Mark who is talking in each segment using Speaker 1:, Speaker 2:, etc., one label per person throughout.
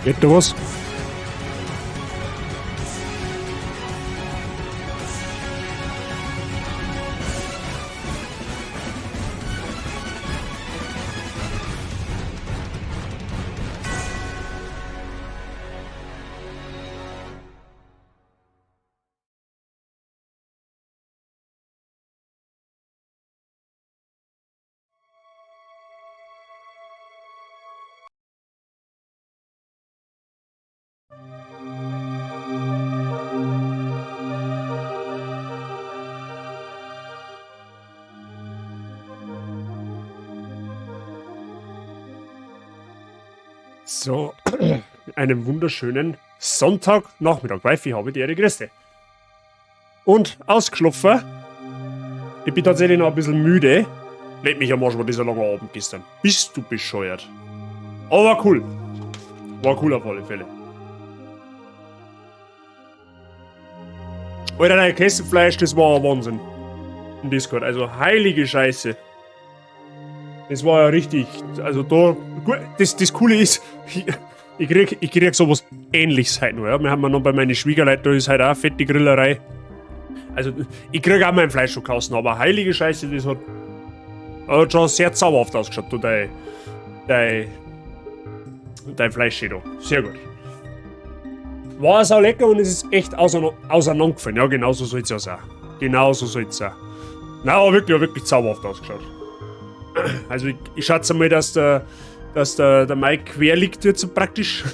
Speaker 1: Geht da was? So, einen wunderschönen Sonntagnachmittag. Weil ich habe die Ehre, grüß dich. Und ausgeschlafen. Ich bin tatsächlich noch ein bisschen müde. Leck mich am Arsch, war dieser lange Abend gestern. Bist du bescheuert? Aber war cool. War cool auf alle Fälle. Alter, dein Kesselfleisch, das war ein Wahnsinn. Im Discord. Also heilige Scheiße. Das war ja richtig. Also da. Gut, das Coole ist, ich krieg sowas Ähnliches heute noch. Ja. Wir haben ja noch bei meinen Schwiegerleuten, da ist heute auch eine fette Grillerei. Also, ich krieg auch mein Fleisch schon draußen, aber heilige Scheiße, das hat schon sehr zauberhaft ausgeschaut, du, dein Fleisch da. Sehr gut. War sau lecker und es ist echt auseinandergefallen. Ja, genauso soll es ja sein. Genauso soll es sein. Nein, aber wirklich, wirklich zauberhaft ausgeschaut. Also ich schätze mal, dass der Mike quer liegt jetzt so praktisch.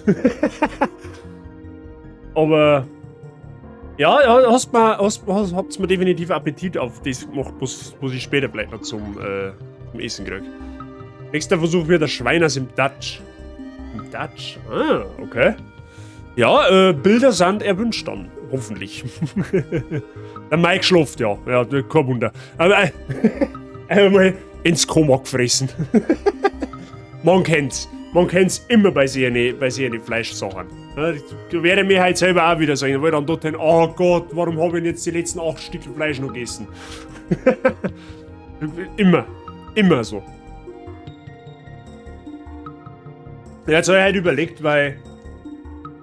Speaker 1: Aber ja, hast mir, hast, hast, habt's mir definitiv Appetit auf das gemacht, was ich später vielleicht noch zum Essen krieg. Nächster Versuch wird der Schweiners im Dutch. Im Dutch? Ah, okay. Ja, Bilder sind erwünscht dann. Hoffentlich. Der Mike schläft, ja. Ja, kein Wunder. Aber einmal ins Koma gefressen. Man kennt's. Man kennt's immer bei solchen Fleischsachen. Ja, da werde ich mir halt selber auch wieder sagen, weil dann dort hin, oh Gott, warum habe ich denn jetzt die letzten 8 Stück Fleisch noch gegessen? Immer. Immer so. Ja, jetzt habe ich halt überlegt, weil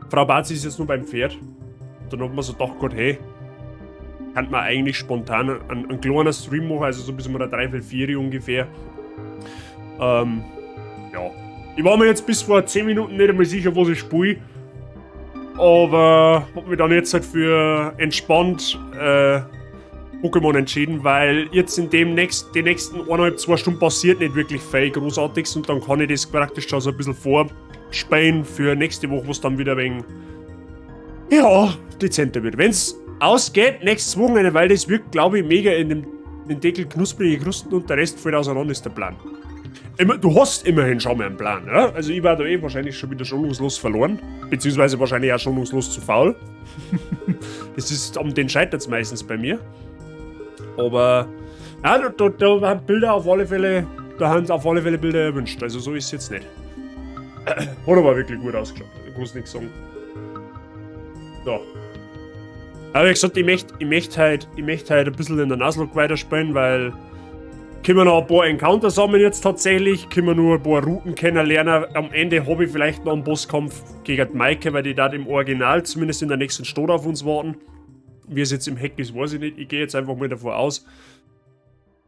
Speaker 1: Frau Barzi ist jetzt nur beim Pferd. Und dann hat man so gedacht, Gott, hey, kann man eigentlich spontan einen kleinen Stream machen, also so bis um 3:45 ungefähr. Ja. Ich war mir jetzt bis vor 10 Minuten nicht einmal sicher, was ich spiele. Aber hab mich dann jetzt halt für entspannt Pokémon entschieden, weil jetzt in dem nächsten, die nächsten 1,5, 2 Stunden passiert nicht wirklich viel Großartiges und dann kann ich das praktisch schon so ein bisschen vorspielen für nächste Woche, wo es dann wieder ein wenig, ja, dezenter wird. Wenn's ausgeht, nächstes Wochenende, weil das wird, glaube ich, mega in dem Deckel knusprige Krusten und der Rest fällt auseinander, ist der Plan. Immer, du hast immerhin schon mal einen Plan, ja? Also ich war da eh wahrscheinlich schon wieder schonungslos verloren, beziehungsweise wahrscheinlich auch schonungslos zu faul. Das ist, um den scheitert's meistens bei mir. Aber ja, da haben Bilder auf alle Fälle, da haben auf alle Fälle Bilder erwünscht. Also so ist es jetzt nicht. Hat aber wirklich gut ausgeschaut. Ich muss nichts sagen. So. Aber wie gesagt, ich möcht halt ein bisschen in der Nuzlocke weiterspielen, weil können wir noch ein paar Encounter sammeln jetzt tatsächlich, können wir nur ein paar Routen kennenlernen. Am Ende habe ich vielleicht noch einen Bosskampf gegen die Maike, weil die da im Original zumindest in der nächsten Stadt auf uns warten. Wie es jetzt im Hack ist, weiß ich nicht. Ich gehe jetzt einfach mal davor aus.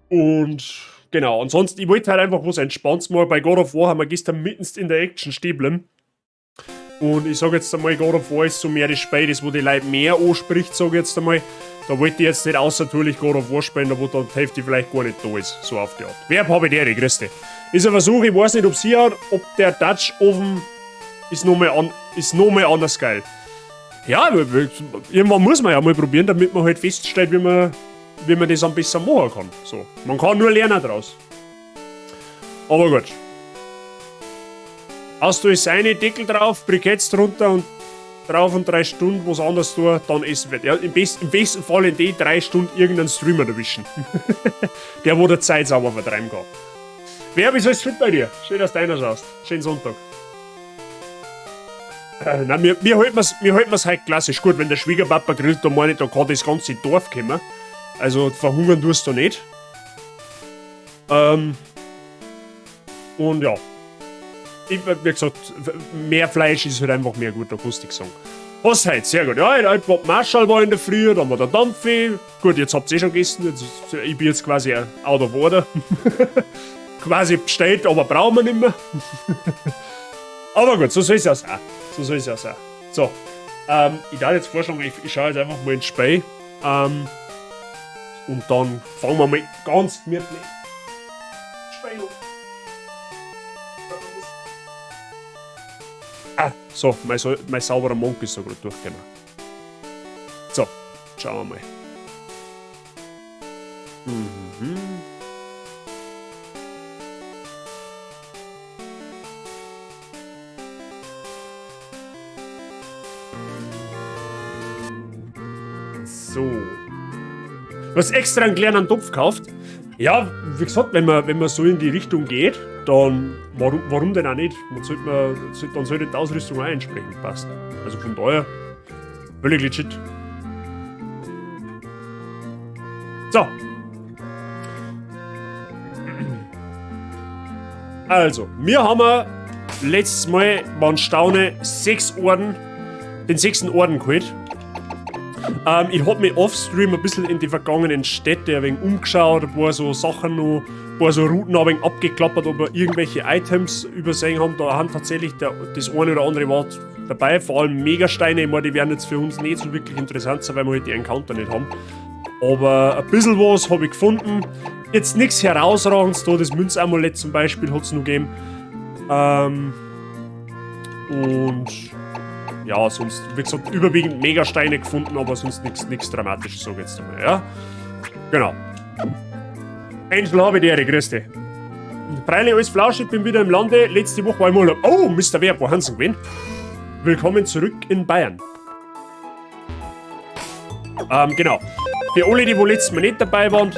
Speaker 1: Und genau, ansonsten, ich wollte halt einfach was Entspanntes mal. Bei God of War haben wir gestern mitten in der Action stehen geblieben. Und ich sag jetzt einmal, God of War ist so mehr das Spiel, das wo die Leute mehr anspricht, sag ich jetzt einmal. Da wollte ich jetzt nicht außer natürlich God of War spielen, da wo dann die Hälfte vielleicht gar nicht da ist, so auf die Art. Wer habe ich die, grüß dich. Ist ein Versuch, ich weiß nicht, ob sie hat, ob der Dutch Oven ist noch mal anders geil. Ja, irgendwann muss man ja mal probieren, damit man halt feststellt, wie man das am besten machen kann. So. Man kann nur lernen draus. Aber gut. Haust du seine Deckel drauf, Briketts drunter und drauf und 3 Stunden was anderes tun, dann essen wird. Ja, im besten Fall in die 3 Stunden irgendeinen Streamer erwischen, der wo der Zeit sauber vertreiben kann. Wer, wie alles fit bei dir? Schön, dass du einer schaust. Schönen Sonntag. Nein, mir halten wir's halt klassisch. Gut, wenn der Schwiegerpapa grillt, da meine ich, da kann das ganze Dorf kommen. Also verhungern tust du nicht. Und ja. Ich, wie gesagt, mehr Fleisch ist halt einfach mehr gut, da kannst du nichts sagen. Was heute? Sehr gut. Ja, heute war Marschall war in der Früh, dann war der Dampfi. Gut, jetzt habt ihr eh schon gegessen. Jetzt, ich bin jetzt quasi out of order. Quasi bestellt, aber brauchen wir nicht mehr. Aber gut, so soll es ja sein. So soll es ja sein. So, ich darf jetzt vorschlagen, ich schaue jetzt einfach mal ins Spiel. Und dann fangen wir mal ganz gemütlich Spiel an. Ah, so, mein sauberer Monk ist so gerade durchgegangen. So, schauen wir mal. So. Du hast extra einen kleinen Topf gekauft. Ja, wie gesagt, wenn man so in die Richtung geht, dann warum denn auch nicht? Dann sollte die Ausrüstung auch entsprechend passen. Also von daher, völlig legit. So. Also, wir haben letztes Mal, man staune, 6 Orden, den 6. Orden geholt. Ich hab mich offstream ein bisschen in die vergangenen Städte ein wenig umgeschaut, ein paar so Sachen noch, ein paar so Routen ein wenig abgeklappert, ob wir irgendwelche Items übersehen haben. Da haben tatsächlich das eine oder andere war dabei, vor allem Megasteine. Ich meine, die werden jetzt für uns nicht so wirklich interessant sein, weil wir halt die Encounter nicht haben. Aber ein bisschen was hab ich gefunden. Jetzt nichts Herausragendes da, das Münzamulett zum Beispiel hat's noch gegeben. Und ja, sonst, wie gesagt, überwiegend Megasteine gefunden, aber sonst nix Dramatisches, sag ich jetzt einmal, ja. Genau. Angel, habe ich die Ehre, grüß dich. Freilich, alles flauschig, bin wieder im Lande. Letzte Woche war ich im Urlaub. Oh, Mister Werb, wo haben Sie gewesen? Willkommen zurück in Bayern. Genau. Für alle, die wo letztes Mal nicht dabei waren,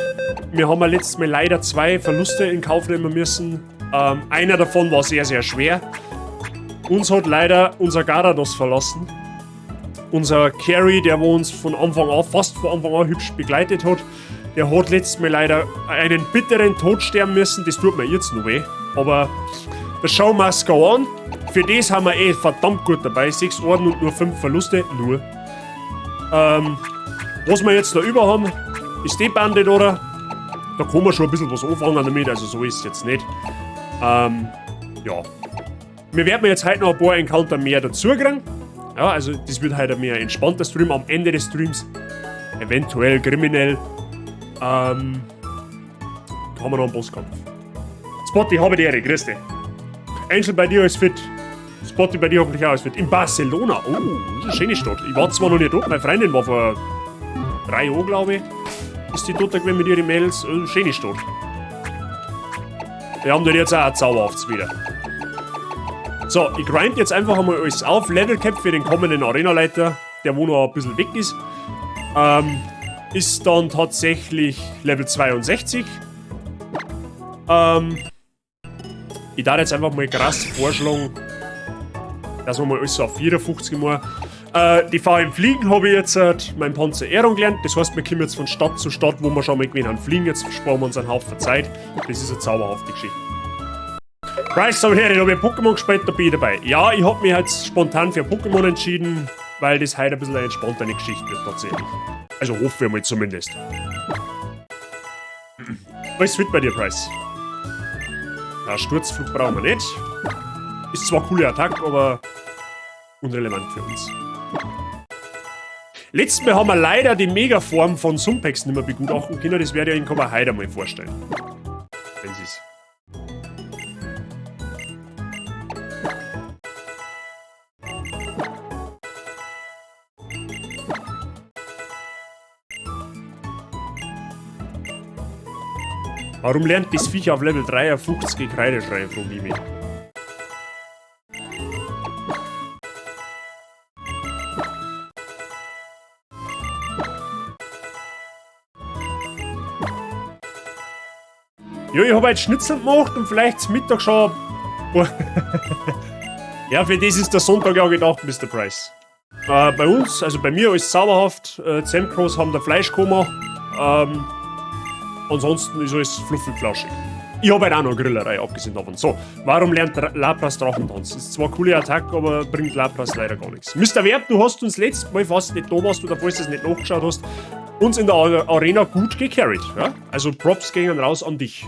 Speaker 1: wir haben ja letztes Mal leider 2 Verluste in Kauf nehmen müssen. Einer davon war sehr, sehr schwer. Uns hat leider unser Garados verlassen. Unser Carry, der wo uns von Anfang an, fast von Anfang an hübsch begleitet hat, der hat letztes Mal leider einen bitteren Tod sterben müssen. Das tut mir jetzt noch weh. Aber the show must go on. Für das haben wir eh verdammt gut dabei. 6 Orden und nur 5 Verluste. Nur. Was wir jetzt da über haben, ist die Bande da. Da kann man schon ein bisschen was anfangen damit, also so ist es jetzt nicht. Ja. Wir werden jetzt heute noch ein paar Encounter mehr dazu kriegen. Ja, also das wird heute ein mehr entspannter Stream. Am Ende des Streams, eventuell kriminell, haben wir noch einen Bosskampf. Spotty, habe die Ehre, grüß dich. Angel, bei dir ist fit. Spotty, bei dir hoffentlich auch ist fit. In Barcelona, oh, das ist eine schöne Stadt. Ich war zwar noch nicht dort, meine Freundin war vor 3 Jahren, glaube ich, ist die dort gewesen mit ihren Mädels. Oh, schöne Stadt. Wir haben dort jetzt auch ein zauberhaftes wieder. So, ich grind jetzt einfach einmal alles auf. Level Cap für den kommenden Arena-Leiter, der wo noch ein bisschen weg ist, ist dann tatsächlich Level 62. Ich darf jetzt einfach mal krass vorschlagen, dass wir mal alles so auf 54 machen. Die VM Fliegen habe ich jetzt mein Panzer Aeron gelernt. Das heißt, wir kommen jetzt von Stadt zu Stadt, wo wir schon mal gewesen haben, fliegen. Jetzt sparen wir uns einen Haufen Zeit. Das ist eine zauberhafte Geschichte. Price, aber her, ich habe ja Pokémon gespielt, da bin ich dabei. Ja, ich hab mich jetzt spontan für Pokémon entschieden, weil das heute ein bisschen eine entspanntere Geschichte wird tatsächlich. Also hoffen wir mal zumindest. Alles fit bei dir, Price. Ja, Sturzflug brauchen wir nicht. Ist zwar eine coole Attacke, aber unrelevant für uns. Letztes Mal haben wir leider die Megaform von Sumpex nicht mehr begutachten können. Das werde ich Ihnen aber heute mal vorstellen. Wenn sie's. Warum lernt das Viech auf Level 53 Kreideschrei, frage ich mich. Ja, ich hab heute Schnitzel gemacht und vielleicht zum Mittag schon. Ja, für das ist der Sonntag ja gedacht, Mister Price. Bei uns, also bei mir, alles zauberhaft. Zemcross haben der Fleischkoma. Ansonsten ist alles fluffig flauschig. Ich habe halt auch noch Grillerei, abgesehen davon. So, warum lernt Lapras Drachentanz? Ist zwar eine coole Attacke, aber bringt Lapras leider gar nichts. Mr. Verb, du hast uns letztes Mal, falls du nicht da warst oder falls du es nicht nachgeschaut hast, uns in der Arena gut gecarried. Ja? Also Props gehen raus an dich.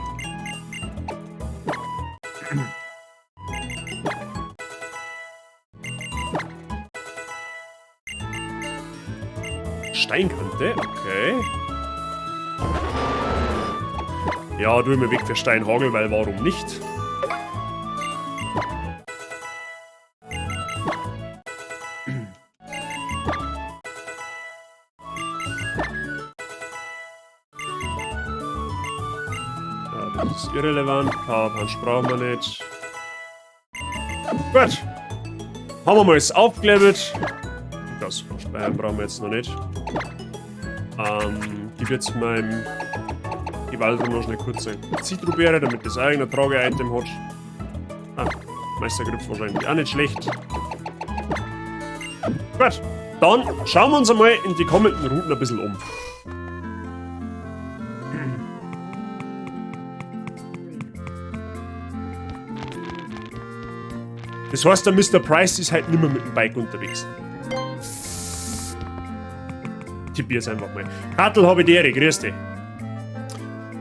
Speaker 1: Steinkante, okay. Ja, du mir weg für Steinhagel, weil warum nicht? Ja, das ist irrelevant. Power Punch brauchen wir nicht. Gut. Haben wir mal es aufgelevelt. Das Speichern brauchen wir jetzt noch nicht. Gib jetzt meinem Gewaldro noch schnell kurz eine Zitrobeere, damit das eigene Trage-Item hat. Ah, Meistergriff wahrscheinlich auch nicht schlecht. Gut, dann schauen wir uns einmal in die kommenden Routen ein bisschen um. Das heißt, der Mr. Price ist halt nimmer mit dem Bike unterwegs. Tipp jetzt einfach mal. Kartel habe ich dir, grüß dich.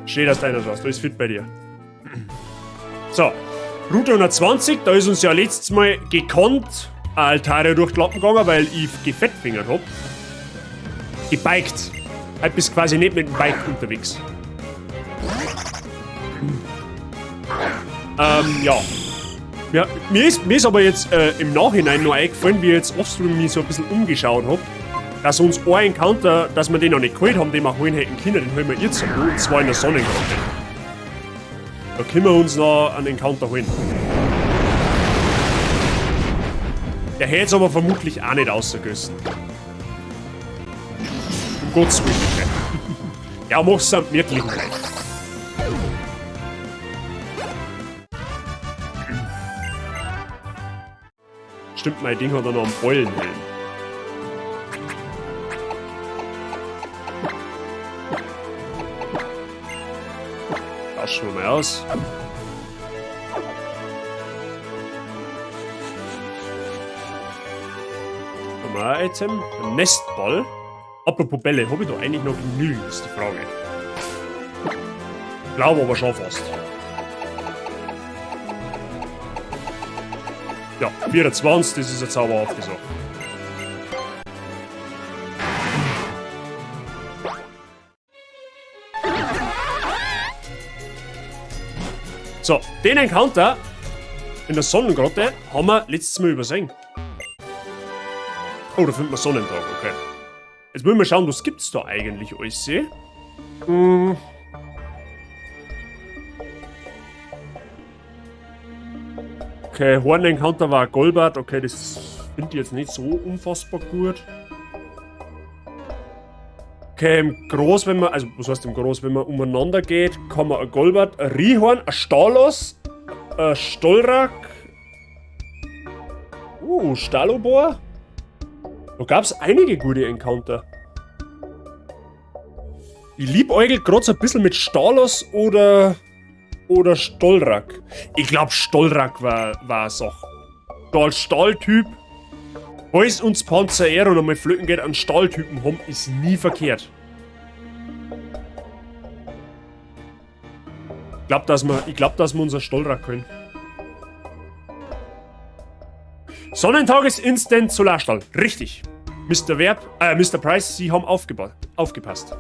Speaker 1: Schön, dass du einer schaust, alles fit bei dir. So, Route 120, da ist uns ja letztes Mal gekonnt ein Altaria durch die Lappen gegangen, weil ich gefettfingert hab. Gebiked. Halt bist quasi nicht mit dem Bike unterwegs. Ja. Ja, mir ist aber jetzt im Nachhinein noch eingefallen, wie ich jetzt offstream mich so ein bisschen umgeschaut hab, dass uns ein Encounter, dass wir den noch nicht geholt haben, den wir holen hätten können, den holen wir jetzt noch, und zwar in der Sonnengrotte. Da können wir uns noch einen Encounter holen. Der hätte es aber vermutlich auch nicht rausgerissen. Um Gottes Willen. Ja, mach's am gemütlichen rein. Stimmt, mein Ding hat er noch einen Beulenhelm. Tauschen wir mal aus. Haben wir ein Item? Ein Nestball. Apropos Bälle, hab ich da eigentlich noch genügend, ist die Frage. Glaube aber schon fast. Ja, 24, das ist eine zauberhafte Sache. So, den Encounter in der Sonnengrotte haben wir letztes Mal übersehen. Oh, da finden wir Sonnentag, okay. Jetzt müssen wir schauen, was gibt's da eigentlich alles. Hm. Okay, Horn-Encounter war Golbat. Okay, das finde ich jetzt nicht so unfassbar gut. Okay, im Groß, wenn man, also was heißt im Groß, wenn man umeinander geht, kann man ein Golbat, ein Rihorn, ein Stalos, ein Stolrak, Stalobor. Da gab's einige gute Encounter. Ich liebäugel grad so ein bisschen mit Stalos oder Stolrak. Ich glaub, Stolrak war eine Sache. Da als Stahltyp, falls uns Panzer Aero noch mal flöten geht, einen Stahltypen haben, ist nie verkehrt. Ich glaub, dass wir unser Stolrak können. Sonnentag ist Instant Solarstall. Richtig. Mr. Verb, Mr. Price, Sie haben aufgepasst.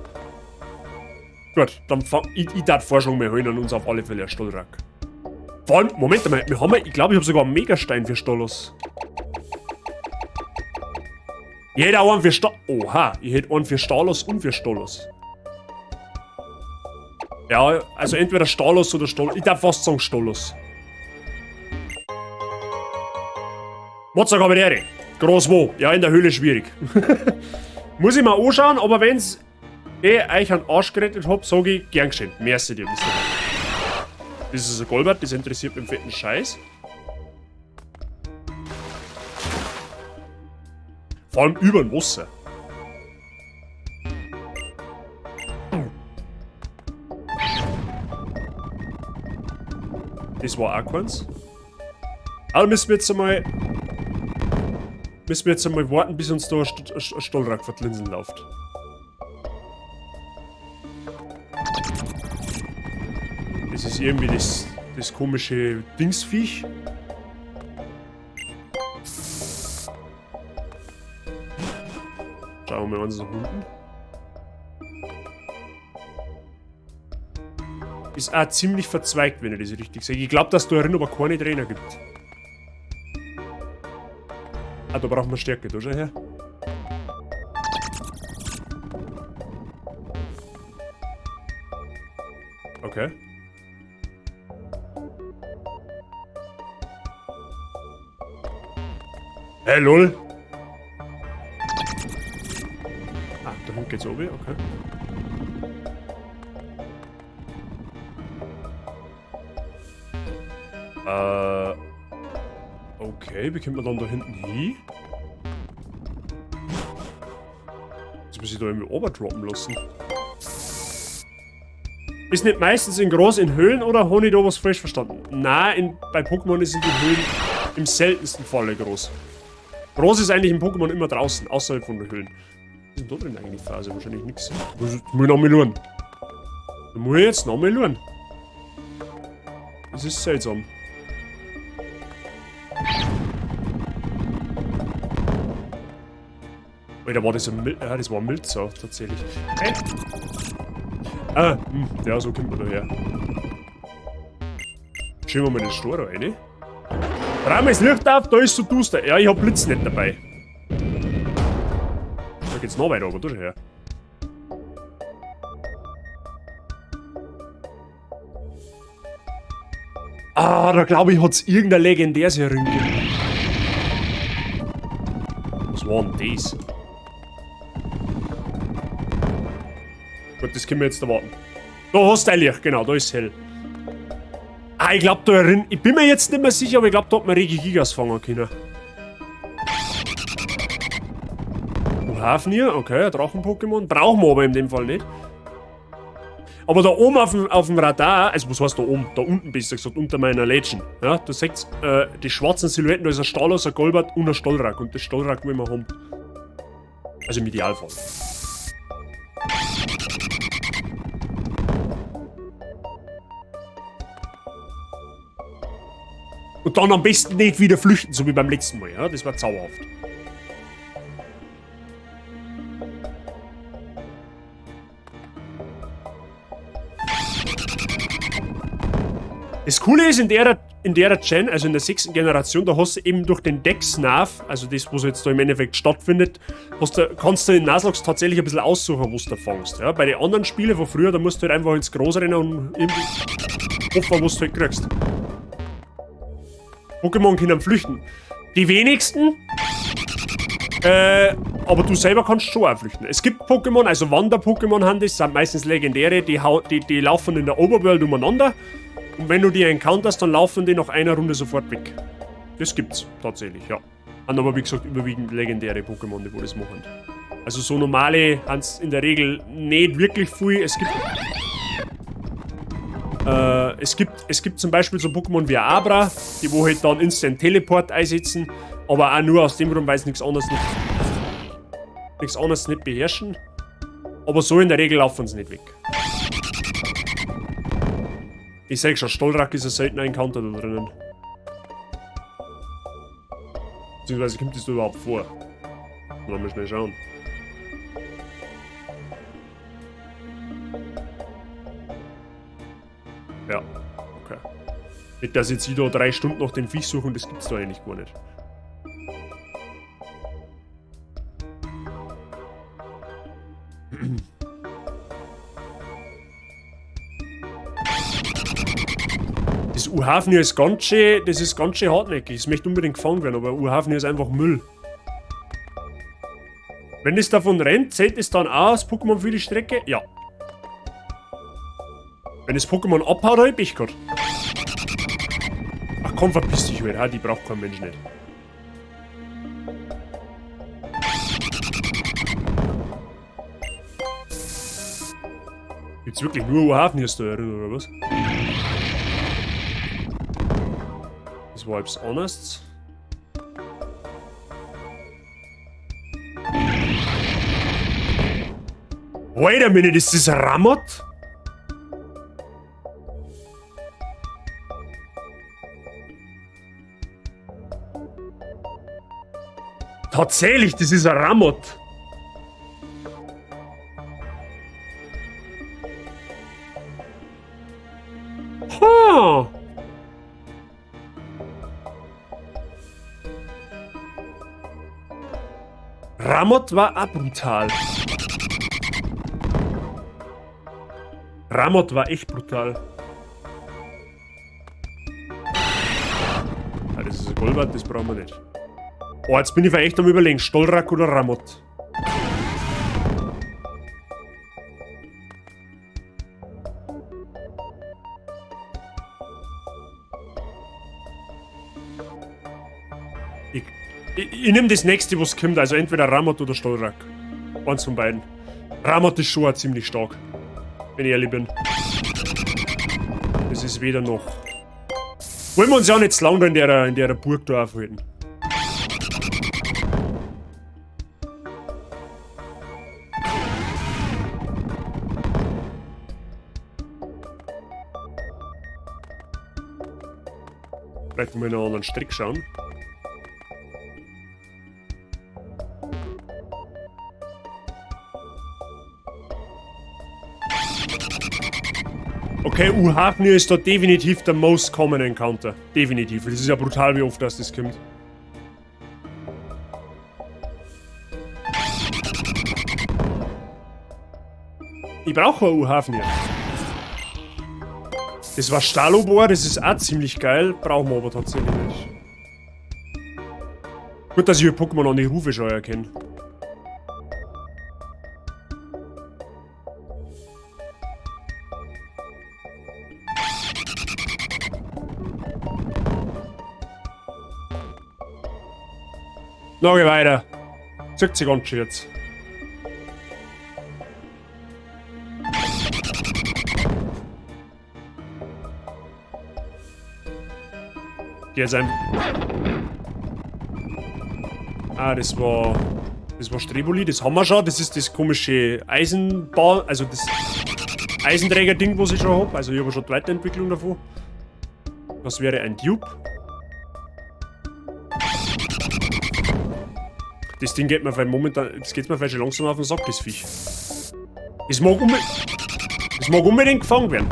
Speaker 1: Gut, dann fang ich darf Forschung mehr holen und uns auf alle Fälle ein Stolrak. Vor allem, Moment mal, wir haben ja, ich glaube, ich habe sogar einen Megastein für Stolos. Ich hätte auch einen für Oha, ich hätte einen für Stalos und für Stolos. Ja, also entweder Stalos oder Stolos. Ich darf fast sagen Stolos. Mozart Kabinere. Groß wo? Ja, in der Höhle schwierig. Muss ich mal anschauen, aber wenn's euch einen Arsch gerettet hab, sag ich gern geschehen. Merci dir, Mister Das ist ein Golbat, das interessiert mich im fetten Scheiß. Vor allem über dem Wasser. Das war auch keins. Aber müssen wir jetzt einmal. Müssen wir jetzt einmal warten, bis uns da ein Stolrak vor die Linsen läuft. Das ist irgendwie das komische Dingsviech. Schauen wir mal uns nach unten. Ist auch ziemlich verzweigt, wenn ich das richtig sehe. Ich glaube, dass da drin aber keine Trainer gibt. Ah, da brauchen wir Stärke. Da schau her. Okay. Hey, lol. Ah, da hinten geht's oben, okay. Okay, wie kommt man dann da hinten hin? Jetzt muss ich da irgendwie overdroppen lassen. Ist nicht meistens in groß in Höhlen oder habe ich da was falsch verstanden? Nein, bei Pokémon sind die Höhlen im seltensten Falle groß. Groß ist eigentlich im Pokémon immer draußen, außerhalb von den Höhlen. Was ist denn da drin eigentlich Phase? Wahrscheinlich nix. Muss ich nochmal schauen. Da muss ich jetzt nochmal schauen. Das ist seltsam. Alter, war das ein Mil-, ja, das war ein Milzau, tatsächlich. Hey. Ah, ja, so kommt man da her. Schieben wir mal den Stor da rein. Raum ist Licht auf, da ist so duster. Ja, ich hab Blitz nicht dabei. Da geht's noch weiter, aber da schau her. Ah, da glaub ich, hat's irgendein legendäres Ring gegeben. Was war denn das? Gut, das können wir jetzt erwarten. Da hast du ein Licht, genau, da ist hell. Ah, ich glaub, da drin. Ich bin mir jetzt nicht mehr sicher, aber ich glaub, da hat man Regigigas fangen können. Hafnir, okay, ein Drachen-Pokémon. Brauchen wir aber in dem Fall nicht. Aber da oben auf dem Radar, also was heißt da oben? Da unten besser gesagt, unter meiner Lädchen. Ja, da seht's die schwarzen Silhouetten, da ist ein Stahlos, ein Golbat und ein Stolrak. Und das Stolrak wollen wir haben. Also im Idealfall. Und dann am besten nicht wieder flüchten, so wie beim letzten Mal. Ja? Das war zauberhaft. Das Coole ist, in der Gen, also in der 6. Generation, da hast du eben durch den Dex-Nav, also das, was jetzt da im Endeffekt stattfindet, kannst du in Nuzlocke tatsächlich ein bisschen aussuchen, was du da fängst. Ja? Bei den anderen Spielen von früher, da musst du halt einfach ins Groß rennen und irgendwie hoffen, was du halt kriegst. Pokémon können flüchten. Die wenigsten, aber du selber kannst schon auch flüchten. Es gibt Pokémon, also Wander-Pokémon haben das, sind meistens legendäre, die laufen in der Overworld umeinander. Und wenn du die encounterst, dann laufen die nach einer Runde sofort weg. Das gibt's tatsächlich, ja. Haben aber wie gesagt überwiegend legendäre Pokémon, die wo das machen. Also so normale haben's in der Regel nicht wirklich viel. Es gibt zum Beispiel so Pokémon wie Abra, die wo halt dann Instant Teleport einsetzen, aber auch nur aus dem Grund, weil sie nichts anderes nicht beherrschen. Aber so in der Regel laufen sie nicht weg. Ich sag schon, Stolrak ist ein seltener Encounter da drinnen. Beziehungsweise kommt das da überhaupt vor? Lass mal schnell schauen. Ja, okay. Nicht, dass jetzt wieder 3 Stunden nach dem Viech suchen, das gibt's da eigentlich gar nicht. Das Uhafnir ist ganz schön, das ist ganz schön hartnäckig. Es möchte unbedingt gefangen werden, aber Uhafnir ist einfach Müll. Wenn es davon rennt, zählt es dann auch als Pokémon für die Strecke? Ja. Wenn das Pokémon abhaut, hab ich Pech gehabt. Ach komm, verpiss dich halt, ha, die braucht kein Mensch nicht. Gibt's wirklich nur Uhafnir da drin, oder was? Das war etwas anderes. Wait a minute, ist das Ramoth? Tatsächlich, das ist ein Ramoth. Huh. Ramoth war auch brutal. Ramoth war echt brutal. Ah, das ist ein Golbat, das brauchen wir nicht. Oh, jetzt bin ich echt am Überlegen. Stolrak oder Ramoth? Ich nehme das nächste, was kommt. Also entweder Ramoth oder Stolrak. Eins von beiden. Ramoth ist schon auch ziemlich stark. Wenn ich ehrlich bin. Das ist weder noch. Wollen wir uns ja nicht zu lange in der Burg da aufhalten. Vielleicht mal in einen anderen Strick schauen. Okay, Uhafnir ist da definitiv der most common Encounter. Definitiv. Das ist ja brutal, wie oft das kommt. Ich brauche ein Uhafnir. Das war Stalobor, das ist auch ziemlich geil. Brauchen wir aber tatsächlich nicht. Gut, dass ich Pokémon an die Rufe schon erkenne. Na, geh weiter. Zückt sich ganz schön jetzt. Geh jetzt ein. Ah, das war. Das war Strebuli, das haben wir schon. Das ist das komische Eisenbahn. Also das Eisenträger-Ding, was ich schon hab. Also ich habe schon die Weiterentwicklung davon. Das wäre ein Dupe. Das Ding geht mir vielleicht momentan. Das geht mir vielleicht schon langsam auf den Sack, das Viech. Das mag unbedingt gefangen werden.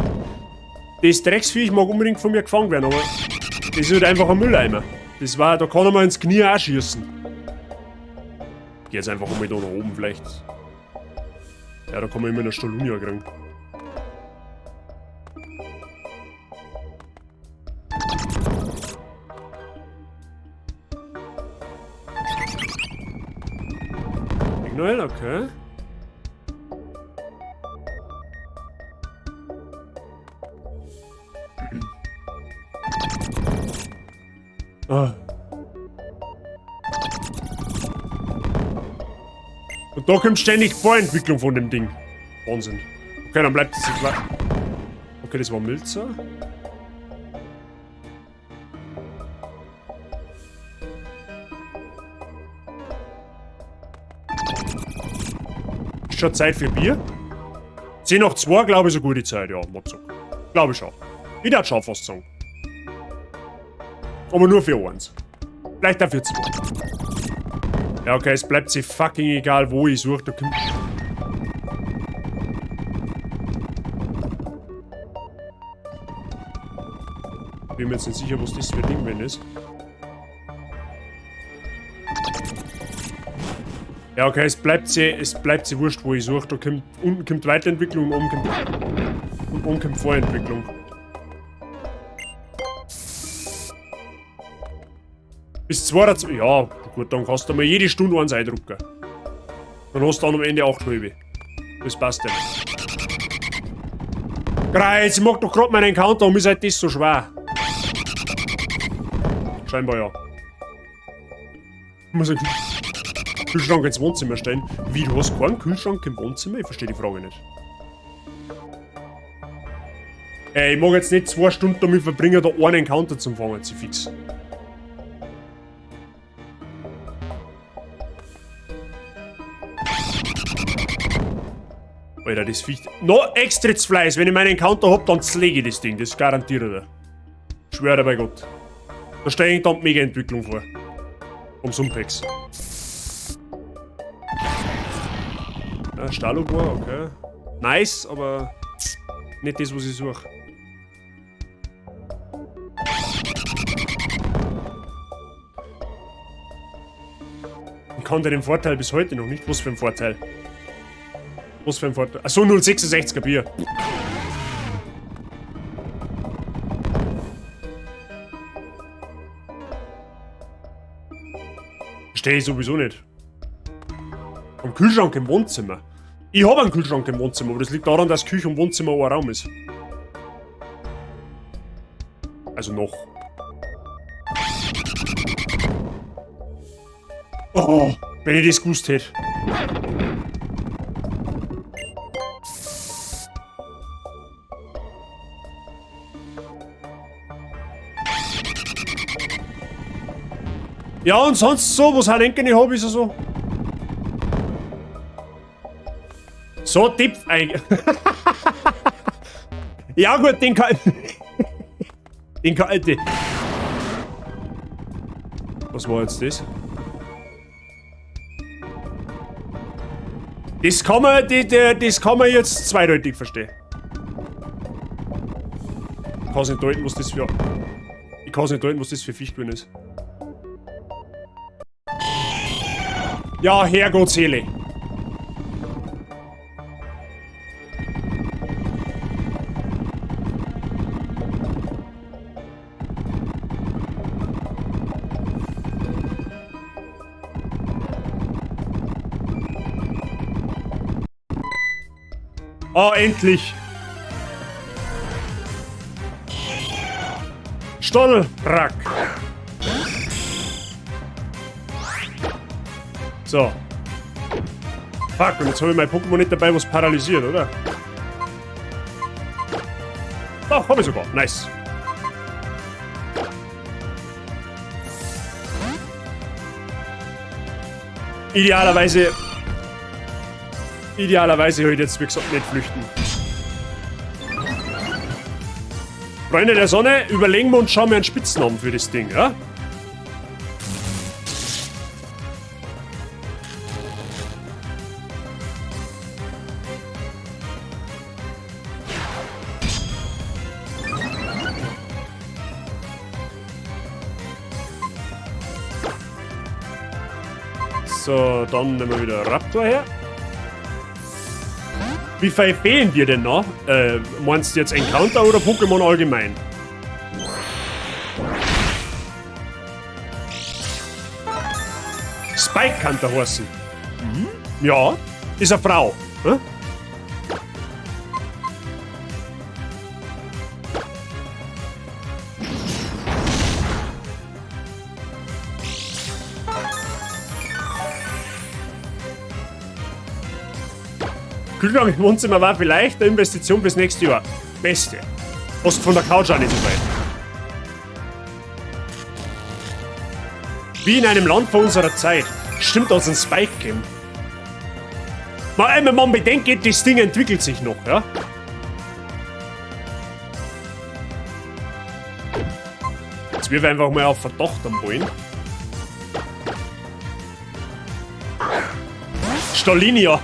Speaker 1: Das Drecksviech mag unbedingt von mir gefangen werden, aber das ist halt einfach ein Mülleimer. Das war, da kann er mal ins Knie auch schießen. Geh jetzt einfach mal da nach oben vielleicht. Ja, da kann man immer eine Stolunia kriegen. Ignore, okay. Ah. Und da kommt ständig Vorentwicklung von dem Ding. Wahnsinn. Okay, dann bleibt es klar. Okay, das war Milzer. Ist schon Zeit für Bier? 10 nach 2, glaube ich, ist eine gute Zeit. Ja, Mozart. Glaube ich schon. Ich darf schon fast sagen. Aber nur für eins. Vielleicht dafür 2. Ja, okay, es bleibt sich fucking egal, wo ich suche. Da kommt. Bin mir jetzt nicht sicher, was das für ein Ding wenn ist. Ja, okay, es bleibt sie wurscht, wo ich suche. Da kommt, unten kommt Weiterentwicklung und oben kommt Vorentwicklung. Bis 2. Ja, gut, dann kannst du mal jede Stunde eins eindrucken. Dann hast du dann am Ende 8 halbe. Das passt ja. Kreuz, ich mag doch grad meinen Encounter und mir seid das so schwer. Scheinbar ja. Ich muss einen Kühlschrank ins Wohnzimmer stellen. Wie, du hast keinen Kühlschrank im Wohnzimmer? Ich verstehe die Frage nicht. Ich mag jetzt nicht 2 Stunden damit verbringen, da einen Encounter zum Fangen, zu fix. Alter, das Viech. No Extrittsfleisch. Wenn ich meinen Encounter hab, dann zlege ich das Ding. Das garantiere ich dir. Schwöre bei Gott. Da stelle ich dann Mega-Entwicklung vor. Vom Sumpex. Ja, Stalobor, okay. Nice, aber nicht das, was ich suche. Ich kannte den Vorteil bis heute noch nicht. Was für ein Vorteil? Was für ein Vorteil? Achso, 0,66er Bier. Verstehe ich sowieso nicht. Am Kühlschrank im Wohnzimmer. Ich habe einen Kühlschrank im Wohnzimmer, aber das liegt daran, dass Küche und Wohnzimmer ein Raum ist. Also noch. Oh, wenn ich das gewusst hätte. Ja, und sonst so, was halt eigene Hobbys und so? So tipp eigentlich. Ja gut, den kann. Den kann. Was war jetzt das? Das kann man, das kann man jetzt zweideutig verstehen. Ich kann es nicht deuten, was das für. Ich kann es nicht deuten, was das für Fischgrün ist. Ja, Herrgott Seele. Oh, endlich. Stollrack. So. Fuck, und jetzt habe ich mein Pokémon nicht dabei, was paralysiert, oder? Doch, habe ich sogar. Nice. Idealerweise würde ich jetzt, wie gesagt, nicht flüchten. Freunde der Sonne, überlegen wir uns schon mal einen Spitznamen für das Ding, ja? So, dann nehmen wir wieder Raptor her. Wie viel fehlen dir denn noch? Meinst du jetzt Encounter oder Pokémon allgemein? Spike kann der heißen. Mhm. Ja, ist eine Frau. Hm? Kühlschrank im Wohnzimmer war vielleicht eine Investition bis nächstes Jahr. Beste. Hast von der Couch auch nicht so weit. Wie in einem Land vor unserer Zeit. Stimmt, da hat's einen Spike gegeben. Mal, wenn man bedenkt, das Ding entwickelt sich noch, ja? Jetzt wirf einfach mal auf Verdacht am Ballen. Stolinia.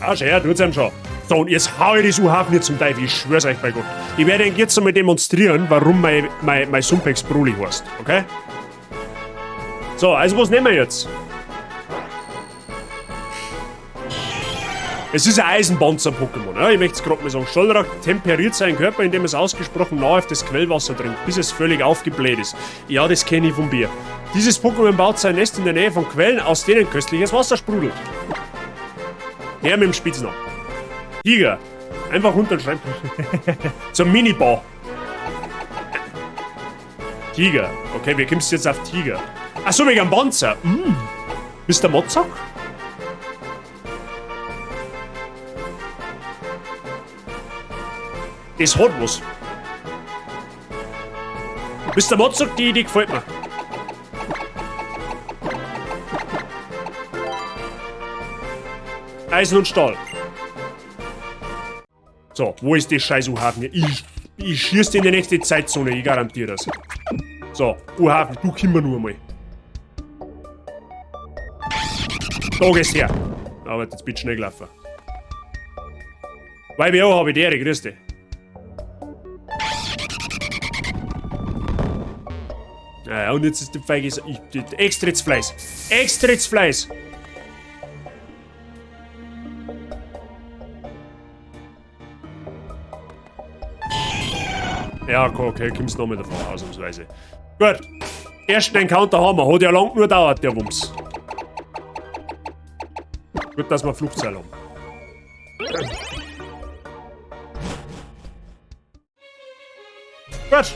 Speaker 1: Ah, schau her, tut's ihm schon. So, und jetzt hau ich das UH nicht zum Teufel, ich schwör's euch bei Gott. Ich werde euch jetzt einmal demonstrieren, warum mein Sumpex Broly heißt, okay? So, also was nehmen wir jetzt? Es ist ein Eisenpanzer-Pokémon, ja? Ich möchte es gerade mal sagen. Stollrak temperiert seinen Körper, indem es ausgesprochen nahrhaftes Quellwasser trinkt, bis es völlig aufgebläht ist. Ja, das kenne ich vom Bier. Dieses Pokémon baut sein Nest in der Nähe von Quellen, aus denen köstliches Wasser sprudelt. Her mit dem Spitznamen. Tiger. Einfach runter schreiben. Zum Minibar. Tiger. Okay, wie kommst du jetzt auf Tiger? Achso, wegen dem Panzer. Mr. Motzock? Das hat was. Mr. Motzok, die Idee gefällt mir. Eisen und Stahl. So, wo ist die scheiß U-Hafen hier? Ich schieß in die nächste Zeitzone, ich garantiere das. So, U-Hafen, du komm nur mal. Da gehst her. Aber jetzt bin ich schnell gelaufen. YBO habe ich die Ehre, grüß dich. Ja, und jetzt ist die Feige. Extra Fleiß. Extra Fleiß. Ja, okay, kommst noch mit davon, ausnahmsweise. Gut. Ersten Encounter haben wir. Hat ja lang nur dauert, der Wumms. Gut, dass wir Flugzeug haben. Gut.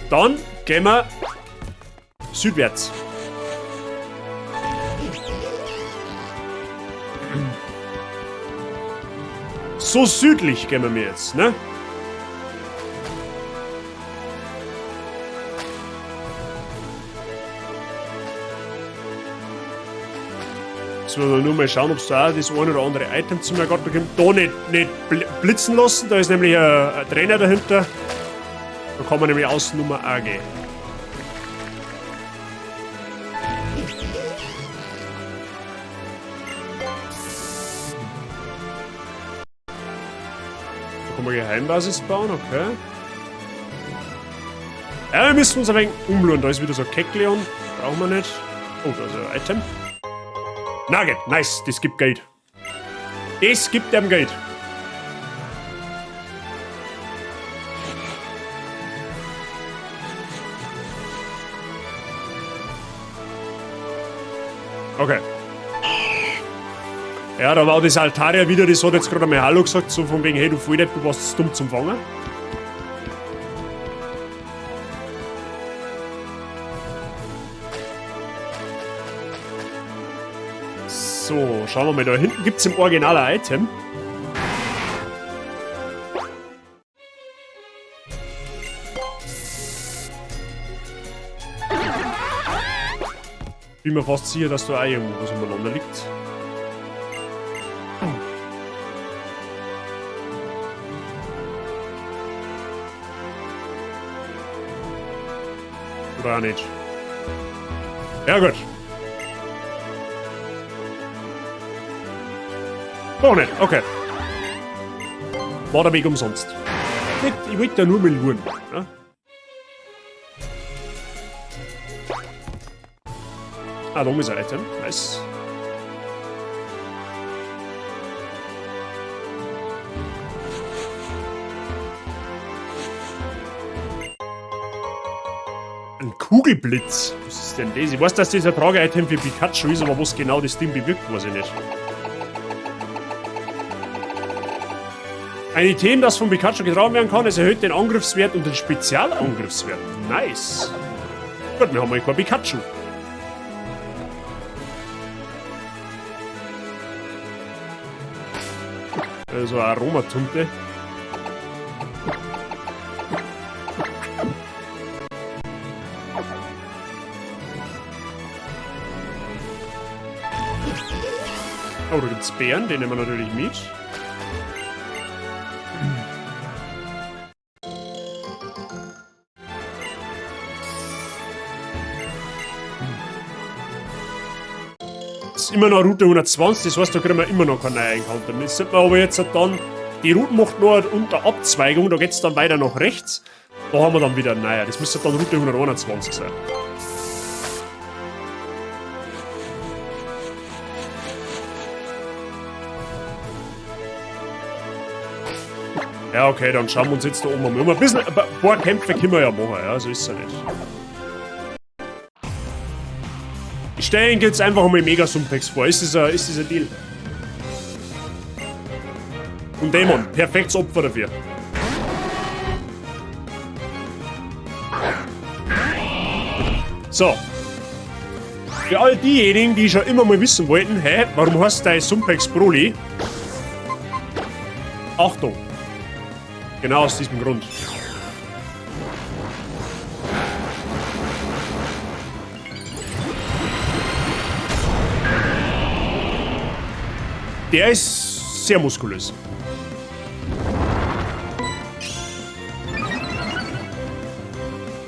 Speaker 1: Dann gehen wir südwärts. So südlich gehen wir jetzt, ne? Jetzt wollen wir nur mal schauen, ob es da auch das ein oder andere Item zu mir gerade bekommt. Da nicht blitzen lassen, da ist nämlich ein Trainer dahinter. Da kann man nämlich außen Nummer A gehen. Da kann man Geheimbasis bauen, okay. Ja, wir müssen uns ein wenig umschauen. Da ist wieder so ein Kecleon. Brauchen wir nicht. Oh, da ist ein Item. Nugget, nice, das gibt Geld. Das gibt dem Geld. Okay. Ja, da war das Altaria wieder, das hat jetzt gerade einmal Hallo gesagt, so von wegen, hey du Volldepp, du warst dumm zum Fangen. So, schauen wir mal, da hinten gibt's im Original ein Item. Bin mir fast sicher, dass da auch irgendwo was umeinander liegt. Oder auch nicht. Ja gut. Doch nicht, okay. War der Weg umsonst. Ich wollte ja nur mal schauen. Ja? Ah, da oben ist ein Item. Nice. Ein Kugelblitz. Was ist denn das? Ich weiß, dass das ein Trage-Item für Pikachu ist, aber was genau das Ding bewirkt, weiß ich nicht. Ein Item, das von Pikachu getragen werden kann, es erhöht den Angriffswert und den Spezialangriffswert. Nice. Gut, wir haben mal kein Pikachu. Also Aromatunte. Oh, da gibt's Bären, den nehmen wir natürlich mit. Das ist immer noch Route 120, das heißt, da kriegen wir immer noch keinen neuen Encounter. Das sind wir aber jetzt dann, die Route macht nur unter Abzweigung, da geht's dann weiter nach rechts. Da haben wir dann wieder einen neuen. Das müsste dann Route 121 sein. Ja, okay, dann schauen wir uns jetzt da oben mal um. Ein bisschen, ein paar Kämpfe können wir ja machen, ja, so ist es ja nicht. Ich stelle Ihnen jetzt einfach mal Mega Sumpex vor. Ist das ein Deal? Und Dämon, perfektes Opfer dafür. So. Für all diejenigen, die schon immer mal wissen wollten, hä, warum heißt dein Sumpex Broly? Achtung! Genau aus diesem Grund. Der ist sehr muskulös.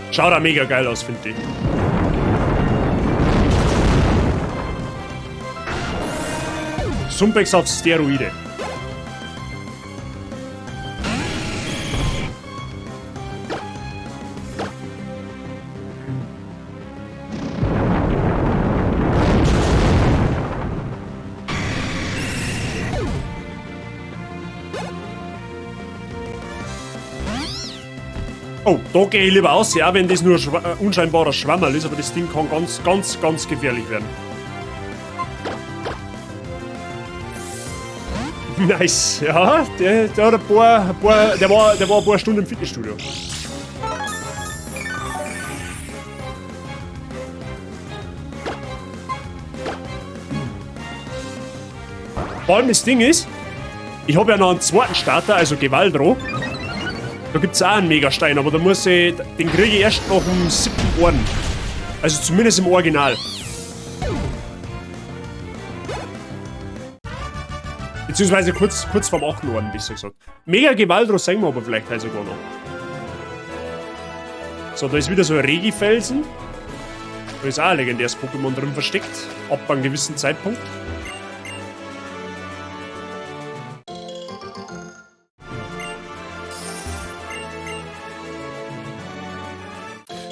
Speaker 1: Schaut auch mega geil aus, finde ich. Sumpex auf Steroide. Oh, da gehe ich lieber aus, ja, wenn das nur ein unscheinbarer Schwammerl ist, aber das Ding kann ganz, ganz, ganz gefährlich werden. Nice, ja, der hat ein paar, der war ein paar Stunden im Fitnessstudio. Vor allem das Ding ist, ich habe ja noch einen zweiten Starter, also Gewaldro. Da gibt's auch einen Megastein, aber da muss ich, den kriege ich erst nach dem 7. Orden. Also zumindest im Original. Beziehungsweise kurz vorm 8. Orden, besser gesagt. Mega Gewaldro sehen wir aber vielleicht heute sogar noch. So, da ist wieder so ein Regi-Felsen. Da ist auch ein legendäres Pokémon drin versteckt. Ab einem gewissen Zeitpunkt.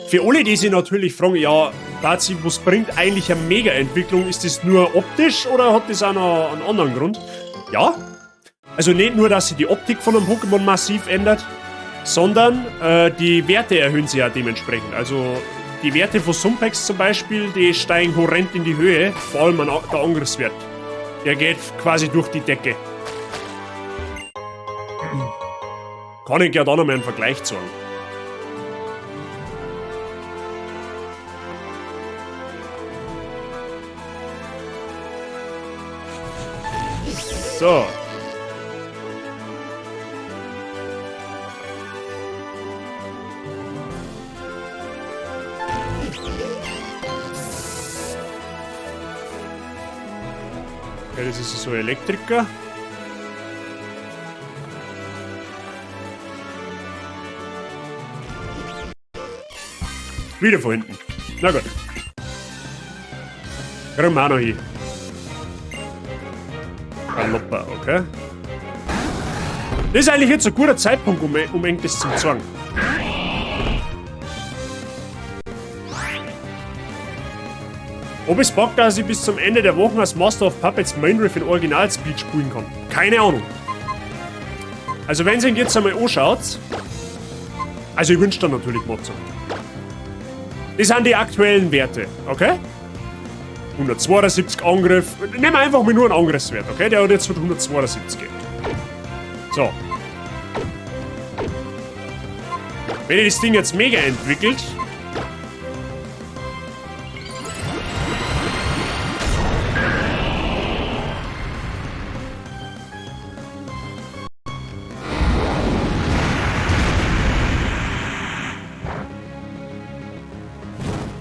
Speaker 1: Für alle, die sich natürlich fragen, ja, Bazi, was bringt eigentlich eine Mega-Entwicklung? Ist das nur optisch oder hat das auch noch einen anderen Grund? Ja, also nicht nur, dass sich die Optik von einem Pokémon massiv ändert, sondern die Werte erhöhen sich ja dementsprechend. Also die Werte von Sumpex zum Beispiel, die steigen horrend in die Höhe, vor allem der Angriffswert. Der geht quasi durch die Decke. Kann ich ja da noch mal einen Vergleich zeigen. So. Okay, das ist so ein Elektriker. Wieder von hinten. Na gut. Kriegen wir auch noch hin. Galoppa, okay. Das ist eigentlich jetzt ein guter Zeitpunkt, um irgendwas zu zeigen. Ob es packt, dass ich bis zum Ende der Woche als Master of Puppets Mindriff in Original Speed spielen kann. Keine Ahnung. Also wenn ihr ihn jetzt einmal anschaut. Also ich wünsche dir natürlich Mozart. Das sind die aktuellen Werte, okay? 172 Angriff. Nehmen wir einfach mal nur einen Angriffswert, okay? Der hat jetzt mit 172. So. Wenn ihr das Ding jetzt mega entwickelt.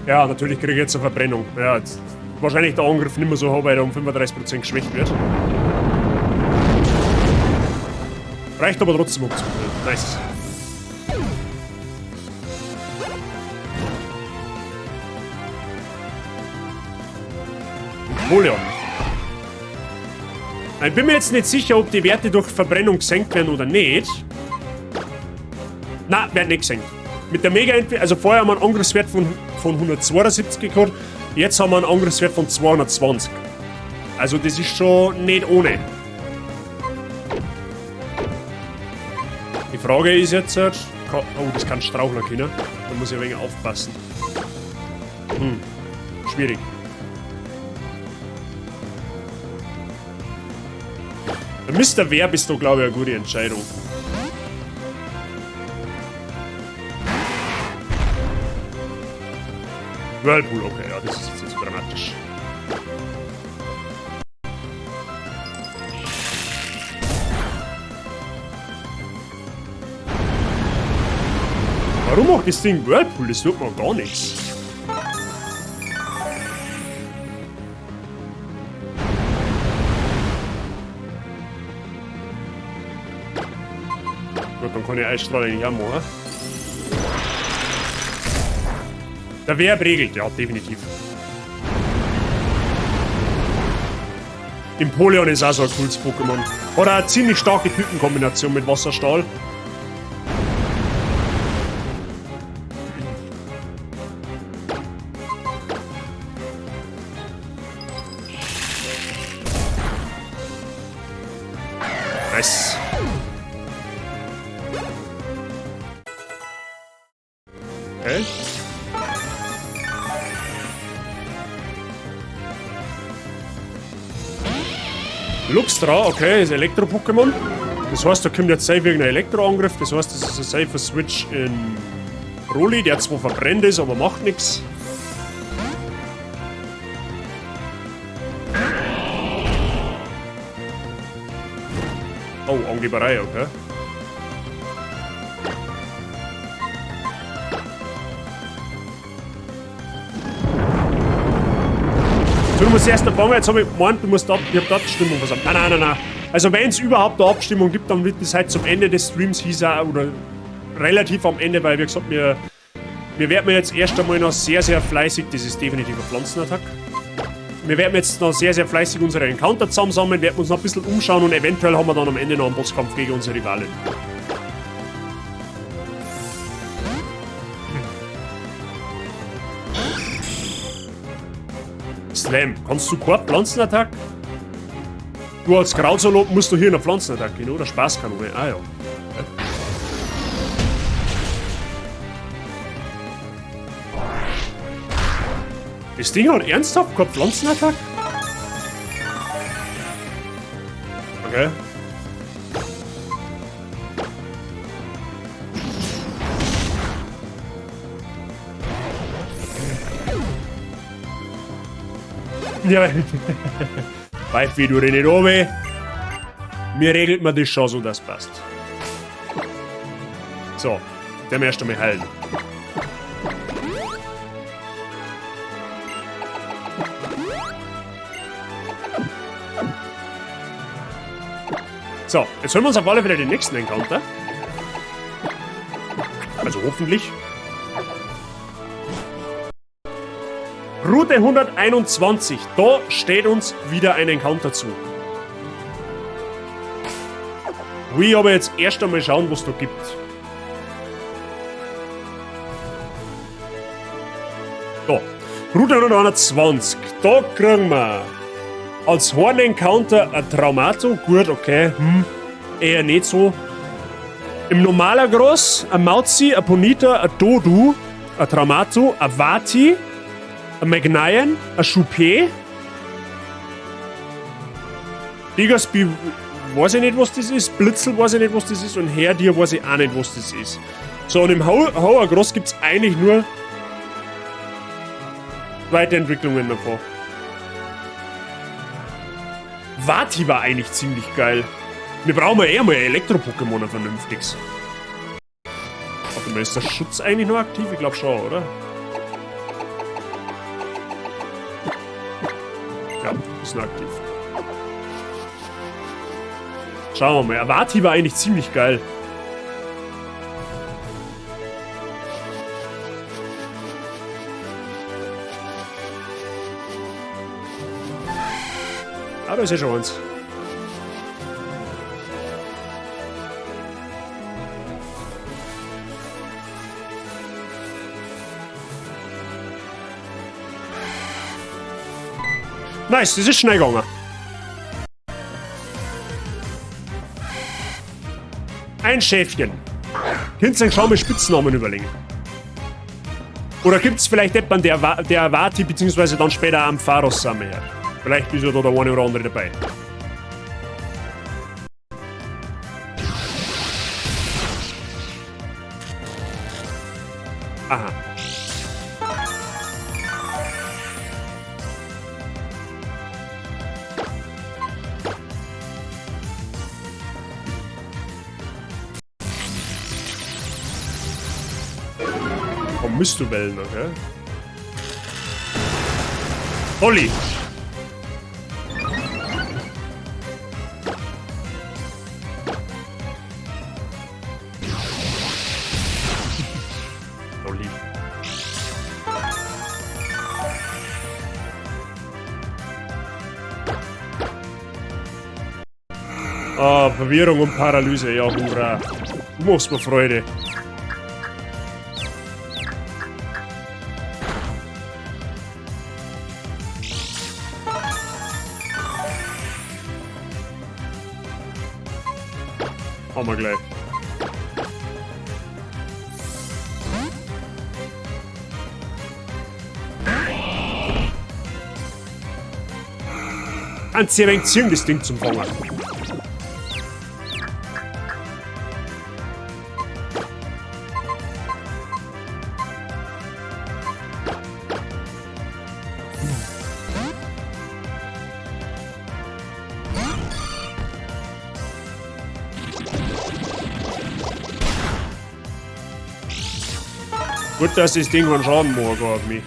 Speaker 1: Ja, natürlich kriege ich jetzt eine Verbrennung. Ja, jetzt wahrscheinlich der Angriff nicht mehr so hoch, weil er um 35% geschwächt wird. Reicht aber trotzdem um zu killen. Nice. Napoleon. Ich bin mir jetzt nicht sicher, ob die Werte durch Verbrennung gesenkt werden oder nicht. Na, werden nicht gesenkt. Mit der Mega-Entwicklung, also vorher haben wir einen Angriffswert von 172 gehabt, jetzt haben wir einen Angriffswert von 220. Also das ist schon nicht ohne. Die Frage ist jetzt, oh, das kann Strauchler können. Da muss ich ein wenig aufpassen. Schwierig. Der Mister Verb ist da, glaube ich, eine gute Entscheidung. Whirlpool, okay, ja, das ist jetzt nicht so dramatisch. Warum macht das Ding Whirlpool? Das tut mir gar nichts. Gut, dann kann ich Eisstrahl eigentlich auch machen. Der Verb regelt, ja, definitiv. Empoleon ist auch so ein cooles Pokémon. Hat auch eine ziemlich starke Typenkombination mit Wasserstahl. Nice. Okay. Luxtra, okay, ist Elektro-Pokémon. Das heißt, da kommt jetzt safe irgendein Elektroangriff. Das heißt, das ist ein safer Switch in Broly, der zwar verbrennt ist, aber macht nichts. Oh, Angeberei, okay. So, du musst erst anfangen, jetzt hab ich gemeint, du musst ab, ich hab die Abstimmung versammelt. Nein, nein, nein, nein. Also wenn es überhaupt eine Abstimmung gibt, dann wird das halt zum Ende des Streams hieß auch, oder relativ am Ende, weil wie gesagt, wir werden jetzt erst einmal noch sehr, sehr fleißig, das ist definitiv ein Pflanzenattack. Wir werden jetzt noch sehr, sehr fleißig unsere Encounter zusammensammeln, werden uns noch ein bisschen umschauen und eventuell haben wir dann am Ende noch einen Bosskampf gegen unsere Rivalin. Slam, kannst du keine Pflanzenattack? Du als Krautsalat musst du hier eine Pflanzenattacke gehen, oder? Spaßkanone, ah ja. Das Ding hat ernsthaft keine Pflanzenattack? Okay. Ja. Pfeif wie du nicht runter. Mir regelt man das schon so, dass passt. So, der erst einmal heilen. So, jetzt holen wir uns auf alle Fälle den nächsten Encounter. Also hoffentlich. Route 121. Da steht uns wieder ein Encounter zu. Will ich aber jetzt erst einmal schauen, was da gibt. Da. Route 121. Da kriegen wir als Horn-Encounter ein Traumato. Gut, okay. Eher nicht so. Im normaler Groß ein Mauzi, ein Ponita, ein Dodu, ein Traumato, ein Vati, ein Magnion, ein Schupé. Digaspi weiß ich nicht, was das ist. Blitzel weiß ich nicht, was das ist. Und Herdir weiß ich auch nicht, was das ist. So, und im Hauergross gibt's eigentlich nur Weiterentwicklungen davon. Vati war eigentlich ziemlich geil. Wir brauchen ja eher mal ein Elektro-Pokémon, ein vernünftiges. Warte mal, ist der Schutz eigentlich noch aktiv? Ich glaub schon, oder? Ja, ist noch aktiv. Schauen wir mal. Avati war eigentlich ziemlich geil. Ah, da ist ja schon eins. Nice, das ist schnell gegangen. Ein Schäfchen. Könnt ihr euch schon mal Spitznamen überlegen? Oder gibt's vielleicht jemanden, der Avati beziehungsweise dann später am Pharos zusammen hört? Vielleicht ist ja da der eine oder andere dabei. Aha. Komm, Mistuwellen, okay. Dolly! Dolly. Ah, Verwirrung und Paralyse, ja, hurra. Du machst mir Freude. Haben wir gleich. Kannst du ein wenig ziehen, das Ding zum Fangen. Gut, dass das Ding keinen Schaden macht auf mich.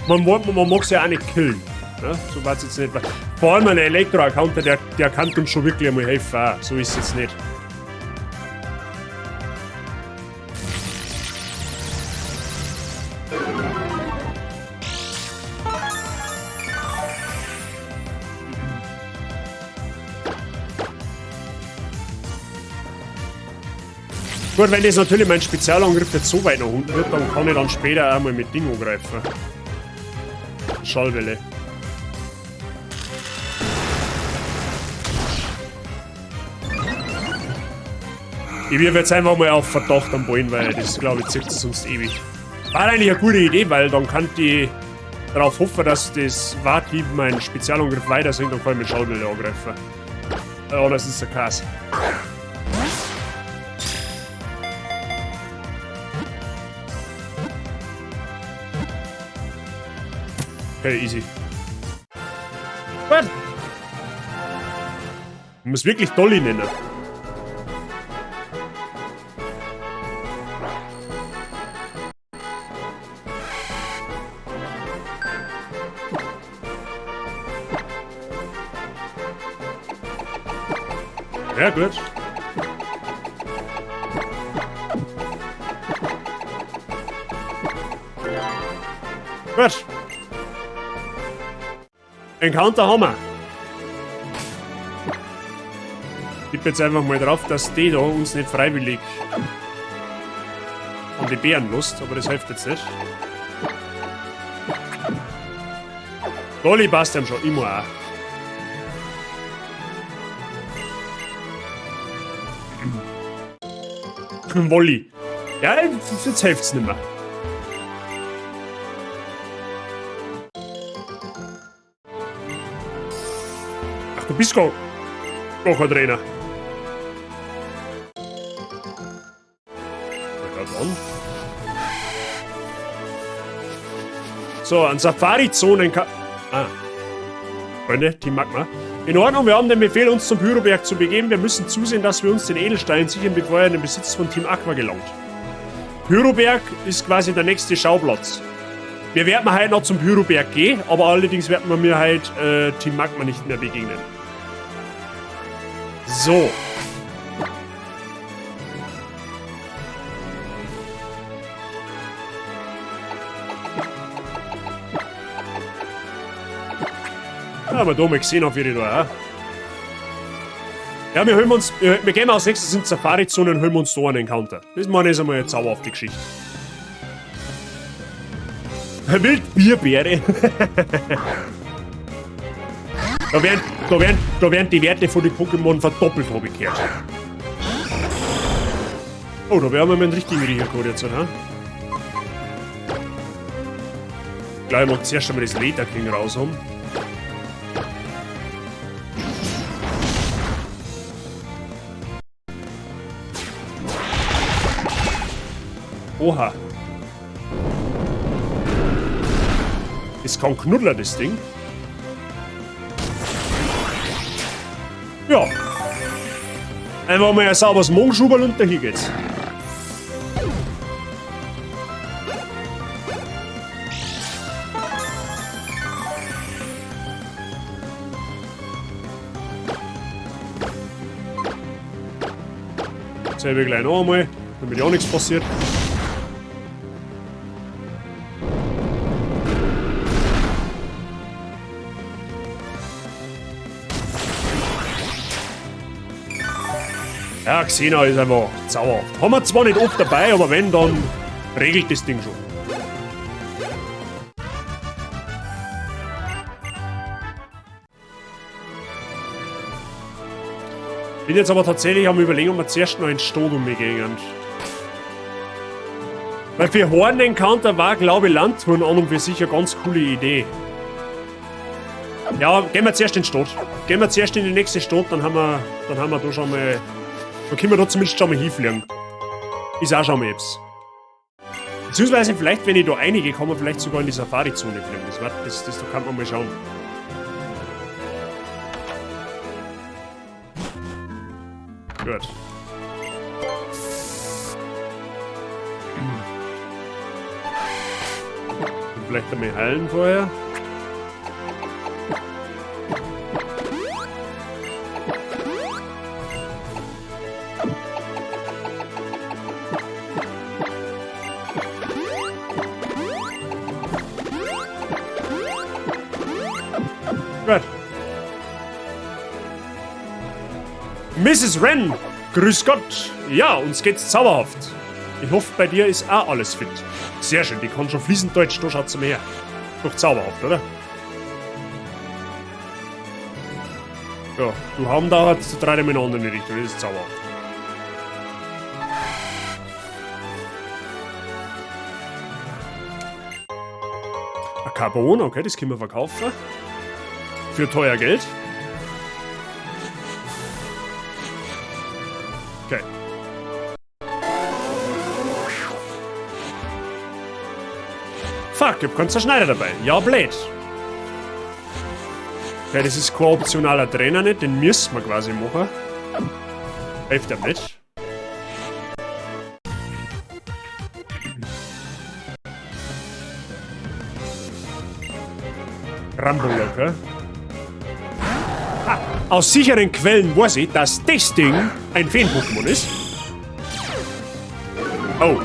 Speaker 1: Man mag sie ja auch nicht killen. Ne? So war es jetzt nicht. Vor allem ein Elektro-Encounter, der kann uns schon wirklich einmal helfen. Auch. So ist es jetzt nicht. Gut, wenn das natürlich mein Spezialangriff jetzt so weit nach unten wird, dann kann ich dann später auch mal mit Ding angreifen. Schallwelle. Ich wirf jetzt einfach mal auf Verdacht am Ballen, weil das, glaube ich, zieht sonst ewig. War eigentlich eine gute Idee, weil dann kann die darauf hoffen, dass das Warthieb meinen Spezialangriff weiter sinkt, dann kann ich mit Schallwelle angreifen. Oh, das ist der Kass. Okay, easy. Gut. Man muss wirklich Dolly nennen. Ja, gut. Gut. Encounter haben wir. Ich tippe jetzt einfach mal drauf, dass die da uns nicht freiwillig an die Bären lässt, aber das hilft jetzt nicht. Dolly passt ihm schon immer auch. Wolli. Ja, jetzt hilft's nicht mehr. Ach, du bist gar kein Trainer. Na dann. So, an Safari-Zonen kann... Ah. Freunde, Team Magma. In Ordnung, wir haben den Befehl, uns zum Pyroberg zu begeben. Wir müssen zusehen, dass wir uns den Edelstein sichern, bevor er in den Besitz von Team Aqua gelangt. Pyroberg ist quasi der nächste Schauplatz. Wir werden heute noch zum Pyroberg gehen, aber allerdings werden wir mir halt Team Magma nicht mehr begegnen. So. Aber da mal gesehen auf ihre da, ja? Ja, wir holen uns, wir gehen als nächstes in die Safari-Zone und holen uns da einen Encounter. Das meine ich einmal jetzt sauer auf die Geschichte. Wildbierbeere. Da werden die Werte von den Pokémon verdoppelt, hab ich gehört. Oh, da werden wir mit dem richtigen Riechercode jetzt, oder? Gleich mal zuerst einmal das Lederking raus haben. Oha. Das kann Knuddler, das Ding. Ja. Einfach mal ein sauberes Mogenschuberl und dahin geht's. Selbe gleich noch einmal, damit ja nichts passiert. Ja, Xena ist einfach zauberhaft. Haben wir zwar nicht oft dabei, aber wenn, dann regelt das Ding schon. Bin jetzt aber tatsächlich am Überlegen, ob wir zuerst noch in Stod umgehen. Weil für Horn-Encounter war, glaube ich, Landtouren an und für sich eine ganz coole Idee. Ja, gehen wir zuerst in die Stadt. Gehen wir zuerst in die nächste Stadt, dann haben wir da schon mal. Dann können wir da zumindest schon mal hinfliegen. Ist auch schon mal etwas. Beziehungsweise vielleicht, wenn ich da reingehe, kann man vielleicht sogar in die Safari-Zone fliegen. Das da kann man mal schauen. Gut. Und vielleicht einmal heilen vorher. Gut. Mrs. Wren, grüß Gott. Ja, uns geht's zauberhaft. Ich hoffe, bei dir ist auch alles fit. Sehr schön, die kann schon fließend Deutsch, da schaut's mir her. Doch zauberhaft, oder? Ja, du haben da halt drei in eine andere Richtung, das ist zauberhaft. Ein Carbon, okay, das können wir verkaufen. Für teuer Geld. Okay. Fuck, ich hab keinen Zerschneider dabei. Ja, blöd. Okay, das ist kein optionaler Trainer nicht, den müssen wir quasi machen. Hilft ihm nicht. Rumble, okay. Ha, aus sicheren Quellen weiß ich, dass das Ding ein Feen-Pokémon ist. Oh.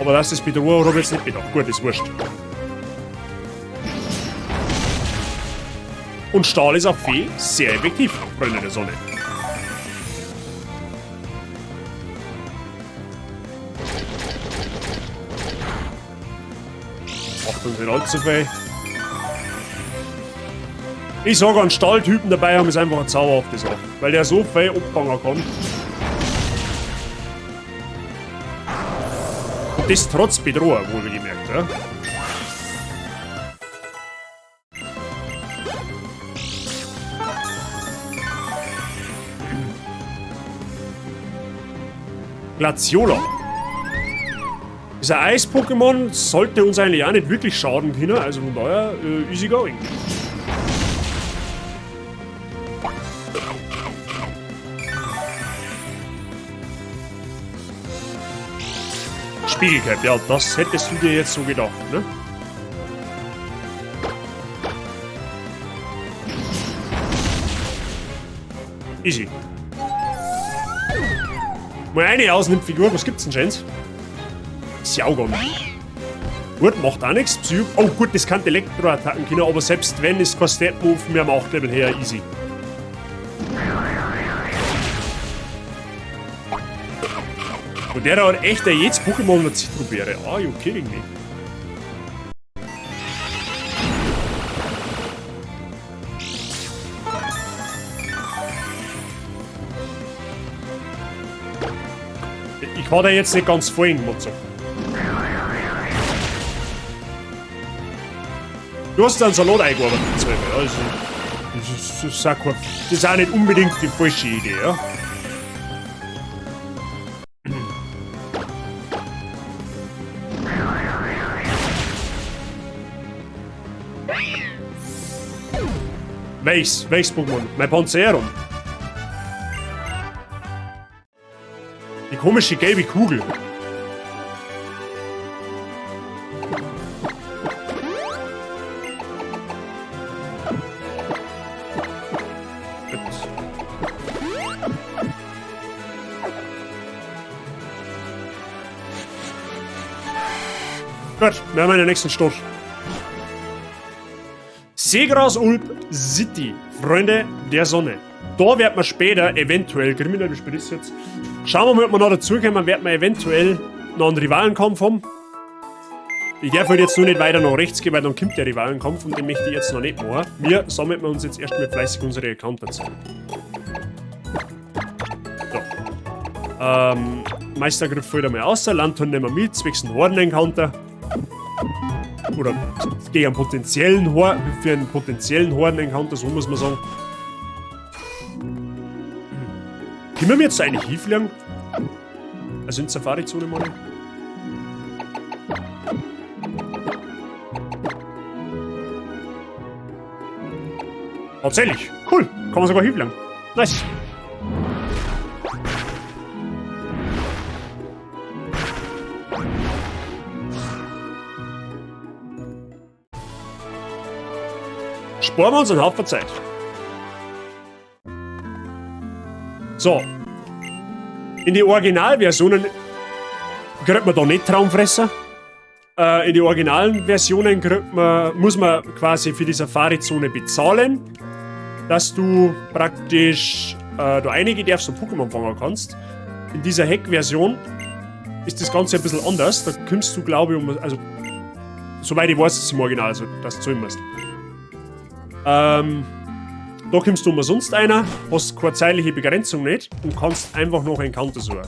Speaker 1: Aber dass das Bedrohung habe ich jetzt nicht bedacht. Gut, ist wurscht. Und Stahl ist auf Fee sehr effektiv, Freunde der Sonne. Macht uns nicht allzu viel. Ich sage, einen Stahltypen dabei haben ist einfach eine zauberhafte Sache, weil der so viel abfangen kann. Und das trotz Bedrohung, wohlgemerkt, ja. Glaziola. Dieser Eis-Pokémon sollte uns eigentlich auch nicht wirklich schaden können, also von daher easy going. Spiegelcap, ja, das hättest du dir jetzt so gedacht, ne? Easy. Mal eine Ausnimmfigur, was gibt's denn, Jens? Xiaogon. Gut, macht auch nichts. Psycho. Oh gut, das kann Elektroattacken können, aber selbst wenn, ist kein Step-Move mehr am 8 Level her, easy. Und der da hat echt ein jedes Pokémon mit Zitrusbeere. Ah, you kidding me. Ich war da jetzt nicht ganz voll in Motzo. Du hast einen Salat eingearbeitet, Zwölfe. Ja, das ist auch nicht unbedingt die falsche Idee, ja. Welches? Welches Pokémon? Mein Panzeron. Die komische gelbe Kugel. Gut, wir haben in der nächsten Stadt. Seegrasulp City, Freunde der Sonne. Da wird man später eventuell, kriminell, wie spät ist jetzt? Schauen wir mal, ob wir noch dazukommen, wird man eventuell noch einen Rivalenkampf haben. Ich darf halt jetzt nur nicht weiter nach rechts gehen, weil dann kommt der Rivalenkampf und den möchte ich jetzt noch nicht machen. Wir sammeln uns jetzt erstmal fleißig unsere Encounter zusammen. So. Meistergriff fällt einmal aus, Landhorn nehmen wir mit, zwecks einen Horden-Encounter. Oder gegen einen potenziellen Horden, für einen potenziellen Horden-Encounter, so muss man sagen. Können wir jetzt eigentlich hinfliegen? Also in Safari-Zone, meine ich. Tatsächlich, cool, kann man sogar hinfliegen. Nice. Sparen wir uns einen Haufen Zeit. So. In die Originalversionen kriegt man da nicht Traumfresser. In die originalen Versionen muss man quasi für die Safari-Zone bezahlen, dass du praktisch da einige darfst und Pokémon fangen kannst. In dieser Hack-Version ist das Ganze ein bisschen anders. Da kommst du, glaube ich, um, also soweit ich weiß, ist es im Original, also dass du zahlen musst. Da kommst du umsonst einer, hast keine zeitliche Begrenzung nicht und kannst einfach noch einen Encounter suchen.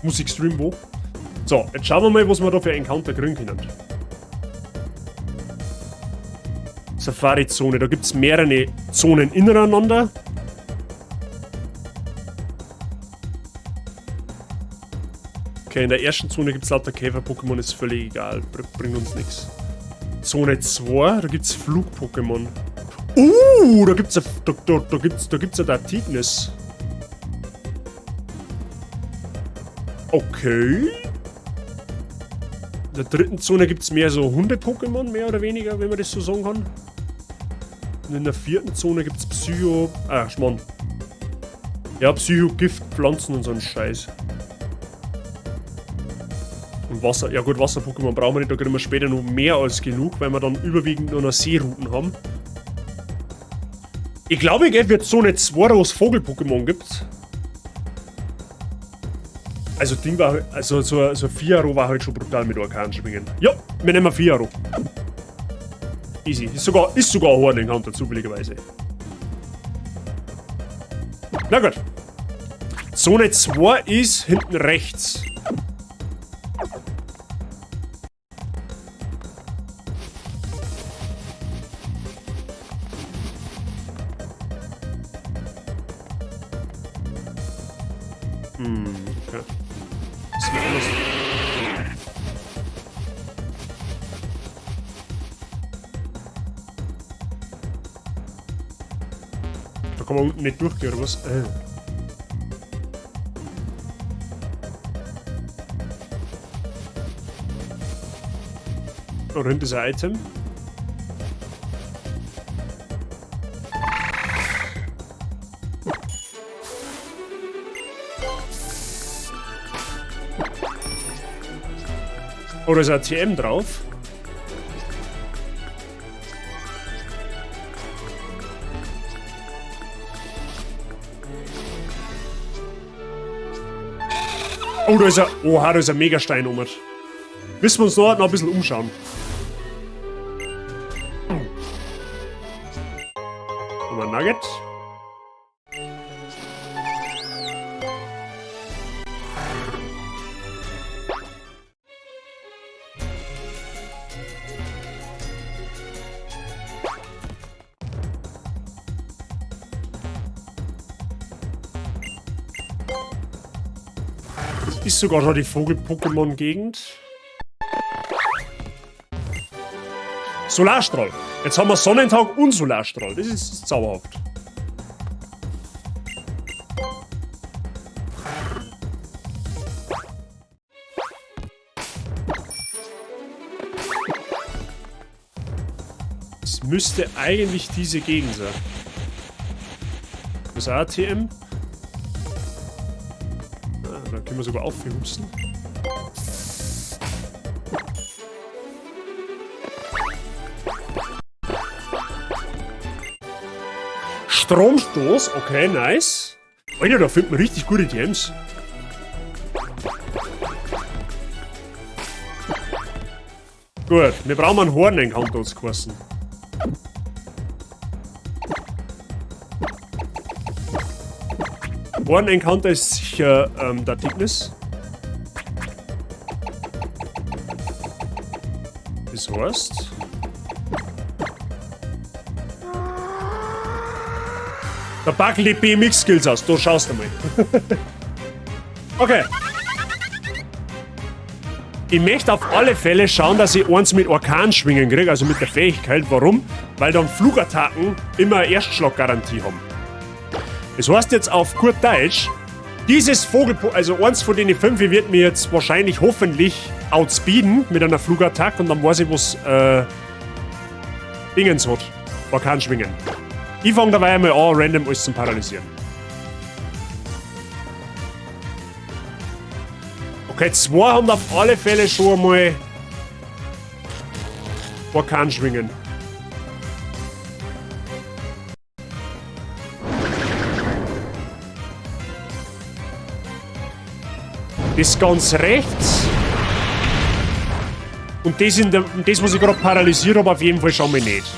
Speaker 1: Musikstream wo? So, jetzt schauen wir mal, was wir da für Encounter kriegen können. Safari-Zone, da gibt's mehrere Zonen ineinander. Okay, in der ersten Zone gibt's lauter Käfer-Pokémon, ist völlig egal, bringt uns nix. Zone 2, da gibt's Flug-Pokémon. Da gibt's ein Dartignis. Okay. In der dritten Zone gibt's mehr so Hunde-Pokémon, mehr oder weniger, wenn man das so sagen kann. Und in der vierten Zone gibt's Psycho... Ah, Schmarrn. Ja, Psycho, Gift, Pflanzen und so ein Scheiß. Und Wasser, ja gut, Wasser-Pokémon brauchen wir nicht, da kriegen wir später noch mehr als genug, weil wir dann überwiegend nur noch Seerouten haben. Ich glaube, ich wird Zone 2, wo es Vogel-Pokémon gibt. Also Ding war, also so Fiaro war halt schon brutal mit Orkanschwingen. Ja, wir nehmen Fiaro. Easy. Ist sogar ein Horn-Encounter, zufälligerweise. Na gut. Zone 2 ist hinten rechts. Okay. Das ist mir anders. Da kann man unten nicht durchgehen, oder was? Da hinten ist ein Item. Oh, da ist ein TM drauf. Oh, da ist ein... Oha, da ist ein Megastein um. Müssen wir uns noch ein bisschen umschauen. Haben wir ein Nugget. Ist sogar schon die Vogel-Pokémon-Gegend. Solarstrahl. Jetzt haben wir Sonnentag und Solarstrahl. Das ist zauberhaft. Es müsste eigentlich diese Gegend sein. Das ist ATM. Ah, da können wir sogar aufhupsen. Stromstoß, okay, nice. Alter, da findet man richtig gute TMs. Gut, wir brauchen einen Horn-Encounter uns geheißen. Horn-Encounter ist sicher der Tignis. Das heißt... Da packen die BMX-Skills aus, du schaust einmal. Okay. Ich möchte auf alle Fälle schauen, dass ich eins mit Orkan schwingen kriege, also mit der Fähigkeit. Warum? Weil dann Flugattacken immer eine Erstschlaggarantie haben. Das heißt jetzt auf gut Deutsch, dieses Vogel, also eins von den 5 wird mir jetzt wahrscheinlich hoffentlich outspeeden mit einer Flugattacke und dann weiß ich, was Dingens hat. Orkan schwingen. Ich fange dabei einmal an, random alles zum Paralysieren. Okay, 2 haben auf alle Fälle schon einmal Orkan schwingen. Das ganz rechts. Und das, in der, und das, was ich gerade paralysiert habe, auf jeden Fall schon mal nicht.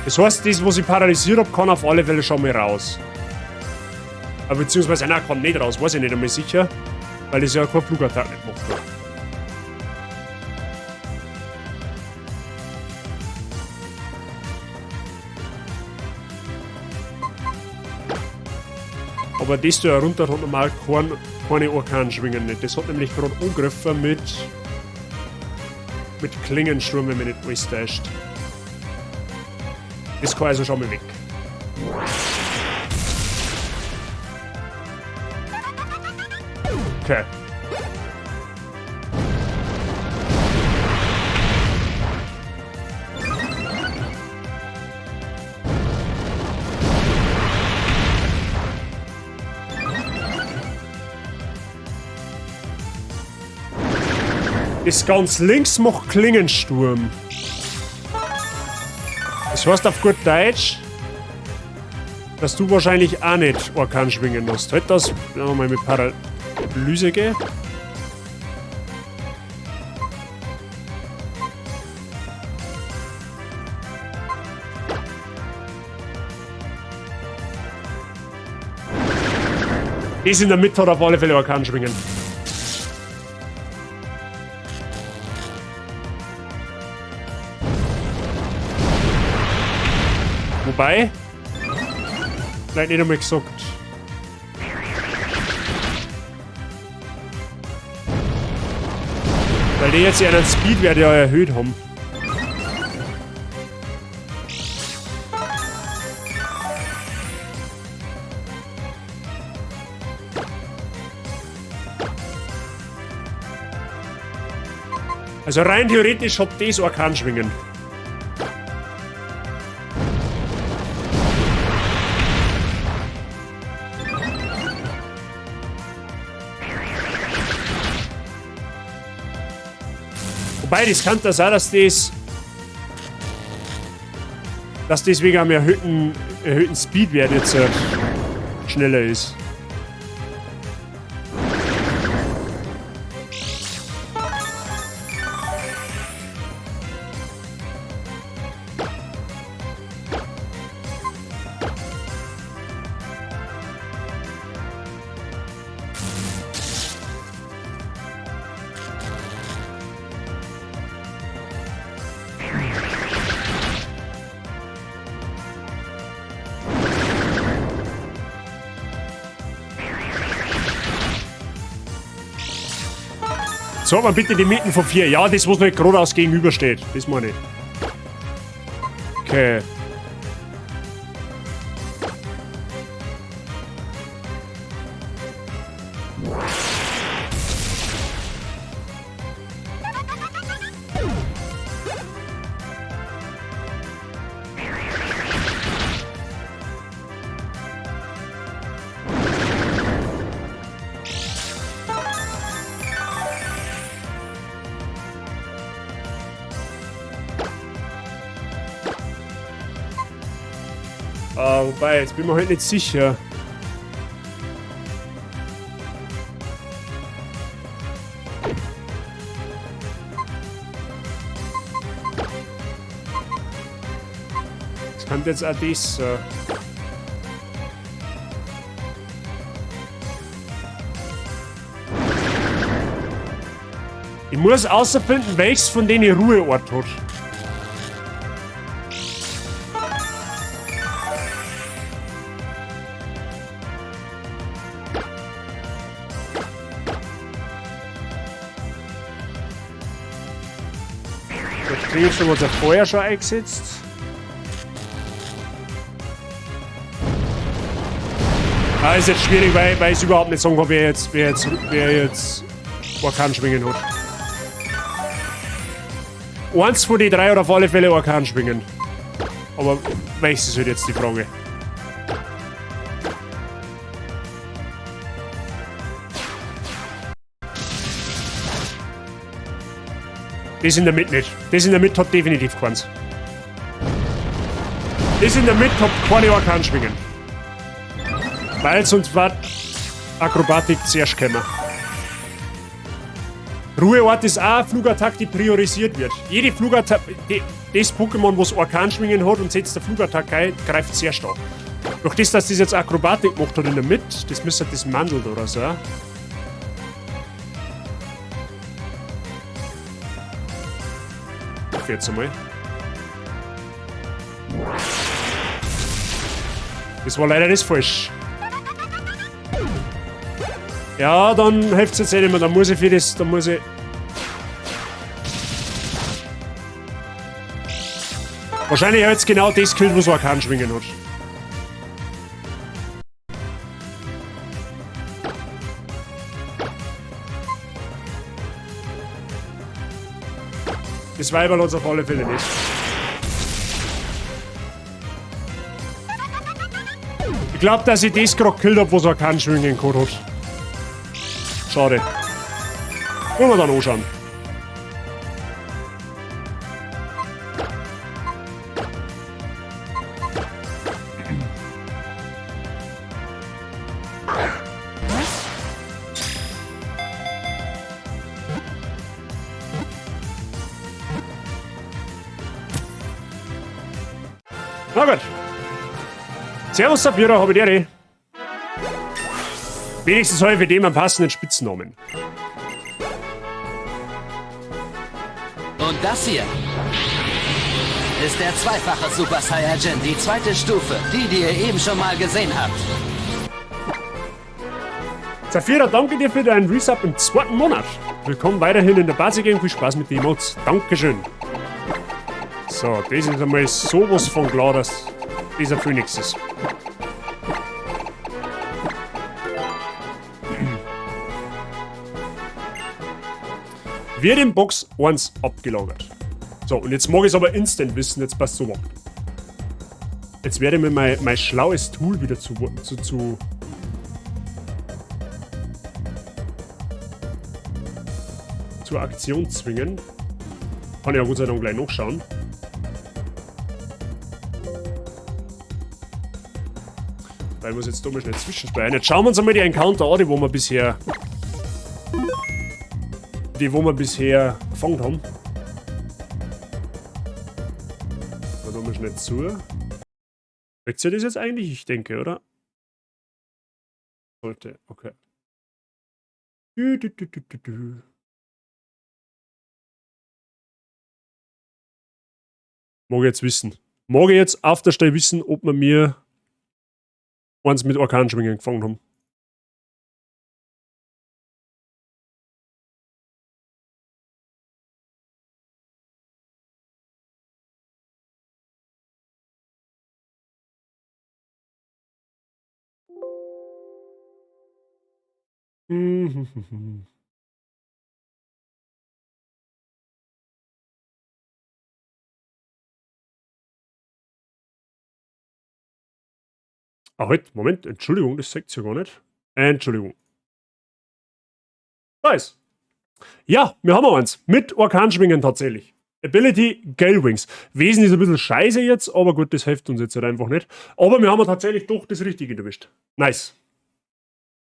Speaker 1: Das heißt, das, was ich paralysiert hab, kann auf alle Fälle schon mal raus. Aber beziehungsweise, nein, kann nicht raus, weiß ich nicht einmal sicher. Weil das ja keine Flugattacke nicht gemacht hat. Aber das da runter hat normal keine Orkanschwingen nicht. Das hat nämlich gerade angegriffen mit Klingensturm, wenn mich nicht alles täuscht. Das kann also schon mal weg. Okay. Das ganz links macht Klingensturm. Das heißt auf gut Deutsch, dass du wahrscheinlich auch nicht Orkan schwingen musst. Halt das, wenn wir mal mit Paralyse gehen. Das in der Mitte hat auf alle Fälle Orkan schwingen. Wobei, vielleicht nicht einmal gesagt. Weil die jetzt ihren Speedwert ja erhöht haben. Also rein theoretisch hat das Orkanschwingen. Wobei, das kann da sein, dass das wegen einem erhöhten Speedwert jetzt schneller ist. Sag mal bitte die Mitten von 4. Ja, das, was nicht geradeaus gegenübersteht. Das meine ich. Okay. Wobei, jetzt bin ich mir halt nicht sicher. Das kann jetzt auch das sein. Ich muss außerfinden, welches von denen Ruheort hat. Da kriege ich schon unser Feuer schon eingesetzt. Ah, ist jetzt schwierig, weil ich es überhaupt nicht sagen kann, wer jetzt Orkanschwingen hat. Eins von den drei hat auf alle Fälle Orkanschwingen. Aber welches ist halt jetzt die Frage. Das in der Mitte nicht. Das in der Mitte hat definitiv keins. Das in der Mitte hat keine Orkanschwingen. Weil sonst war Akrobatik zuerst gekommen. Ruheort ist auch eine Flugattacke, die priorisiert wird. Jede Flugattacke, das Pokémon, was Orkanschwingen hat und setzt eine Flugattacke ein, greift zuerst an. Durch das, dass das jetzt Akrobatik gemacht hat in der Mitte, das müsste das Mandel oder so. Jetzt einmal. Das war leider das falsch. Ja, dann hilft's jetzt eh nicht mehr. Dann muss ich für das. Dann muss ich. Wahrscheinlich hat jetzt genau das gekillt, was Orkanschwingen hat. Das Weiberl hat's auf alle Fälle nicht. Ich glaube, dass ich das gerade gekillt hab, was Orkanschwingen gehabt hat. Schade. Wollen wir dann anschauen. Na gut. Servus Saphira, hab ich dir. Wenigstens habe ich für den einen passenden Spitznamen.
Speaker 2: Und das hier ist der zweifache Super Saiyajin, die zweite Stufe, die, die ihr eben schon mal gesehen habt.
Speaker 1: Saphira, danke dir für deinen Resub im zweiten Monat. Willkommen weiterhin in der Basic Game. Viel Spaß mit den Emotes. Dankeschön. So, das ist einmal sowas von klar, dass dieser Phönix ist. Wird in Box 1 abgelagert. So, und jetzt mag ich es aber instant wissen, jetzt passt so. Jetzt werde ich mir mein schlaues Tool wieder zur Aktion zwingen. Kann ich ja Gott sei Dank gleich nachschauen. Weil ich muss jetzt da mal schnell zwischenspeichern. Jetzt schauen wir uns einmal die Encounter an, die wo wir bisher gefangen haben. Da tun wir schnell zu. Weckt ihr das jetzt eigentlich? Ich denke, oder? Sollte, okay. Du, du, du, du, du, du. Mag ich jetzt wissen. Mag ich jetzt auf der Stelle wissen, ob wir mir eins mit Orkanschwingen gefangen haben. Mhm. Ah, halt, Moment, Entschuldigung, das sagt ja gar nicht. Entschuldigung. Nice. Ja, wir haben eins. Mit Orkanschwingen tatsächlich. Ability Gale Wings. Wesen ist ein bisschen scheiße jetzt, aber gut, das hilft uns jetzt halt einfach nicht. Aber wir haben tatsächlich doch das Richtige erwischt. Nice.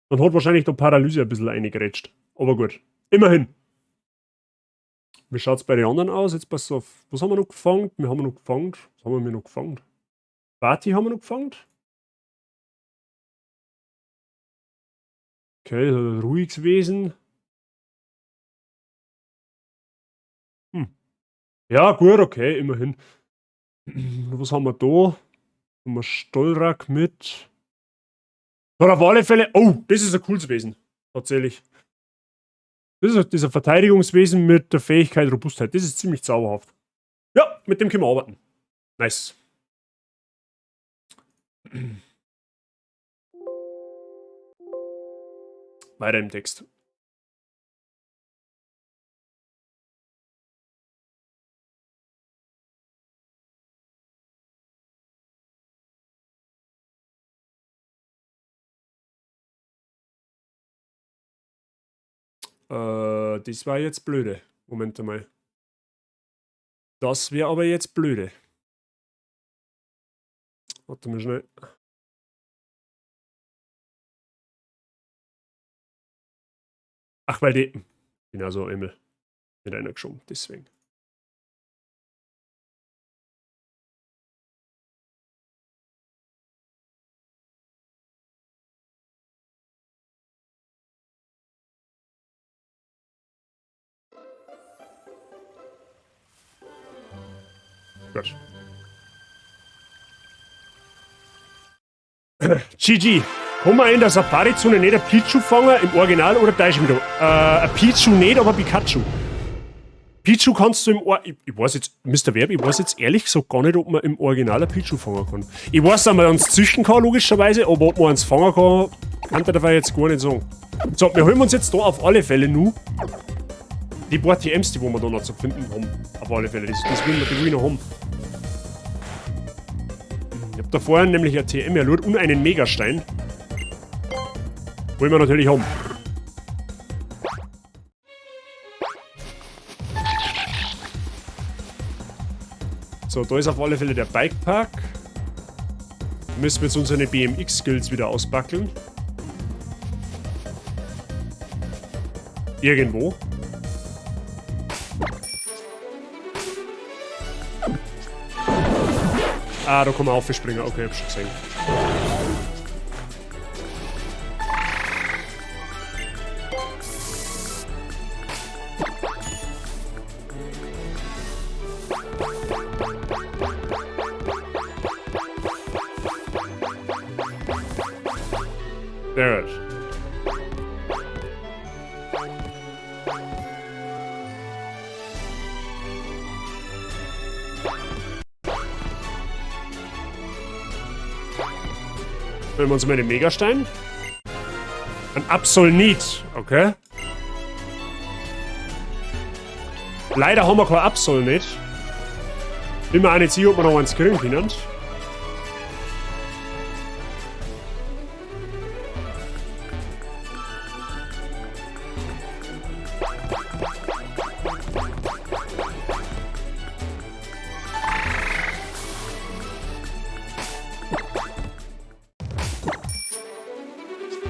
Speaker 1: Dann hat wahrscheinlich da Paralyse ein bisschen eingegrätscht. Aber gut. Immerhin. Wie schaut's bei den anderen aus? Jetzt pass auf. Was haben wir noch gefangen? Wir haben noch gefangen. Was haben wir noch gefangen? Party haben wir noch gefangen. Okay, so ein ruhiges Wesen. Ja, gut, okay, immerhin. Was haben wir da? Haben wir Stolrak mit. Hat auf alle Fälle. Oh, das ist ein cooles Wesen. Tatsächlich. Das ist dieser Verteidigungswesen mit der Fähigkeit Robustheit. Das ist ziemlich zauberhaft. Ja, mit dem können wir arbeiten. Nice. Weiter im Text. Das war jetzt blöde. Moment einmal. Das wäre aber jetzt blöde. Warte mal schnell. Ach, weil die. Bin also einmal mit einer geschoben, deswegen. Gut. GG. Kann man in der Safari-Zone nicht ein Pichu fangen, im Original oder täusche ich mich da? Ein Pichu nicht, aber Pikachu. Pichu kannst du im Or ich, ich weiß jetzt, Mr. Werb, ich weiß jetzt ehrlich gesagt gar nicht, ob man im Original ein Pichu fangen kann. Ich weiß, dass man eins züchten kann, logischerweise, aber ob man eins fangen kann, kann ich dabei jetzt gar nicht sagen. So, wir holen uns jetzt da auf alle Fälle nur die paar TMs, die wo wir da noch zu finden haben. Auf alle Fälle, das wollen wir, die will ich noch haben. Ich hab da vorhin nämlich ein TM erlurt und einen Megastein. Wollen wir natürlich haben. So, da ist auf alle Fälle der Bikepark. Müssen wir jetzt unsere BMX-Skills wieder ausbackeln. Irgendwo. Ah, da kann man aufspringen. Okay, hab schon gesehen. Sehr gut. Holen wir uns mal den Megastein. Ein Absolnit, okay. Leider haben wir kein Absolnit. Bin mir auch nicht sicher, ob wir noch eins kriegen können.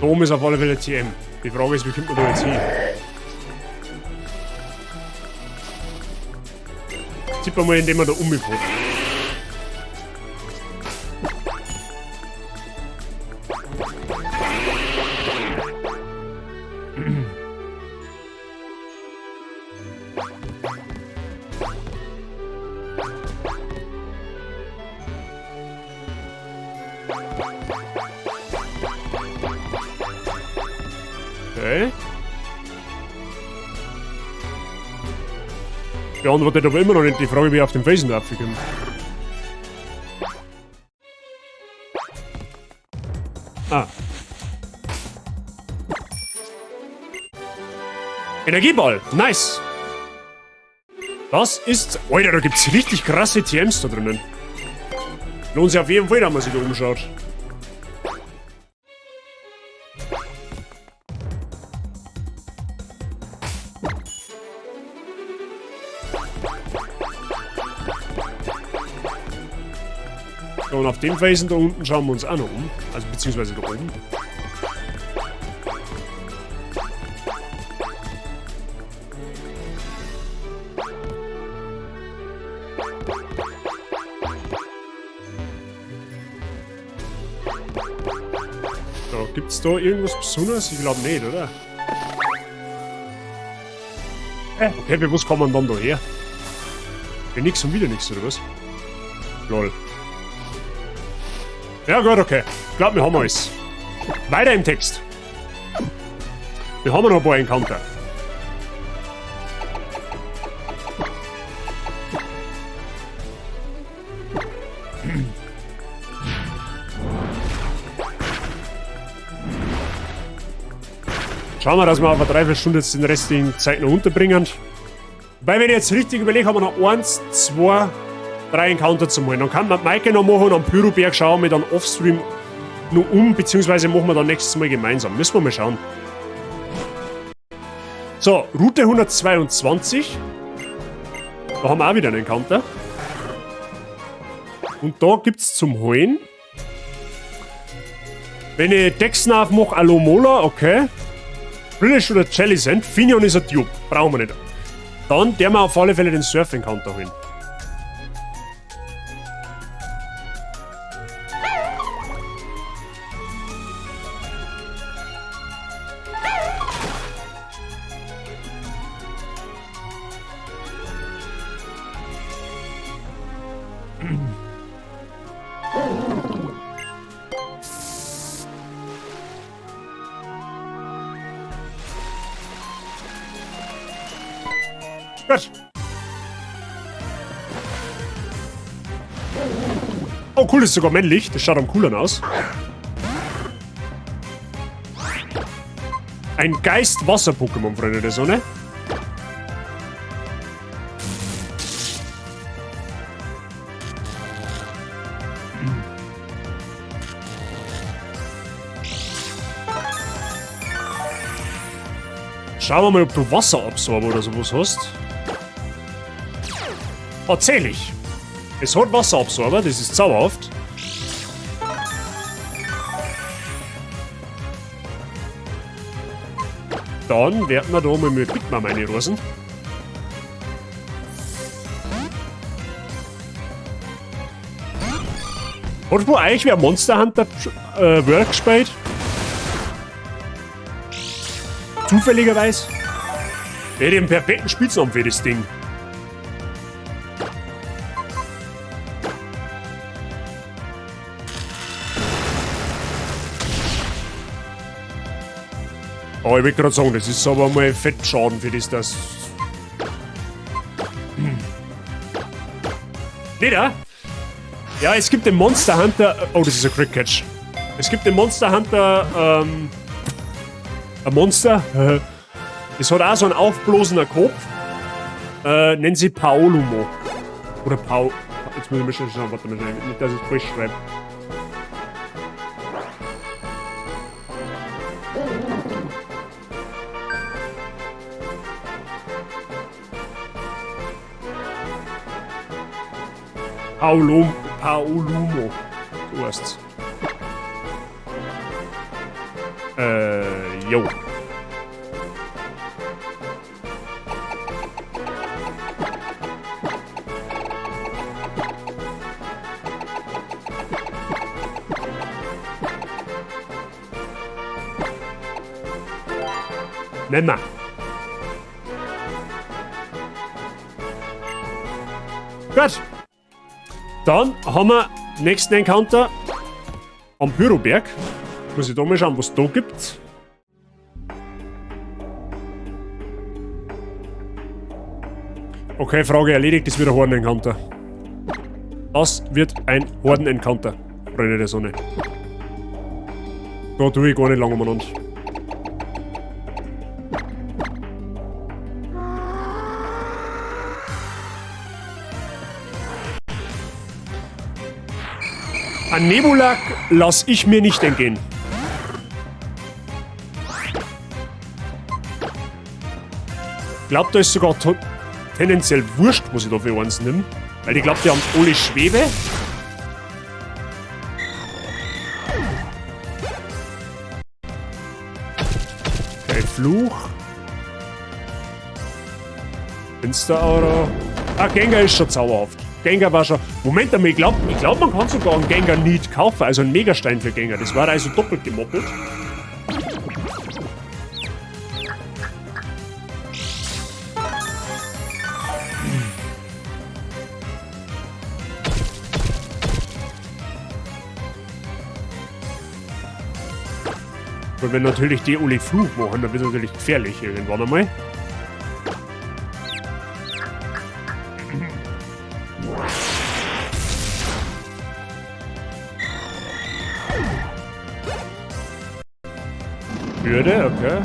Speaker 1: Da oben ist auf alle Fälle TM. Die Frage ist, wie kommt man da jetzt hin? Tipp mal, indem man da umfährt. Okay. Beantwortet aber immer noch nicht die Frage, wie ich auf den Felsen raufkomme. Ah. Energieball, nice. Das ist... Alter, da gibt's richtig krasse TMs da drinnen. Lohnt sich auf jeden Fall, wenn man sich da umschaut. So, und auf dem Felsen da unten schauen wir uns auch noch um. Also beziehungsweise da oben. So, gibt's da irgendwas Besonderes? Ich glaube nicht, oder? Okay, wie was kann man dann da her? Ja, nix und wieder nix, oder was? Lol. Ja gut, okay. Ich glaube, wir haben alles. Weiter im Text. Wir haben noch ein paar Encounter. Schauen wir, dass wir auf eine Dreiviertelstunde jetzt den restlichen Zeit noch unterbringen. Weil, wenn ich jetzt richtig überlege, haben wir noch 1, 2, 3 Encounter zu holen. Dann kann man Maike noch machen und am Pyroberg schauen wir dann offstream noch um, beziehungsweise machen wir dann nächstes Mal gemeinsam. Müssen wir mal schauen. So, Route 122. Da haben wir auch wieder einen Encounter. Und da gibt's zum Holen. Wenn ich Dexen aufmache, Alomola, okay. British oder Jellicent, Finion ist ein Dupe, brauchen wir nicht. Dann der wir auf alle Fälle den Surf Encounter holen. Gut. Oh cool, das ist sogar männlich. Das schaut am cooleren aus. Ein Geist-Wasser-Pokémon, Freunde der Sonne. Schauen wir mal, ob du Wasserabsorber oder sowas hast. Tatsächlich. Es hat Wasserabsorber, das ist zauberhaft. Dann werden wir da mal mit Big Mom reinrasen. Hat wo eigentlich wer Monster Hunter World gespielt? Zufälligerweise? Der hätte einen perfekten Spitznamen für das Ding. Oh, ich wollte gerade sagen, das ist aber mal Fettschaden für das, das. Nicht, ja? Ja, es gibt den Monster Hunter. Oh, das ist ein Quick Catch. Es gibt den Monster Hunter. Ein Monster. Es hat auch so einen aufblasenden Kopf. Nennen sie Paolumo. Oder Pau. Jetzt muss ich mal schnell schauen, warte mal schnell. Nicht, dass ich es falsch schreibe. Paolumo. So heißt's. Jo. Nimmer. Gut. Dann haben wir nächsten Encounter am Pyroberg. Muss ich da mal schauen, was da gibt. Okay, Frage erledigt, das wird ein Horden-Encounter. Das wird ein Horden-Encounter, Freunde der Sonne. Da tue ich gar nicht lange umeinander. An Nebulak lass ich mir nicht entgehen. Ich glaub, da ist sogar tendenziell wurscht, was ich da für eins nimm. Weil ich glaub, die haben alle Schwebe. Okay, Fluch. Finsteraura. Ah, Gengar ist schon zauberhaft. Gengar war schon... Moment einmal, ich glaub, man kann sogar einen Gengar nicht kaufen. Also einen Megastein für Gengar. Das war also doppelt gemoppelt. Und wenn natürlich die alle Fluch machen, dann wird es natürlich gefährlich irgendwann einmal. Würde, okay.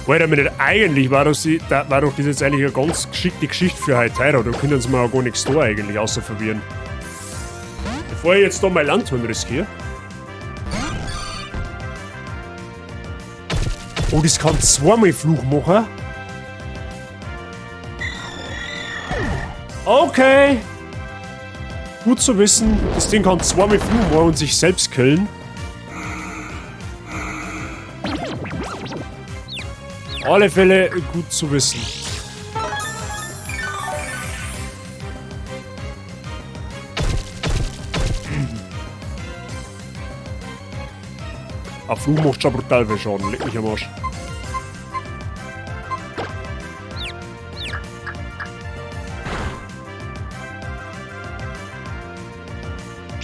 Speaker 1: Wait a minute, eigentlich war doch, sie, da, war doch das jetzt eigentlich eine ganz geschickte Geschichte für Hytera. Da können sie mir auch gar nichts da eigentlich, außer verwirren. Bevor ich jetzt da mein Lanturn riskiere. Oh, das kann zweimal Fluch machen. Okay. Gut zu wissen, das Ding kann zweimal Fluch machen und sich selbst killen. Alle Fälle gut zu wissen. Ein Fluch macht schon brutal viel Schaden, leck mich am Arsch.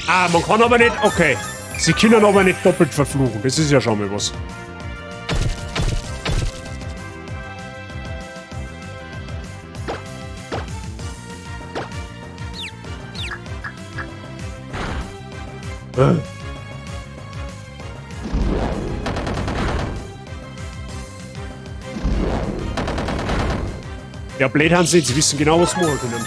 Speaker 1: Ah, man kann aber nicht... Okay. Sie können aber nicht doppelt verfluchen. Das ist ja schon mal was. Ja, blöd haben sie nicht. Sie wissen genau, was sie machen können.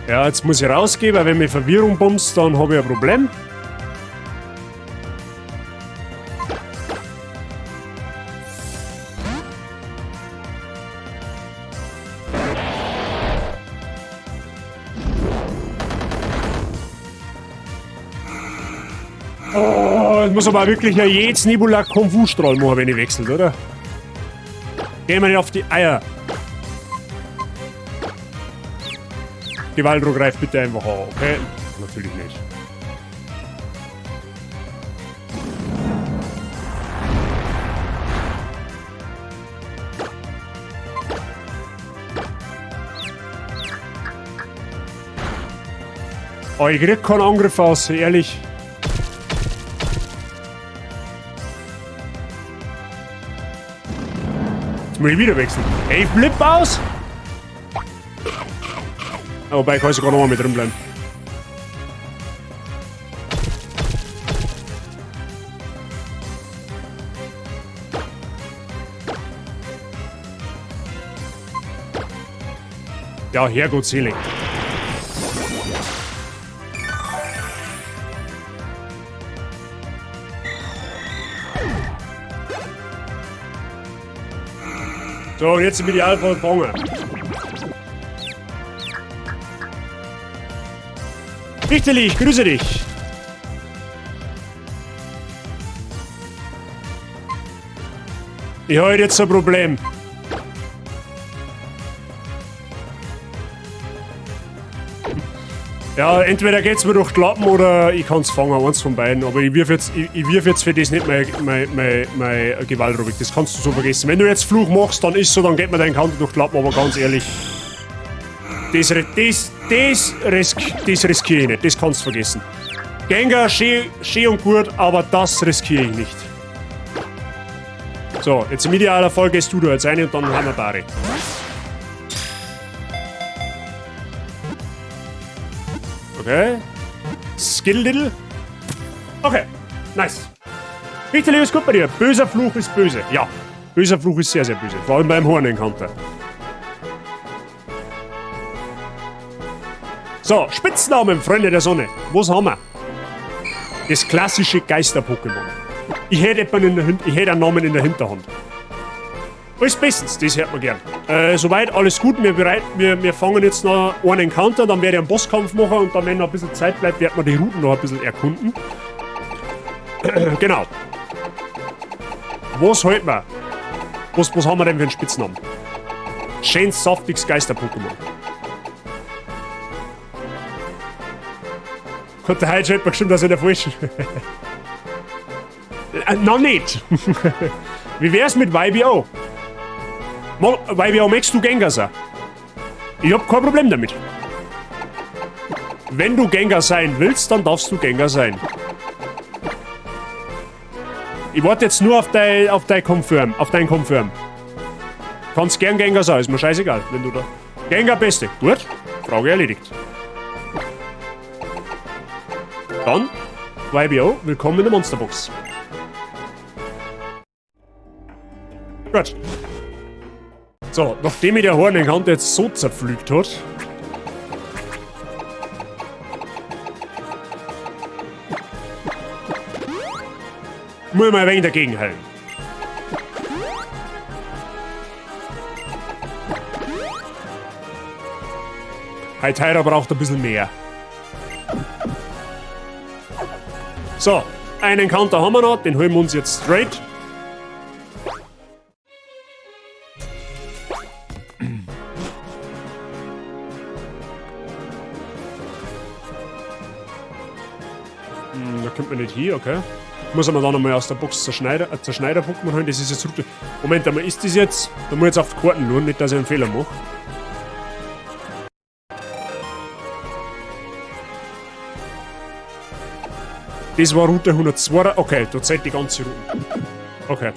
Speaker 1: Ja, jetzt muss ich rausgehen, weil wenn mich Verwirrung bumst, dann habe ich ein Problem. Oh, jetzt muss aber wirklich ja jedes Nebulak Kung-Fu-Strahl machen, wenn ich wechselt, oder? Geh mir nicht auf die Eier. Gewaldro greift bitte einfach an, okay? Natürlich nicht. Oh, ich krieg keinen Angriff aus, ehrlich. Jetzt muss ich wieder wechseln. Ey, ich flipp aus! Wobei, ich kann sogar nochmal mit drin bleiben. Ja, Herrgott selig. So, und jetzt im Idealfall fangen. Richterli, ich grüße dich. Ich habe jetzt ein Problem. Ja, entweder geht's mir durch die Lappen oder ich kann's fangen, eins von beiden. Aber ich wirf jetzt, ich wirf jetzt für das nicht mein Gewaltrubik. Das kannst du so vergessen. Wenn du jetzt Fluch machst, dann ist so, dann geht mir dein Counter durch die Lappen, aber ganz ehrlich. Das riskiere ich nicht, das kannst du vergessen. Gengar, schön und gut, aber das riskiere ich nicht. So, jetzt im idealen Fall gehst du da jetzt rein und dann haben wir Bari. Okay. Skill Little. Okay, nice. Richtig, ist gut bei dir. Böser Fluch ist böse. Ja, böser Fluch ist sehr, sehr böse. Vor allem beim Horn Encounter. So, Spitznamen, Freunde der Sonne. Was haben wir? Das klassische Geister-Pokémon. Ich hätte einen Namen in der Hinterhand. Alles bestens, das hört man gern. Soweit alles gut, wir fangen jetzt noch einen Encounter, dann werde ich einen Bosskampf machen und dann, wenn noch ein bisschen Zeit bleibt, werden wir die Routen noch ein bisschen erkunden. Genau. Was halten wir? Was haben wir denn für einen Spitznamen? Schön saftiges Geister-Pokémon. Hat der heute schon bestimmt, dass ich der falschen. Noch nicht. Wie wär's mit YBO? YBO, möchtest du Gengar sein? Ich hab kein Problem damit. Wenn du Gengar sein willst, dann darfst du Gengar sein. Ich warte jetzt nur auf dein Confirm. Auf dein Confirm. Kannst gern Gengar sein, ist mir scheißegal, wenn du da. Gengar Beste. Gut, Frage erledigt. Dann, YBO, willkommen in der Monsterbox. Gut. So, nachdem ich der Horn Encounter jetzt so zerpflügt hat, muss ich mal ein wenig dagegen heilen. Heiteira braucht ein bisschen mehr. So, einen Encounter haben wir noch, den holen wir uns jetzt straight. Da kommt man nicht hin, okay. Muss man da nochmal aus der Box Zerschneider-Pokémon holen, das ist jetzt Route. Moment einmal, ist das jetzt? Da muss ich jetzt auf die Karten schauen, nicht, dass ich einen Fehler mache. Das war Route 102. Okay, da zeigt die ganze Route. Okay.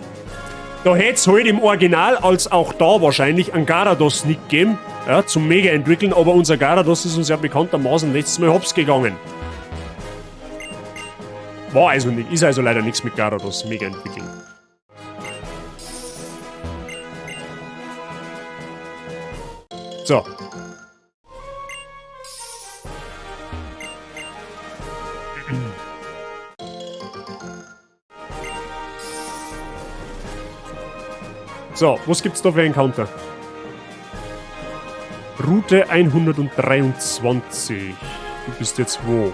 Speaker 1: Da hätte es halt im Original als auch da wahrscheinlich einen Garados nicht gegeben, ja, zum Mega entwickeln, aber unser Garados ist uns ja bekanntermaßen letztes Mal hops gegangen. War also nicht, ist also leider nichts mit Garados Mega entwickeln. So. So, was gibt's da für einen Encounter? Route 123. Du bist jetzt wo?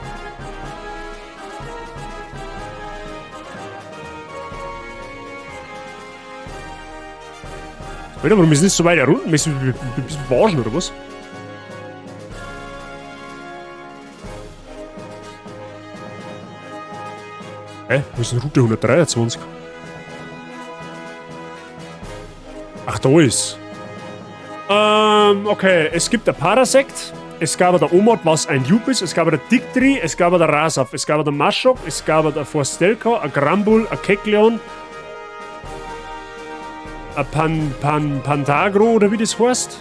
Speaker 1: Alter, warum ist nicht so weit herunten? Bist du verarschen oder was? Hä? Wo ist denn Route 123? Ach, da ist. Okay. Es gibt der Parasect. Es gab der Omot, was ein Jupe ist. Es gab der Dictri. Es gab der Rasaf. Es gab der Maschok. Es gab der Forstelka, ein Granbull, ein Kecleon. Ein Pantagro oder wie das heißt.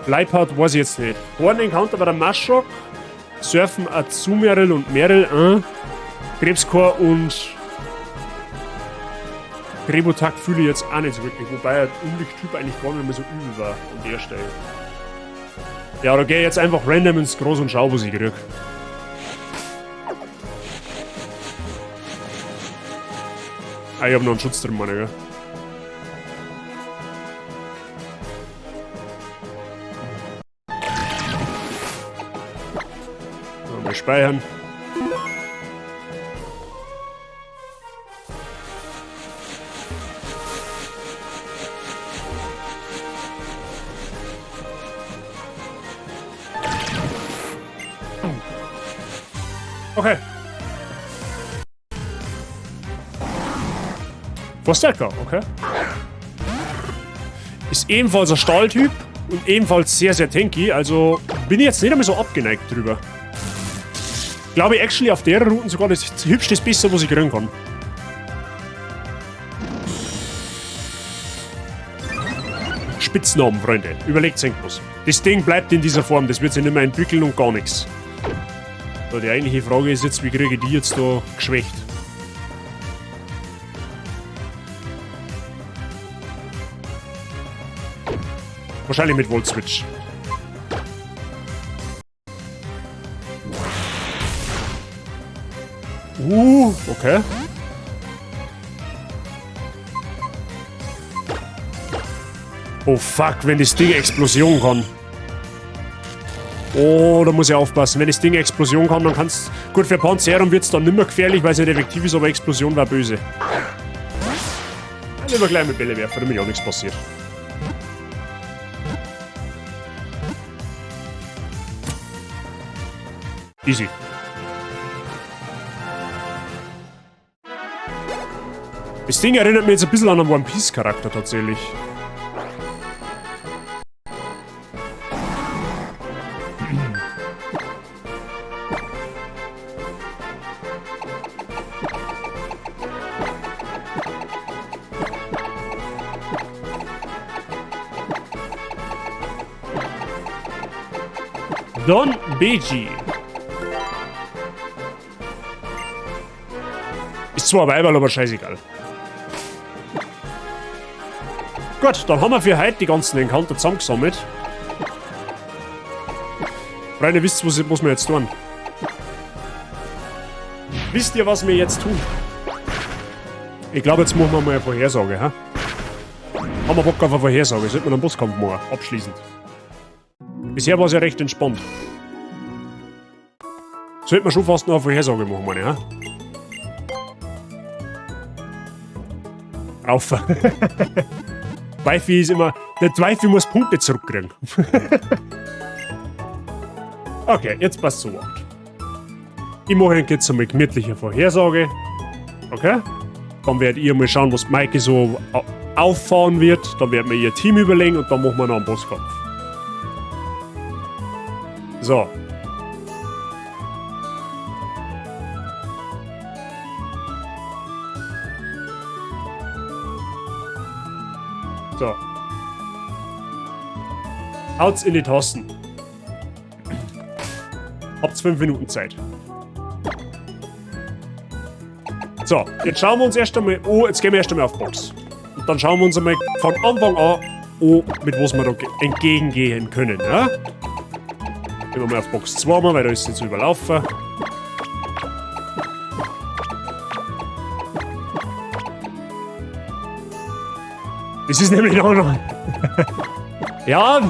Speaker 1: Leipert weiß ich jetzt nicht. Horn Encounter war der Maschok. Surfen Azumarill und Meryl. Krebskor und Gremotak fühle ich jetzt auch nicht so wirklich, wobei der Unlichttyp eigentlich gar nicht mehr so übel war an der Stelle. Ja, da geh ich jetzt einfach random ins Groß und schau, was ich krieg. Ah, ich hab noch einen Schutz drin, meine, gell? Mal speichern. Okay. Verstärker, okay. Ist ebenfalls ein Stahltyp und ebenfalls sehr, sehr tanky, also bin ich jetzt nicht einmal so abgeneigt drüber. Glaube ich actually auf der Route sogar das hübschste Beste, was ich kriegen kann. Spitznamen, Freunde. Überlegt euch was. Das Ding bleibt in dieser Form, das wird sich nicht mehr entwickeln und gar nichts. So, die eigentliche Frage ist jetzt, wie kriege ich die jetzt da geschwächt? Wahrscheinlich mit Volt Switch. Okay. Oh fuck, wenn das Ding Explosion kann. Oh, da muss ich aufpassen. Wenn das Ding Explosion kann, dann kann's... Gut, für Panzeron wird's dann nimmer gefährlich, weil es nicht effektiv ist, aber Explosion war böse. Dann lieber gleich mit Bälle werfen, damit ja nichts passiert. Easy. Das Ding erinnert mich jetzt ein bisschen an einen One Piece Charakter tatsächlich. Don Beji. Ist zwar ein Weiberl, aber scheißegal. Gut, dann haben wir für heute die ganzen Encounter zusammengesammelt. Freunde, wisst ihr, was wir jetzt tun? Wisst ihr, was wir jetzt tun? Ich glaube, jetzt machen wir mal eine Vorhersage, hä? Haben wir Bock auf eine Vorhersage? Sollten wir einen Bosskampf machen, abschließend. Bisher war es ja recht entspannt. Sollten wir schon fast noch eine Vorhersage machen, meine ich, hä? Rauf. Wifey ist immer... Der Wifey muss Punkte zurückkriegen. Okay, jetzt passt so auf. Ich mache jetzt einmal gemütliche Vorhersage. Okay? Dann werdet ihr mal schauen, was Maike so auffahren wird. Dann werden wir ihr Team überlegen und dann machen wir noch einen Bosskampf. So. So. Haut's in die Tasten. Habt's 5 Minuten Zeit. So, jetzt schauen wir uns erst einmal an. Jetzt gehen wir erst einmal auf Box. Und dann schauen wir uns einmal von Anfang an an, mit was wir da entgegengehen können. Ja? Gehen wir mal auf Box 2 mal, weil da ist es nicht so überlaufen. Das ist nämlich auch noch... Ja,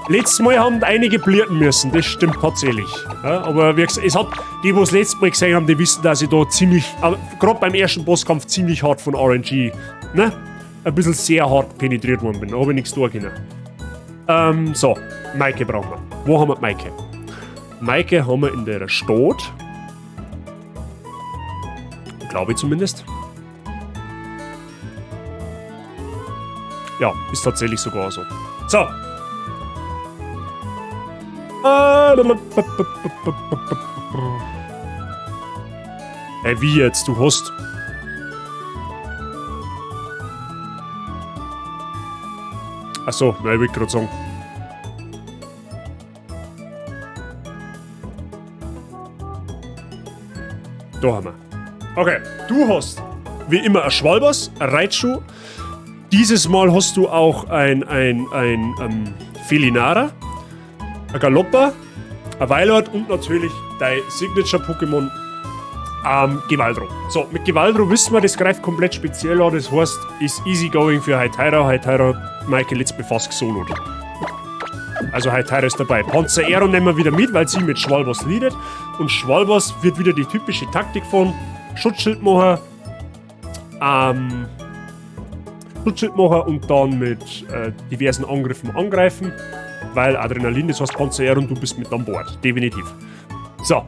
Speaker 1: letztes Mal haben einige blirten müssen, das stimmt tatsächlich. Ja, aber wie gesagt, es hat, die, die es letztes Mal gesehen haben, die wissen, dass ich da ziemlich, grad beim ersten Bosskampf ziemlich hart von RNG, ne? Ein bisschen sehr hart penetriert worden bin. Da hab ich nichts tun können. So, Maike brauchen wir. Wo haben wir Maike? Maike haben wir in der Stadt. Glaube ich zumindest. Ja, ist tatsächlich sogar so. So. Ey, wie jetzt? Du hast... Achso, nein, ich wollte gerade sagen. Da haben wir. Okay, du hast wie immer ein Schwalbas, ein Raichu. Dieses Mal hast du auch ein Felinara, ein Galoppa, ein Wailord und natürlich dein Signature-Pokémon, Gewaldro. So, mit Gewaldro wissen wir, das greift komplett speziell an, das heißt, ist easy going für Hytera. Hytera hat Michael jetzt befasst gesolot. Also Hytera ist dabei. Panzerero nehmen wir wieder mit, weil sie mit Schwalbas leadet. Und Schwalbas wird wieder die typische Taktik von Schutzschildmacher, Schutzschildmacher und dann mit diversen Angriffen angreifen, weil Adrenalin, das heißt Panzerero und du bist mit an Bord. Definitiv. So.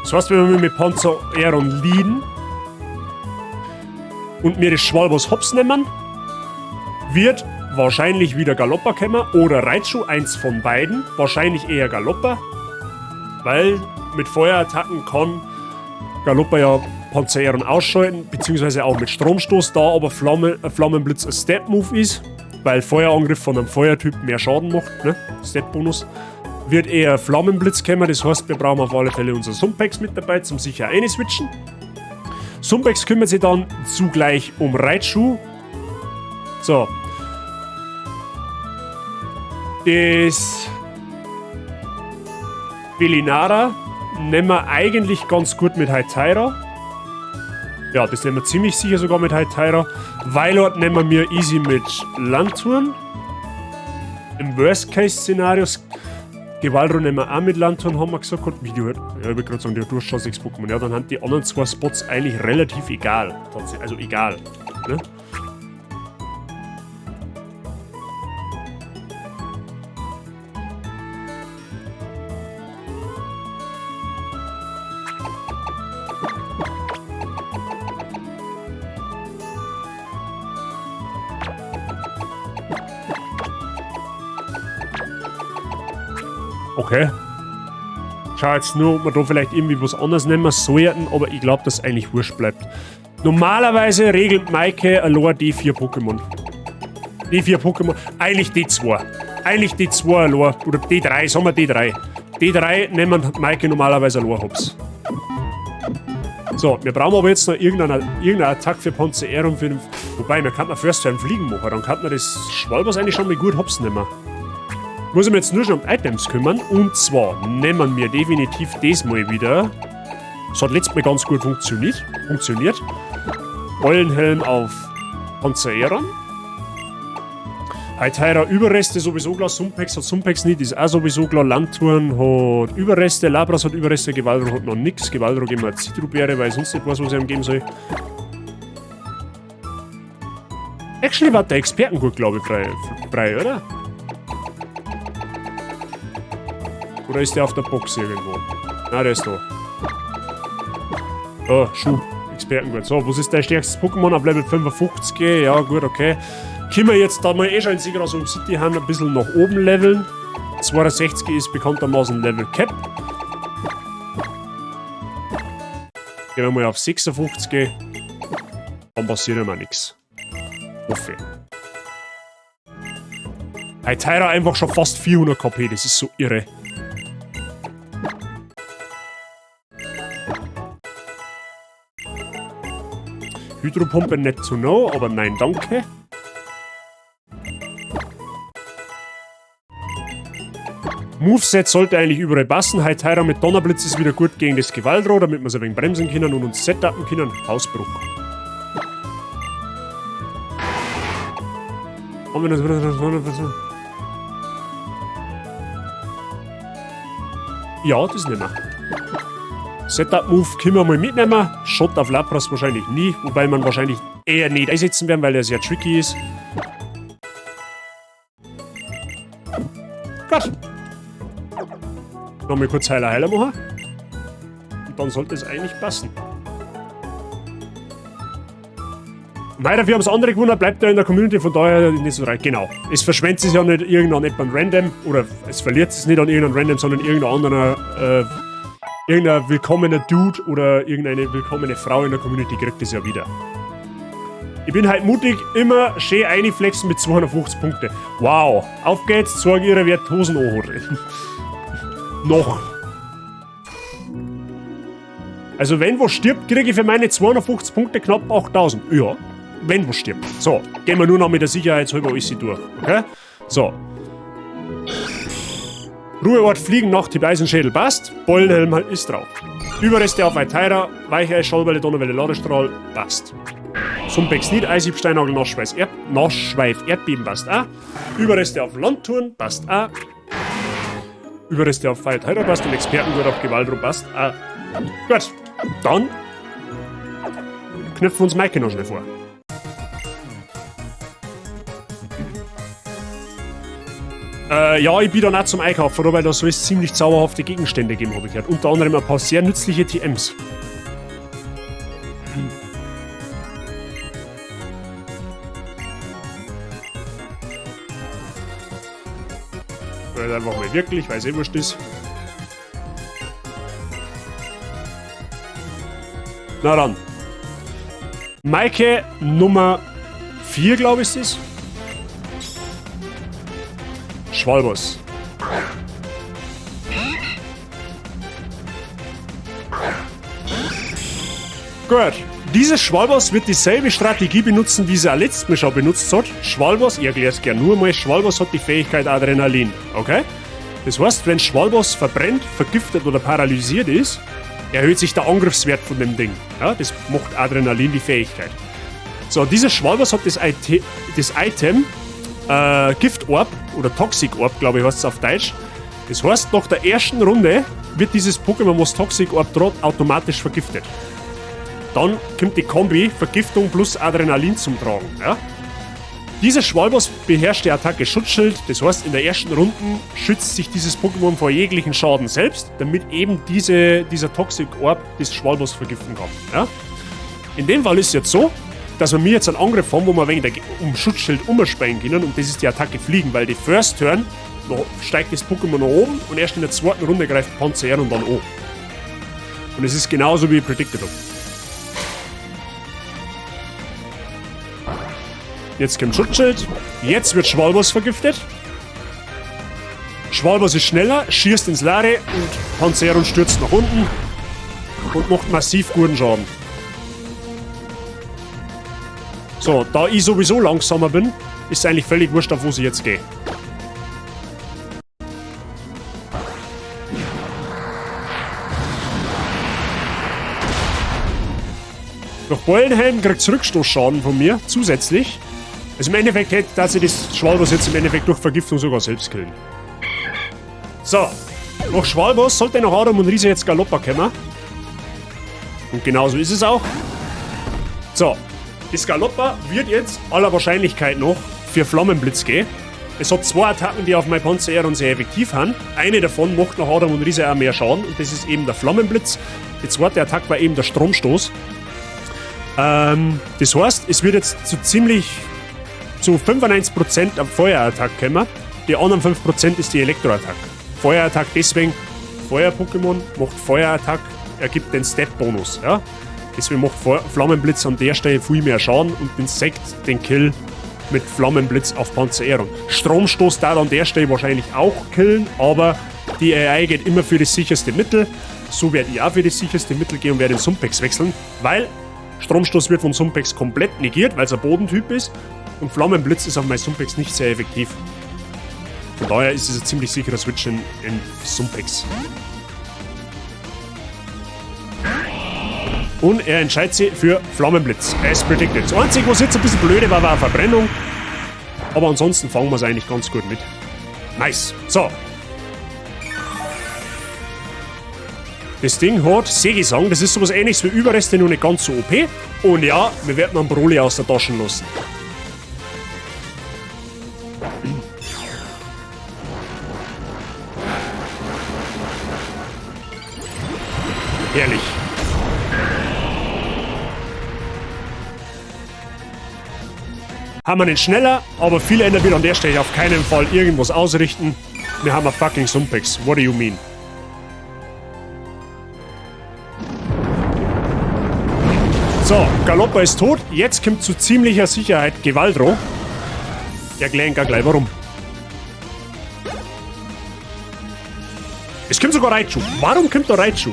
Speaker 1: Das heißt, wenn wir mit Panzerero leaden und mir das Schwalbas Hops nehmen, wird wahrscheinlich wieder Galoppa kommen oder Raichu, eins von beiden. Wahrscheinlich eher Galoppa, weil mit Feuerattacken kann Galoppa ja Panzaeron ausschalten, beziehungsweise auch mit Stromstoß, da aber Flammenblitz ein Step-Move ist, weil Feuerangriff von einem Feuertyp mehr Schaden macht, ne? Step-Bonus, wird eher Flammenblitz kommen, das heißt, wir brauchen auf alle Fälle unser Sumpex mit dabei, zum sicher einswitchen. Sumpex kümmert sich dann zugleich um Raichu. So. Das Felinara nehmen wir eigentlich ganz gut mit Hytera. Ja, das nehmen wir ziemlich sicher sogar mit Hytera. Weilord nehmen wir easy mit Lanturn. Im Worst-Case-Szenario Gewaldro nehmen wir auch mit Lanturn, haben wir gesagt. Wie die, ja, ich wollte gerade sagen, die hat durchaus 6 Pokémon. Ja, dann haben die anderen zwei Spots eigentlich relativ egal. Also egal. Ne? Okay. Schau jetzt nur, ob wir da vielleicht irgendwie was anderes nehmen sollten, aber ich glaub, dass eigentlich wurscht bleibt. Normalerweise regelt Maike allein die 4 Pokémon. Die 4 Pokémon, eigentlich die 2. Eigentlich die 2 allein, oder die 3, sagen wir die 3. Die 3 nehmen Maike normalerweise allein hops. So, wir brauchen aber jetzt noch irgendeine Attacke für Panzaeron für den, wobei, man kann man First Turn Fliegen machen, dann kann man das Schwalbers eigentlich schon mal gut hops nehmen. Muss ich mir jetzt nur schon um Items kümmern. Und zwar nehmen wir definitiv das mal wieder. Das hat letztes Mal ganz gut funktioniert. Eulenhelm auf Panzaeron. Hytera Überreste sowieso klar. Sumpex hat Sumpex nicht, ist auch sowieso klar. Lanturn hat Überreste, Lapras hat Überreste, Gewaldro hat noch nix. Gewaldro geben wir Zitrubeere, weil ich sonst nicht weiß, was ich ihm geben soll. Actually war der Expertengurt, glaube ich, frei, oder? Oder ist der auf der Box irgendwo? Na, der ist da. Oh, Schub. Expertengurt. So, was ist dein stärkstes Pokémon auf Level 55? Ja, gut, okay. Können wir jetzt, da wir eh schon in Seegrashub City haben, ein bisschen nach oben leveln. 62 ist bekanntermaßen Level Cap. Gehen wir mal auf 56. Dann passiert immer nix. Hoffe. Hytera einfach schon fast 400 KP, das ist so irre. Hydropumpe nicht to know, aber nein, danke. Moveset sollte eigentlich überall passen. Hytera mit Donnerblitz ist wieder gut gegen das Gewaldro, damit wir es ein wenig bremsen können und uns setupen können. Hausbruch. Haben wir das? Ja, das nehmen wir. Setup-Move können wir mal mitnehmen. Shot auf Lapras wahrscheinlich nie, wobei man wahrscheinlich eher nicht einsetzen werden, weil er sehr tricky ist. Gut. Nochmal kurz Heiler, Heiler machen. Und dann sollte es eigentlich passen. Nein, dafür haben es andere gewonnen, bleibt er in der Community, von daher nicht so rein. Genau. Es verschwendet sich ja nicht irgendein nicht beim Random, oder es verliert es nicht an irgendeinem Random, sondern irgendein anderer, irgendein willkommener Dude oder irgendeine willkommene Frau in der Community kriegt es ja wieder. Ich bin halt mutig, immer schön einflexen mit 250 Punkte. Wow, auf geht's, zeig ihre Wert Hosen anhat. Noch. Also wenn was stirbt, kriege ich für meine 250 Punkte knapp 8000. Ja, wenn was stirbt. So, gehen wir nur noch mit der Sicherheitshalber alles durch. Okay? So. Ruheort Fliegen, Nachthieb, Eisenschädel passt. Beulenhelm ist drauf. Überreste auf Hytera, Weichei, Schallwelle, Donnerwelle, Ladestrahl passt. Sumpex nicht, Eishieb, Steinhagel, Nassschweiß, Nassschweif, Erdbeben passt auch. Überreste auf Lanturn passt auch. Überreste auf Hytera passt und Expertengurt auf Gewaldro passt auch. Gut, dann knöpfen wir uns Maike noch schnell vor. Ja, ich bin dann auch zum Einkaufen, oder? Weil da soll es ziemlich zauberhafte Gegenstände geben, hab ich gehört. Unter anderem ein paar sehr nützliche T Ms. Einfach mal wirklich, weil es eh wurscht ist. Na dann. Maike Nummer 4, glaube ich, ist es. Schwalbos. Gut. Dieses Schwalbos wird dieselbe Strategie benutzen, wie sie auch letztes Mal schon benutzt hat. Schwalbos, ich erkläre es gerne nur mal, Schwalbos hat die Fähigkeit Adrenalin, okay? Das heißt, wenn Schwalbos verbrennt, vergiftet oder paralysiert ist, erhöht sich der Angriffswert von dem Ding. Ja, das macht Adrenalin die Fähigkeit. So, dieses Schwalbos hat das Item Giftorb oder Toxic Orb, glaube ich, heißt es auf Deutsch. Das heißt, nach der ersten Runde wird dieses Pokémon, was Toxic Orb droht, automatisch vergiftet. Dann kommt die Kombi Vergiftung plus Adrenalin zum Tragen. Ja? Dieser Schwalbos beherrscht die Attacke Schutzschild, das heißt, in der ersten Runde schützt sich dieses Pokémon vor jeglichen Schaden selbst, damit eben dieser Toxic Orb das Schwalbos vergiften kann. Ja? In dem Fall ist es jetzt so, dass wir mir jetzt einen Angriff haben, wo wir wegen der, um Schutzschild umspringen können, und das ist die Attacke Fliegen, weil die First Turn noch steigt das Pokémon nach oben und erst in der zweiten Runde greift Panzaeron dann an. Und es ist genauso wie ich predicted habe. Jetzt kommt Schutzschild. Jetzt wird Schwalbos vergiftet. Schwalbos ist schneller, schießt ins Leere und Panzaeron stürzt nach unten und macht massiv guten Schaden. So, da ich sowieso langsamer bin, ist es eigentlich völlig wurscht, auf wo sie jetzt geht. Durch Beulenhelm kriegt Rückstoßschaden von mir, zusätzlich. Also im Endeffekt hätte, dass ich das Schwalbos jetzt im Endeffekt durch Vergiftung sogar selbst killen. So, nach Schwalbos sollte nach Adam und Riese jetzt Galoppa kommen. Und genauso ist es auch. So, das Galoppa wird jetzt aller Wahrscheinlichkeit noch für Flammenblitz gehen. Es hat zwei Attacken, die auf mein Panzaeron sehr effektiv sind. Eine davon macht nach Adam und Riese auch mehr Schaden und das ist eben der Flammenblitz. Die zweite Attacke war eben der Stromstoß. Das heißt, es wird jetzt zu ziemlich zu 95% am Feuerattack kommen. Die anderen 5% ist die Elektroattack. Feuerattack deswegen, Feuer-Pokémon macht Feuerattack, ergibt den Step-Bonus. Ja? Deswegen macht Flammenblitz an der Stelle viel mehr Schaden und den Sekt, den Kill mit Flammenblitz auf Panzaeron. Stromstoß darf an der Stelle wahrscheinlich auch killen, aber die AI geht immer für das sicherste Mittel. So werde ich auch für das sicherste Mittel gehen und werde den Sumpex wechseln, weil Stromstoß wird von Sumpex komplett negiert, weil es ein Bodentyp ist. Und Flammenblitz ist auf mein Sumpex nicht sehr effektiv. Von daher ist es ein ziemlich sicherer Switch in Sumpex. Und er entscheidet sich für Flammenblitz. As predicted. Das Einzige, was jetzt ein bisschen blöde war, war eine Verbrennung. Aber ansonsten fangen wir es eigentlich ganz gut mit. Nice. So. Das Ding hat Sägesang. Das ist sowas ähnliches wie Überreste, nur nicht ganz so OP. Und ja, wir werden einen Broly aus der Tasche lassen. Herrlich. Haben wir nicht schneller, aber viel ändert wird an der Stelle auf keinen Fall irgendwas ausrichten. Wir haben ein fucking Sumpex. What do you mean? So, Galoppa ist tot. Jetzt kommt zu ziemlicher Sicherheit Gewaldro. Erklären gar gleich warum. Es kommt sogar Raichu. Warum kommt da Raichu?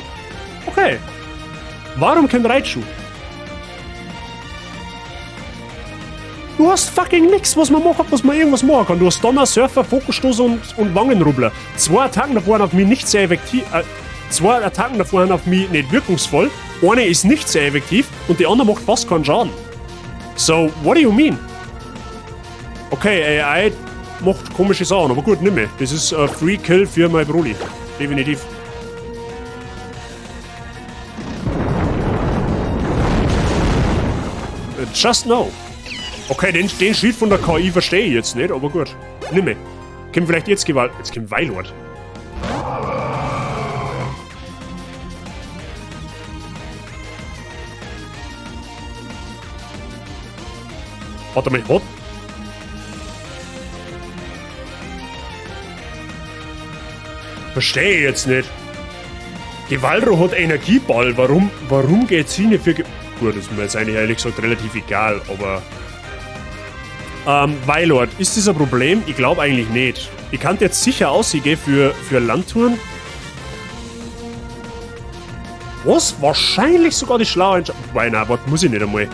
Speaker 1: Okay. Warum kommt Raichu? Du hast fucking nix, was man machen, was man irgendwas machen kann. Du hast Donner, Surfer, Fokusstoß und Wangenrubbler. Zwei Attacken davor waren auf mich nicht sehr effektiv. Zwei Attacken davor waren auf mich nicht wirkungsvoll. Eine ist nicht sehr effektiv und die andere macht fast keinen Schaden. So, what do you mean? Okay, AI macht komische Sachen, aber gut, nimm mehr. Das ist ein Free Kill für mein Broly. Definitiv. Just no. Okay, den Schritt von der KI verstehe ich jetzt nicht, aber gut. Nimm mehr. Kommt vielleicht jetzt Gewalt. Jetzt kommt Wailord. Warte mal, what? Verstehe ich jetzt nicht. Gewaldro hat Energieball. Warum, warum geht sie nicht für... Ge Gut, das ist mir jetzt eigentlich ehrlich gesagt relativ egal, aber... Wailord, ist das ein Problem? Ich glaube eigentlich nicht. Ich kann jetzt sicher aussehen für Landtouren. Was? Wahrscheinlich sogar die schlaue Entscheidung. Wobei, nein, warte, muss ich nicht einmal.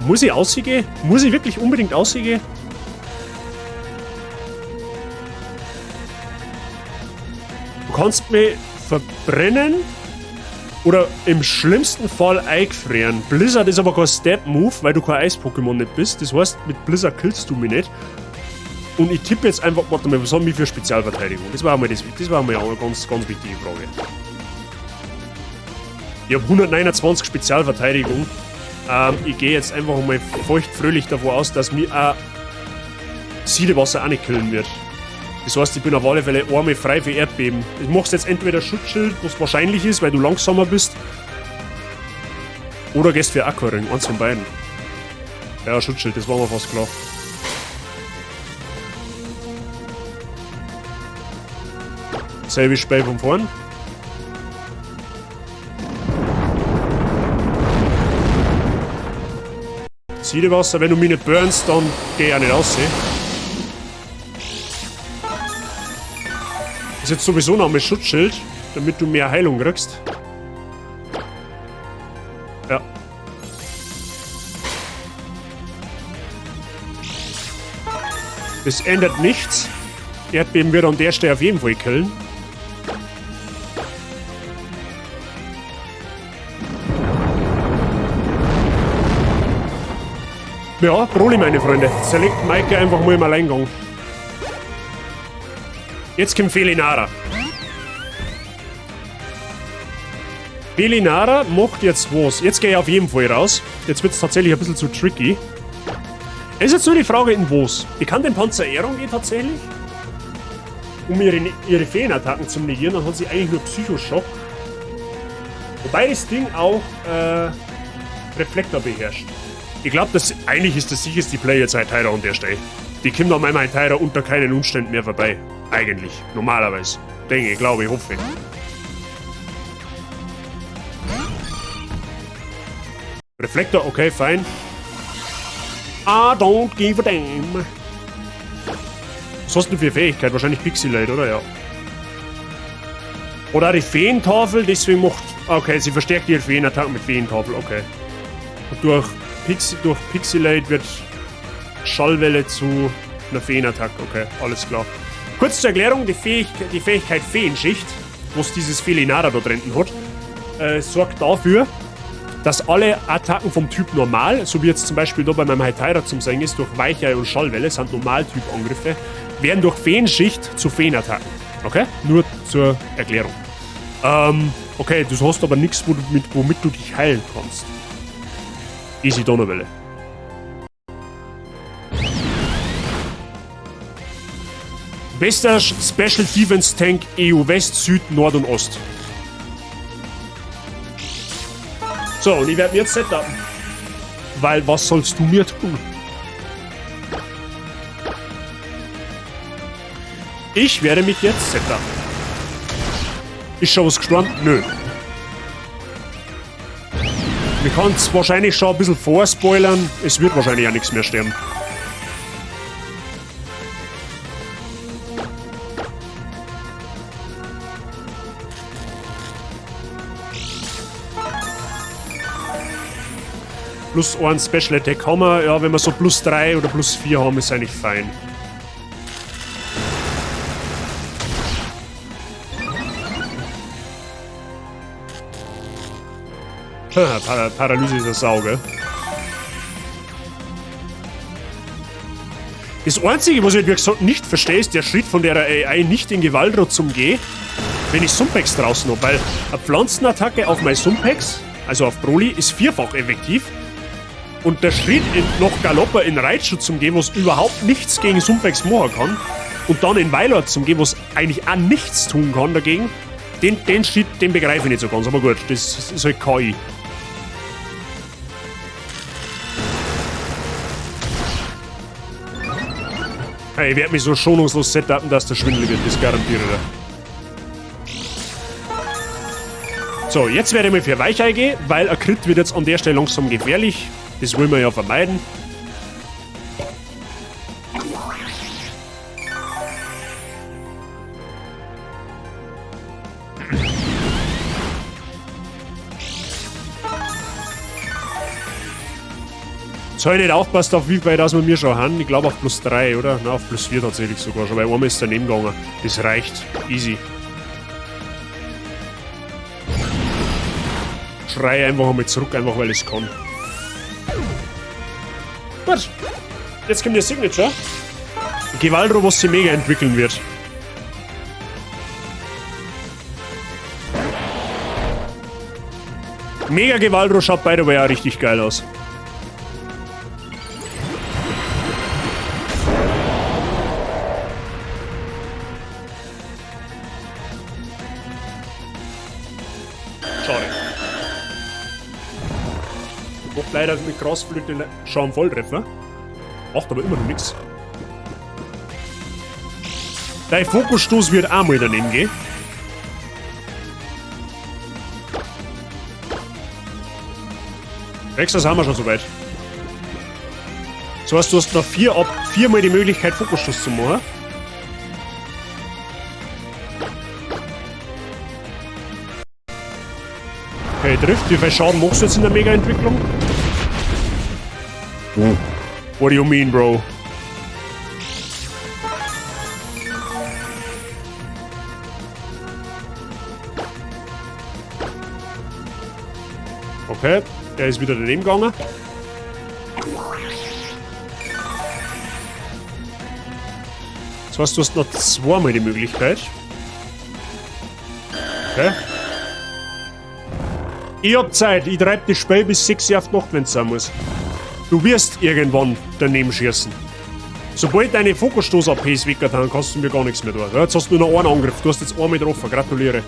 Speaker 1: Muss ich aussehen? Muss ich wirklich unbedingt aussehen? Du kannst mich verbrennen oder im schlimmsten Fall eingefrieren. Blizzard ist aber kein Step-Move, weil du kein Eis-Pokémon nicht bist. Das heißt, mit Blizzard killst du mich nicht. Und ich tippe jetzt einfach, warte mal, was haben wir für Spezialverteidigung? Das war mal, das, das war mal eine ganz, ganz wichtige Frage. Ich habe 129 Spezialverteidigung. Ich gehe jetzt einfach mal feuchtfröhlich davon aus, dass mich auch Siedewasser auch nicht killen wird. Das heißt, ich bin auf alle Fälle einmal frei für Erdbeben. Ich machst jetzt entweder Schutzschild, was wahrscheinlich ist, weil du langsamer bist. Oder gehst für Aquaring, eins von beiden. Ja, Schutzschild, das war mir fast klar. Selbe Spiel von vorn. Siedewasser, wenn du mich nicht burnst, dann geh ich auch nicht raus. Ist jetzt sowieso noch ein Schutzschild, damit du mehr Heilung kriegst. Ja. Das ändert nichts. Erdbeben wird an der Stelle auf jeden Fall killen. Ja, Broly, meine Freunde. Zerlegt Maike einfach mal im Alleingang. Jetzt kommt Felinara. Felinara macht jetzt was? Jetzt gehe ich auf jeden Fall raus. Jetzt wird's tatsächlich ein bisschen zu tricky. Es ist jetzt nur die Frage, in was. Ich kann den Panzer Aeron gehen tatsächlich. Um ihre Feenattacken zu negieren, dann hat sie eigentlich nur Psychoschock. Wobei das Ding auch Reflektor beherrscht. Ich glaub, das, eigentlich ist das sicherste Play jetzt Hytira an der Stelle. Die kommt an meinem Hytira unter keinen Umständen mehr vorbei. Eigentlich. Normalerweise. Denke ich, glaube ich, hoffe ich. Reflektor, okay, fein. I don't give a damn. Was hast du denn für Fähigkeit? Wahrscheinlich Pixilate, oder? Ja. Oder die Feentafel, deswegen macht... Okay, sie verstärkt ihre Feenattacken mit Feentafel, okay. Und durch Pixilate wird Schallwelle zu einer Feenattacke, okay, alles klar. Kurz zur Erklärung, die Fähigkeit Feenschicht, was dieses Felinara da drin hat, sorgt dafür, dass alle Attacken vom Typ Normal, so wie jetzt zum Beispiel da bei meinem Hytira zum Sehen ist, durch Weichei und Schallwelle, sind Normaltyp-Angriffe, werden durch Feenschicht zu Feenattacken. Okay? Nur zur Erklärung. Okay, du hast aber nichts, womit du dich heilen kannst. Easy Donnerwelle. Bester Special Defense Tank EU West, Süd, Nord und Ost. So, und ich werde mir jetzt setupen. Weil, was sollst du mir tun? Ich werde mich jetzt setupen. Ist schon was gestorben? Nö. Wir können's wahrscheinlich schon ein bisschen vorspoilern. Es wird wahrscheinlich auch nichts mehr sterben. Plus 1 Special Attack haben wir. Ja, wenn wir so plus 3 oder plus 4 haben, ist eigentlich fein. Paralyse ist eine Sau, gell? Das Einzige, was ich, wie gesagt, nicht verstehe, ist der Schritt von der AI nicht in Gewaldro zum Gehen, wenn ich Sumpex draußen hab, weil eine Pflanzenattacke auf mein Sumpex, also auf Broly, ist vierfach effektiv. Und der Schritt in, noch Galopper in Raichu zum Gehen, was überhaupt nichts gegen Sumpex machen kann, und dann in Wailord zum Gehen, was eigentlich auch nichts tun kann dagegen, den Schritt, den begreife ich nicht so ganz, aber gut, das ist halt KI. Hey, ich werd mich so schonungslos setupen, dass der schwindelig wird, das garantiere ich dir. So, jetzt werde ich mal für Weichei gehen, weil ein Crit wird jetzt an der Stelle langsam gefährlich. Das wollen wir ja vermeiden. Jetzt habe ich nicht aufgepasst, auf wie weit das wir mir schon haben. Ich glaube auf plus 3, oder? Na, auf plus 4 tatsächlich sogar schon, weil einmal ist daneben gegangen. Das reicht. Easy. Schrei einfach einmal zurück, einfach weil ich es kann. Gut. Jetzt kommt der Signature. Gewaldro, was sich mega entwickeln wird. Mega Gewaldro schaut by the way auch richtig geil aus. Schade. Macht leider mit Grasflöte schon einen Volltreffer. Macht aber immer noch nichts. Dein Fokusstoß wird auch mal daneben gehen. Rexas haben wir schon soweit. Das heißt, du hast noch viermal die Möglichkeit, Fokusstoß zu machen. Okay, trifft. Wie viel Schaden machst du jetzt in der Mega-Entwicklung? What do you mean, bro? Okay, der ist wieder daneben gegangen. Das heißt, du hast noch zweimal die Möglichkeit. Okay. Ich hab Zeit, ich treib das Spiel bis 6 Uhr auf die Nacht, wenn's sein muss. Du wirst irgendwann daneben schießen. Sobald deine Fokusstoß-A Ps weg sind, kannst du mir gar nichts mehr tun. Ja, jetzt hast du nur noch einen Angriff, du hast jetzt einmal getroffen, gratuliere.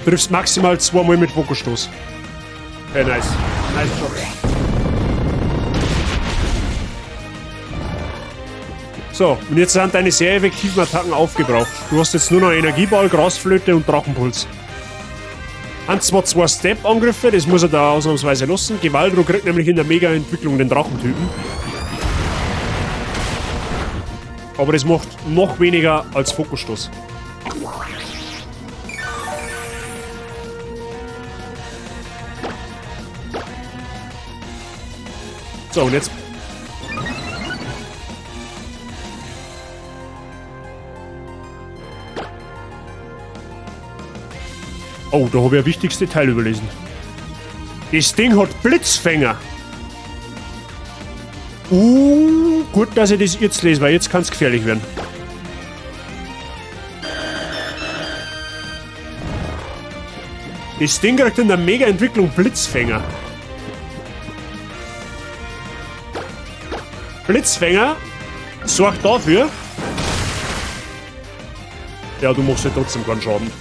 Speaker 1: Du triffst maximal zweimal mit Fokusstoß. Okay, nice. Nice job. So, und jetzt sind deine sehr effektiven Attacken aufgebraucht. Du hast jetzt nur noch Energieball, Grasflöte und Drachenpuls. Haben zwar zwei Step-Angriffe, das muss er da ausnahmsweise lassen. Gewaldro kriegt nämlich in der Mega-Entwicklung den Drachentypen. Aber das macht noch weniger als Fokusstoß. So, und jetzt... Oh, da habe ich ein wichtiges Detail überlesen. Das Ding hat Blitzfänger. Gut, dass ich das jetzt lese, weil jetzt kann's gefährlich werden. Das Ding kriegt in der Mega-Entwicklung Blitzfänger. Blitzfänger sorgt dafür. Ja, du machst ja trotzdem keinen Schaden.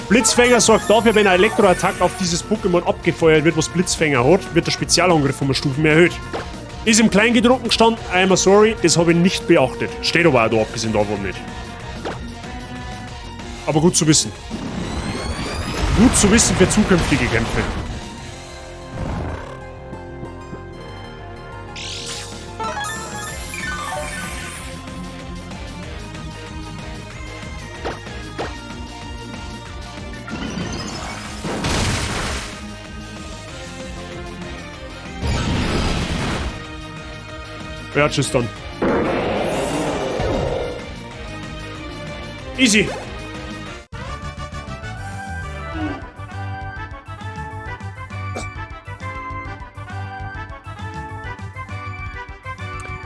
Speaker 1: Blitzfänger sorgt dafür, wenn ein Elektroattack auf dieses Pokémon abgefeuert wird, was Blitzfänger hat, wird der Spezialangriff um Stufen erhöht. Ist im Kleingedruckten gestanden, I'm sorry, das habe ich nicht beachtet. Steht aber auch da, abgesehen davon nicht. Aber gut zu wissen. Gut zu wissen für zukünftige Kämpfe. Ja, tschüss dann. Easy.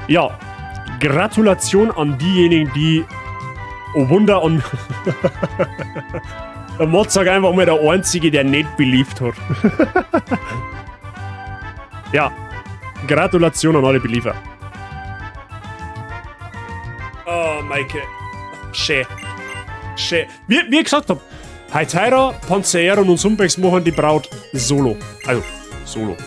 Speaker 1: Ja, Gratulation an diejenigen, die... Oh Wunder, an... Der Mod sagt einfach mal der Einzige, der nicht beliebt hat. Ja, Gratulation an alle Believer. Oh, Maike. Schön. Schön. Wie ich gesagt hab, Heiteira, Panzaeron und Sumpex machen die Braut solo. Also, solo.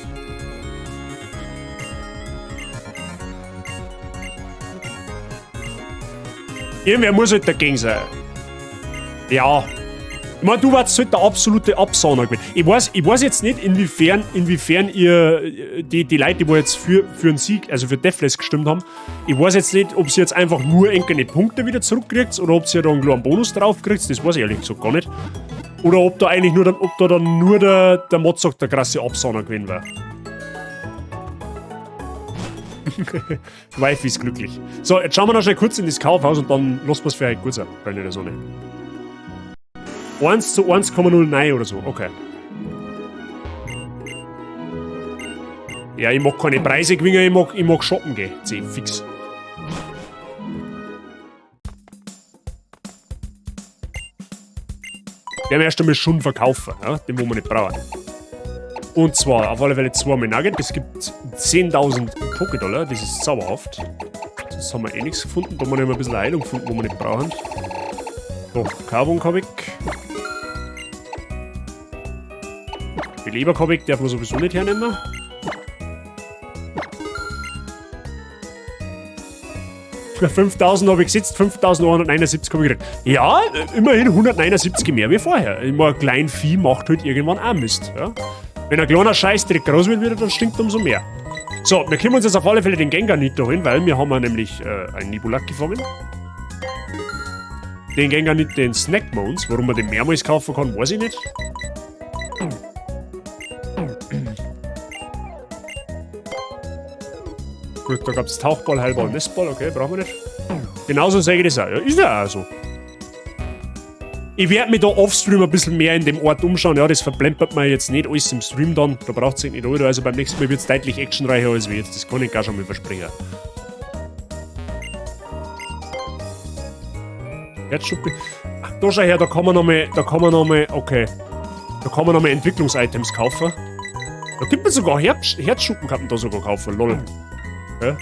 Speaker 1: Irgendwer muss halt dagegen sein. Ja. Ich meine, du warst halt der absolute Absahner gewesen. Ich weiß jetzt nicht, inwiefern ihr, die Leute, die wo jetzt für einen Sieg, also für Deathless gestimmt haben, ich weiß jetzt nicht, ob sie jetzt einfach nur irgendeine Punkte wieder zurückkriegt oder ob sie da einen kleinen Bonus drauf kriegt, das weiß ich ehrlich gesagt gar nicht. Oder ob da eigentlich nur, ob da dann nur der Mozart der krasse Absahner gewesen war. Wife ist glücklich. So, jetzt schauen wir noch schnell kurz in das Kaufhaus und dann lassen wir es für heute gut sein, Freunde der Sonne. 1 zu 1,09 oder so, okay. Ja, ich mag keine Preise gewinnen, ich mag shoppen gehen. C, fix. Werden wir erst einmal schon verkaufen, ja? Den wo wir nicht brauchen. Und zwar auf alle Fälle 2 Nugget, das gibt 10.000 Pokédollar, das ist zauberhaft. Das haben wir eh nichts gefunden, da haben wir noch ein bisschen Heilung gefunden, wo wir nicht brauchen. Doch, Carbon hab ich. Die Leber hab ich, darf man sowieso nicht hernehmen. Für 5.000 habe ich gesetzt, 5.179 habe ich gekriegt. Ja, immerhin 179 mehr wie vorher. Ich meine, ein klein Vieh macht halt irgendwann auch Mist. Ja? Wenn ein kleiner Scheißdreck groß wird wieder, dann stinkt umso mehr. So, wir können uns jetzt auf alle Fälle den Gengar-Nito holen, weil wir haben ja nämlich einen Nibulak gefangen. Den Gengar-Nito, den Snackmones, warum man den mehrmals kaufen kann, weiß ich nicht. Gut, da gab's Tauchball, Heilball, Nestball, okay, brauchen wir nicht. Genauso sage ich das auch. Ja, ist ja auch so. Ich werd mich da offstream ein bisschen mehr in dem Ort umschauen. Ja, das verplempert man jetzt nicht alles im Stream dann. Da braucht's nicht alle. Also beim nächsten Mal wird's deutlich actionreicher als wir jetzt. Das kann ich gar schon mal versprechen. Herzschuppe. Ach, da schau her, da kann man nochmal, da kann man nochmal, okay. Da kann man nochmal Entwicklungsitems kaufen. Da gibt man sogar Herzschuppen, kann man da sogar kaufen, lol. Ja.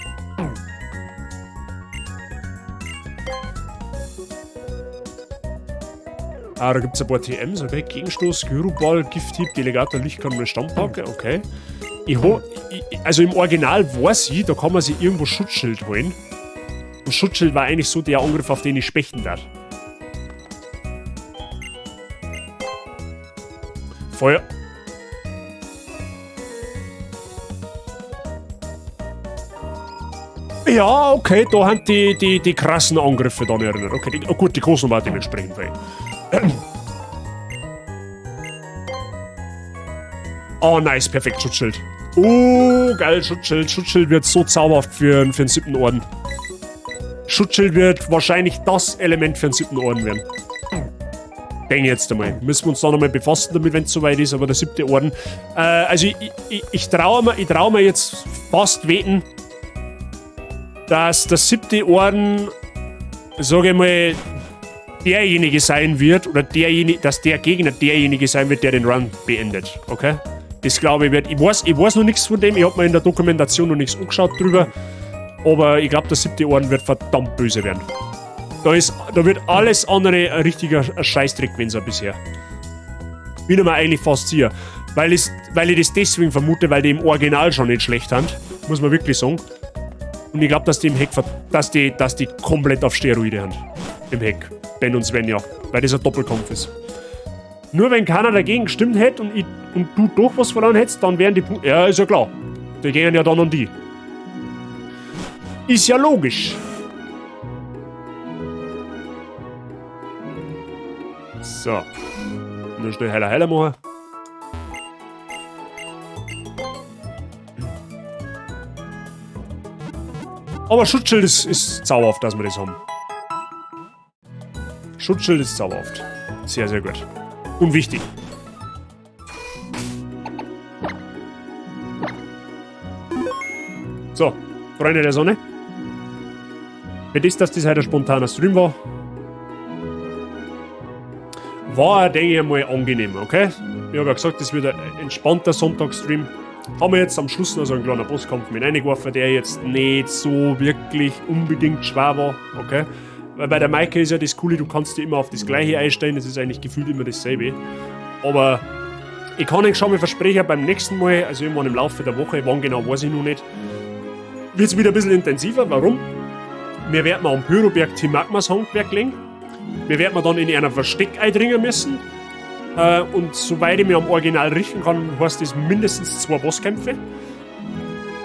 Speaker 1: Ah, da gibt's ein paar T Ms, okay. Gegenstoß, Gyroball, Gifthieb, Delegator, Lichtkanone, Standpauke, okay. Also im Original weiß ich, da kann man sich irgendwo Schutzschild holen. Und Schutzschild war eigentlich so der Angriff, auf den ich spechten darf. Feuer. Ja, okay, da haben die krassen Angriffe dann erinnert. Okay, die, oh gut, die großen war dementsprechend fein. Oh, nice, perfekt, Schutzschild. Oh, geil, Schutzschild. Schutzschild wird so zauberhaft für den 7. Orden. Schutzschild wird wahrscheinlich das Element für den 7. Orden werden. Denke jetzt einmal. Müssen wir uns da nochmal befassen damit, wenn's soweit ist, aber der 7. Orden. Also ich trau mir jetzt fast wetten, dass der 7. Orden, sag ich mal, derjenige sein wird, oder derjenige, dass der Gegner derjenige sein wird, der den Run beendet, okay? Das glaube ich wird, ich weiß noch nichts von dem, ich hab mir in der Dokumentation noch nichts angeschaut drüber, aber ich glaub, der 7. Orden wird verdammt böse werden. Da wird alles andere ein richtiger Scheißdreck gewesen sein bisher. Bin ich mir eigentlich fast sicher. Weil ich das deswegen vermute, weil die im Original schon nicht schlecht sind, muss man wirklich sagen. Und ich glaub, dass die im Heck ver-, dass die, dass die komplett auf Steroide haben. Im Heck. Ben und Sven, ja. Weil das ein Doppelkampf ist. Nur wenn keiner dagegen gestimmt hätte und du doch was verloren hättest, dann wären die Punkte. Ja, ist ja klar. Die gehen ja dann an die. Ist ja logisch. So. Nur schnell Heiler, Heiler machen. Aber Schutzschild ist zauberhaft, dass wir das haben. Schutzschild ist zauberhaft. Sehr, sehr gut. Und wichtig. So, Freunde der Sonne. Für das, dass das heute ein spontaner Stream war, war, denke ich einmal, angenehm, okay? Ich hab ja gesagt, das wird ein entspannter Sonntagsstream. Haben wir jetzt am Schluss noch so einen kleinen Bosskampf mit reingeworfen, der jetzt nicht so wirklich unbedingt schwer war, okay? Weil bei der Maike ist ja das Coole, du kannst dich immer auf das Gleiche einstellen, das ist eigentlich gefühlt immer dasselbe. Aber ich kann euch schon mal versprechen, beim nächsten Mal, also irgendwann im Laufe der Woche, wann genau weiß ich noch nicht, wird's wieder ein bisschen intensiver. Warum? Wir werden am Pyroberg Team Magmas Handwerk legen. Wir werden dann in einer Versteck eindringen müssen. Und soweit ich mir am Original richten kann, heißt das mindestens 2 Bosskämpfe.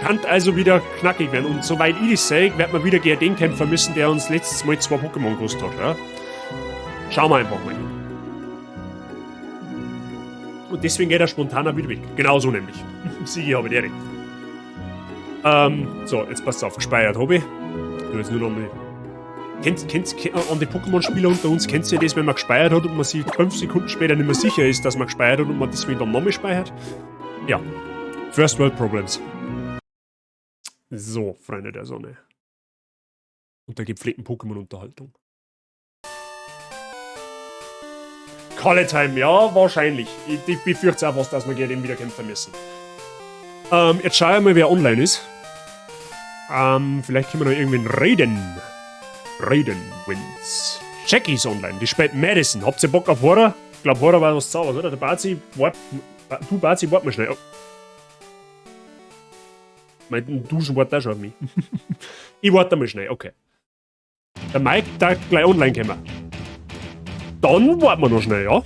Speaker 1: Kann also wieder knackig werden. Und soweit ich das sehe, wird man wieder gegen den kämpfen müssen, der uns letztes Mal 2 Pokémon gekostet hat. Ja? Schauen wir einfach mal. Und deswegen geht er spontan auch wieder weg. Genau so nämlich. Siege habe ich direkt. So, jetzt passt auf. Gespeichert habe ich. Du jetzt nur noch mal. Kennt an die Pokémon-Spieler unter uns, kennt ihr das, wenn man gespeichert hat und man sich 5 Sekunden später nicht mehr sicher ist, dass man gespeichert hat und man deswegen dann nochmal speichert? Ja. First World Problems. So, Freunde der Sonne. Und der gepflegten Pokémon-Unterhaltung. Kalle-Time, ja, wahrscheinlich. Ich befürchte auch fast, dass wir gegen den wieder kämpfen müssen. Jetzt schauen wir mal, wer online ist. Vielleicht können wir noch irgendwen raiden. Raiden wins. Jackie ist online, die spielt Madison. Habt ihr Bock auf Horror? Ich glaub, Horror war was Zaubers, oder? Der Bazi, wart, du Bazi, wart mal schnell. Oh. Mein Duschen wartet auch schon auf mich. Ich warte mal schnell, okay. Der Mike darf gleich online kommen. Dann warten wir noch schnell, ja?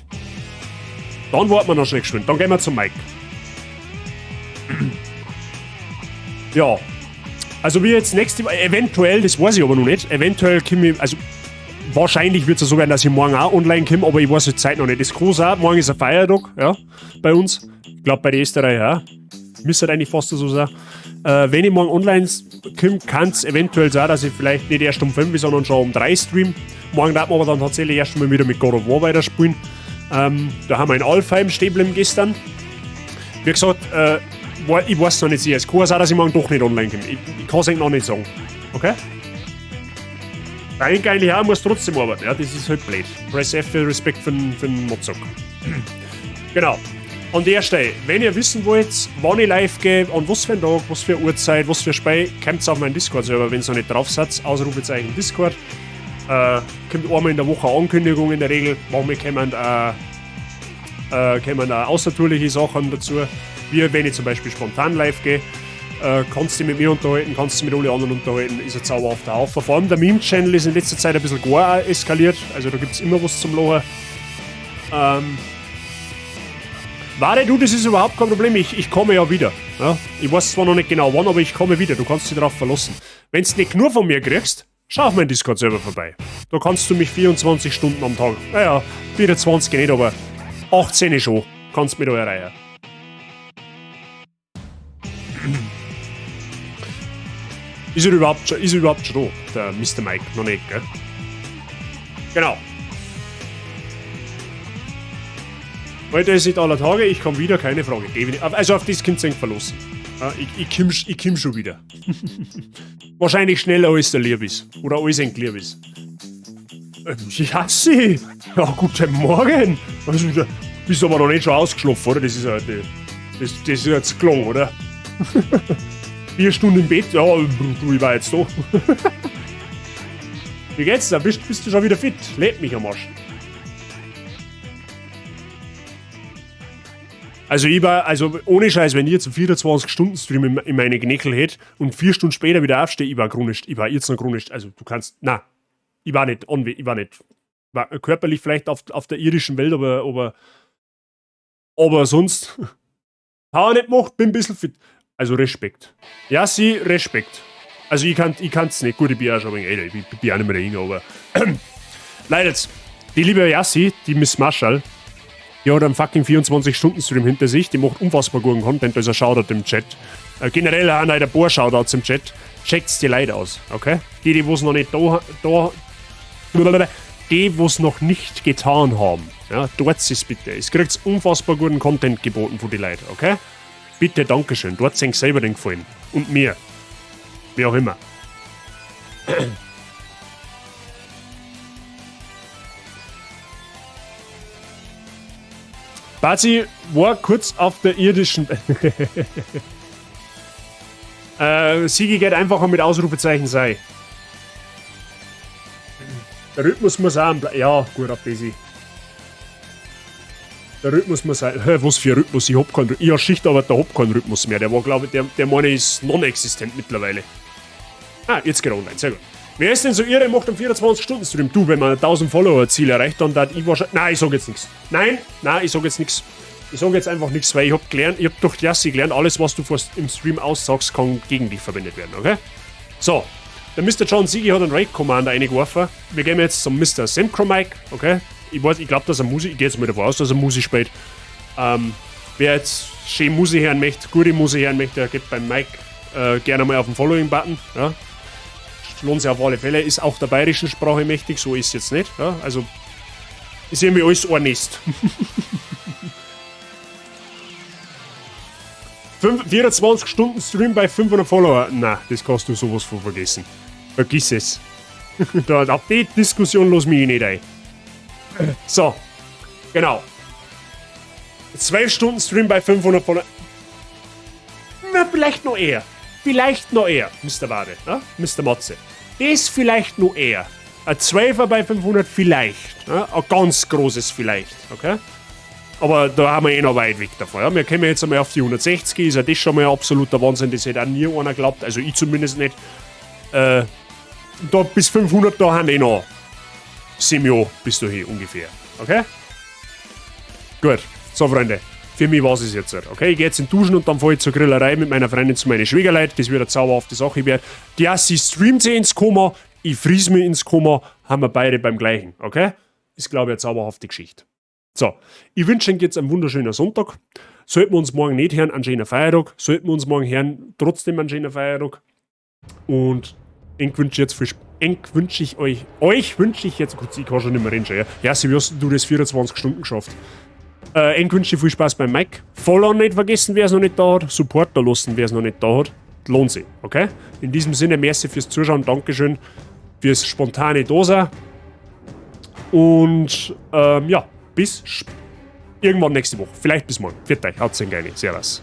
Speaker 1: Dann warten wir noch schnell geschwind. Dann gehen wir zum Mike. Ja. Also wir jetzt nächste Woche, eventuell, das weiß ich aber noch nicht, eventuell komme ich, also wahrscheinlich wird's ja so werden, dass ich morgen auch online komme, aber ich weiß die Zeit noch nicht. Das kann sein, morgen ist ein Feiertag, ja, bei uns. Ich glaub, bei den Österreichern auch. Müsste eigentlich fast so sein. Wenn ich morgen online komme, kann's eventuell sein, dass ich vielleicht nicht erst um 5, sondern schon um 3 stream. Morgen darf man aber dann tatsächlich erst mal wieder mit God of War weiterspielen. Da haben wir in Alfheim stehen geblieben gestern. Wie gesagt, ich weiß noch nicht sicher. Es kann sein, dass ich morgen doch nicht online komme. Ich kann's eigentlich noch nicht sagen. Okay? Eigentlich eigentlich auch, muss trotzdem arbeiten. Ja, das ist halt blöd. Press F für Respekt für den Mozart. Genau. An der Stelle, wenn ihr wissen wollt, wann ich live gehe, an was für einen Tag, was für Uhrzeit, was für Spiel, kommt auf meinen Discord-Server, wenn ihr noch nicht drauf seid. Ausrufezeichen Discord. Kommt einmal in der Woche eine Ankündigung in der Regel. Manchmal kommen auch außertourliche Sachen dazu. Wie wenn ich zum Beispiel spontan live gehe. Kannst du dich mit mir unterhalten, kannst du dich mit allen anderen unterhalten, ist ein zauberhafter Haufen. Vor allem der Meme-Channel ist in letzter Zeit ein bisschen gar eskaliert, also da gibt's immer was zum Lachen. Warte du, das ist überhaupt kein Problem, ich komme ja wieder. Ja? Ich weiß zwar noch nicht genau wann, aber ich komme wieder, du kannst dich darauf verlassen. Wenn's nicht nur von mir kriegst, schau auf meinen Discord-Server vorbei. Da kannst du mich 24 Stunden am Tag, naja, 24 nicht, aber 18 schon, kannst mich da erreichen. Ist er überhaupt schon da, der Mister Mike? Noch nicht, gell? Genau. Heute ist nicht aller Tage, ich komm wieder, keine Frage. Definitiv. Also auf das könnt ihr euch verlassen. Ja, ich komm schon wieder. Wahrscheinlich schneller als der lieb ist. Oder alles ein lieb ist. Ja, sie. Ja, guten Morgen. Also, du bist aber noch nicht schon ausgeschlafen, oder? Das ist ja, das, das ist jetzt gelungen, oder? 4 Stunden im Bett, ja, du, ich war jetzt da. Wie geht's da? Bist du schon wieder fit? Lebt mich am Arsch. Also ich war, also ohne Scheiß, wenn ich jetzt einen 24-Stunden-Stream in meine Knöchel hätte und 4 Stunden später wieder aufstehe, ich war chronisch, ich war jetzt noch chronisch, also du kannst, na, ich war nicht, ich war nicht, war körperlich vielleicht auf der irdischen Welt, aber sonst, hab ich nicht gemacht, bin ein bisschen fit. Also Respekt. Ja, sie, Respekt. Also ich kann's nicht. Gut, ich bin ja schon ein wenig älter, ich bin auch nicht mehr der Jünger, aber leider jetzt, die liebe Yassi, die Miss Marshall, die hat einen fucking 24-Stunden-Stream hinter sich, die macht unfassbar guten Content, also Shoutout im Chat. Generell auch ein paar Shoutouts im Chat. Checkt's die Leute aus, okay? Die, die wo's noch nicht da, da, die, wo's noch nicht getan haben, ja, dort ist bitte. Es kriegt unfassbar guten Content geboten von den Leuten, okay? Bitte, Dankeschön. Dort sind selber den Gefallen. Und mir. Wie auch immer. Bazi war kurz auf der irdischen... Sigi geht einfacher mit Ausrufezeichen sei. Der Rhythmus muss auch... Ja, gut, auf Daisy. Der Rhythmus muss sein. Hä, was für ein Rhythmus? Ich hab keinen Rhythmus. Ich hab Schicht, aber der hab keinen Rhythmus mehr. Der war, glaub ich, der meine ist non-existent mittlerweile. Ah, jetzt geht er online. Sehr gut. Wer ist denn so irre, macht einen 24-Stunden-Stream? Du, wenn man 1000 Follower-Ziel erreicht, dann dat ich wahrscheinlich. Nein, ich sag jetzt nichts. Nein, nein, ich sag jetzt nichts. Ich sag jetzt einfach nichts, weil ich hab gelernt, ich hab durch die Jassi gelernt, alles, was du im Stream aussagst, kann gegen dich verwendet werden, okay? So, der Mr. John Siegi hat einen Raid Command eingeworfen. Wir gehen jetzt zum Mr. Semcro Mike, okay? Ich weiß, ich glaube, dass er Musik, ich gehe jetzt mal davon aus, dass er Musik spielt. Wer jetzt schön Musik hören möchte, gute Musik hören möchte, der geht beim Mike gerne mal auf den Following-Button. Ja. Lohnt sich auf alle Fälle, ist auch der bayerischen Sprache mächtig, so ist es jetzt nicht. Ja. Also ist irgendwie alles ein Nest. 24 Stunden Stream bei 500 Follower. Na, das kannst du sowas von vergessen. Vergiss es. Da, auf die Diskussion los mich nicht ein. So, genau. 12 Stunden Stream bei 500 Follower. Na, vielleicht noch eher. Vielleicht noch eher, Mr. Wade, ne? Mr. Matze. Das vielleicht noch eher. Ein 12er bei 500 vielleicht. Ne? Ein ganz großes vielleicht, okay? Aber da haben wir eh noch weit weg davon. Ja? Wir kommen jetzt einmal auf die 160, ist ja das schon mal ein absoluter Wahnsinn, das hätte auch nie einer geglaubt, also ich zumindest nicht. Da bis 500, da haben eh noch 7 Jahre bis dahin ungefähr. Okay? Gut. So, Freunde. Für mich war es jetzt. Okay, ich gehe jetzt in Duschen und dann fahre ich zur Grillerei mit meiner Freundin zu meinen Schwiegerleuten. Das wird eine zauberhafte Sache werden. Die Assi streamt sie ins Koma, ich fries mich ins Koma, haben wir beide beim gleichen. Okay? Ist, glaube ich, eine zauberhafte Geschichte. So, ich wünsche Ihnen jetzt einen wunderschönen Sonntag. Sollten wir uns morgen nicht hören, einen schönen Feiertag. Sollten wir uns morgen hören, trotzdem einen schönen Feiertag. Und ich wünsche jetzt viel Enk wünsche ich euch, euch wünsche ich jetzt, gut, ich kann schon nicht mehr reden, schon, ja. Ja, sie, wie hast du das 24 Stunden geschafft? Enk wünsche ich viel Spaß beim Mike. Follow nicht vergessen, wer es noch nicht da hat. Support da lassen, wer es noch nicht da hat. Lohnt sich, okay? In diesem Sinne, merci fürs Zuschauen, Dankeschön fürs spontane Dosa. Und ja, bis irgendwann nächste Woche. Vielleicht bis morgen. Pfiat euch, haut's rein, geile. Servus.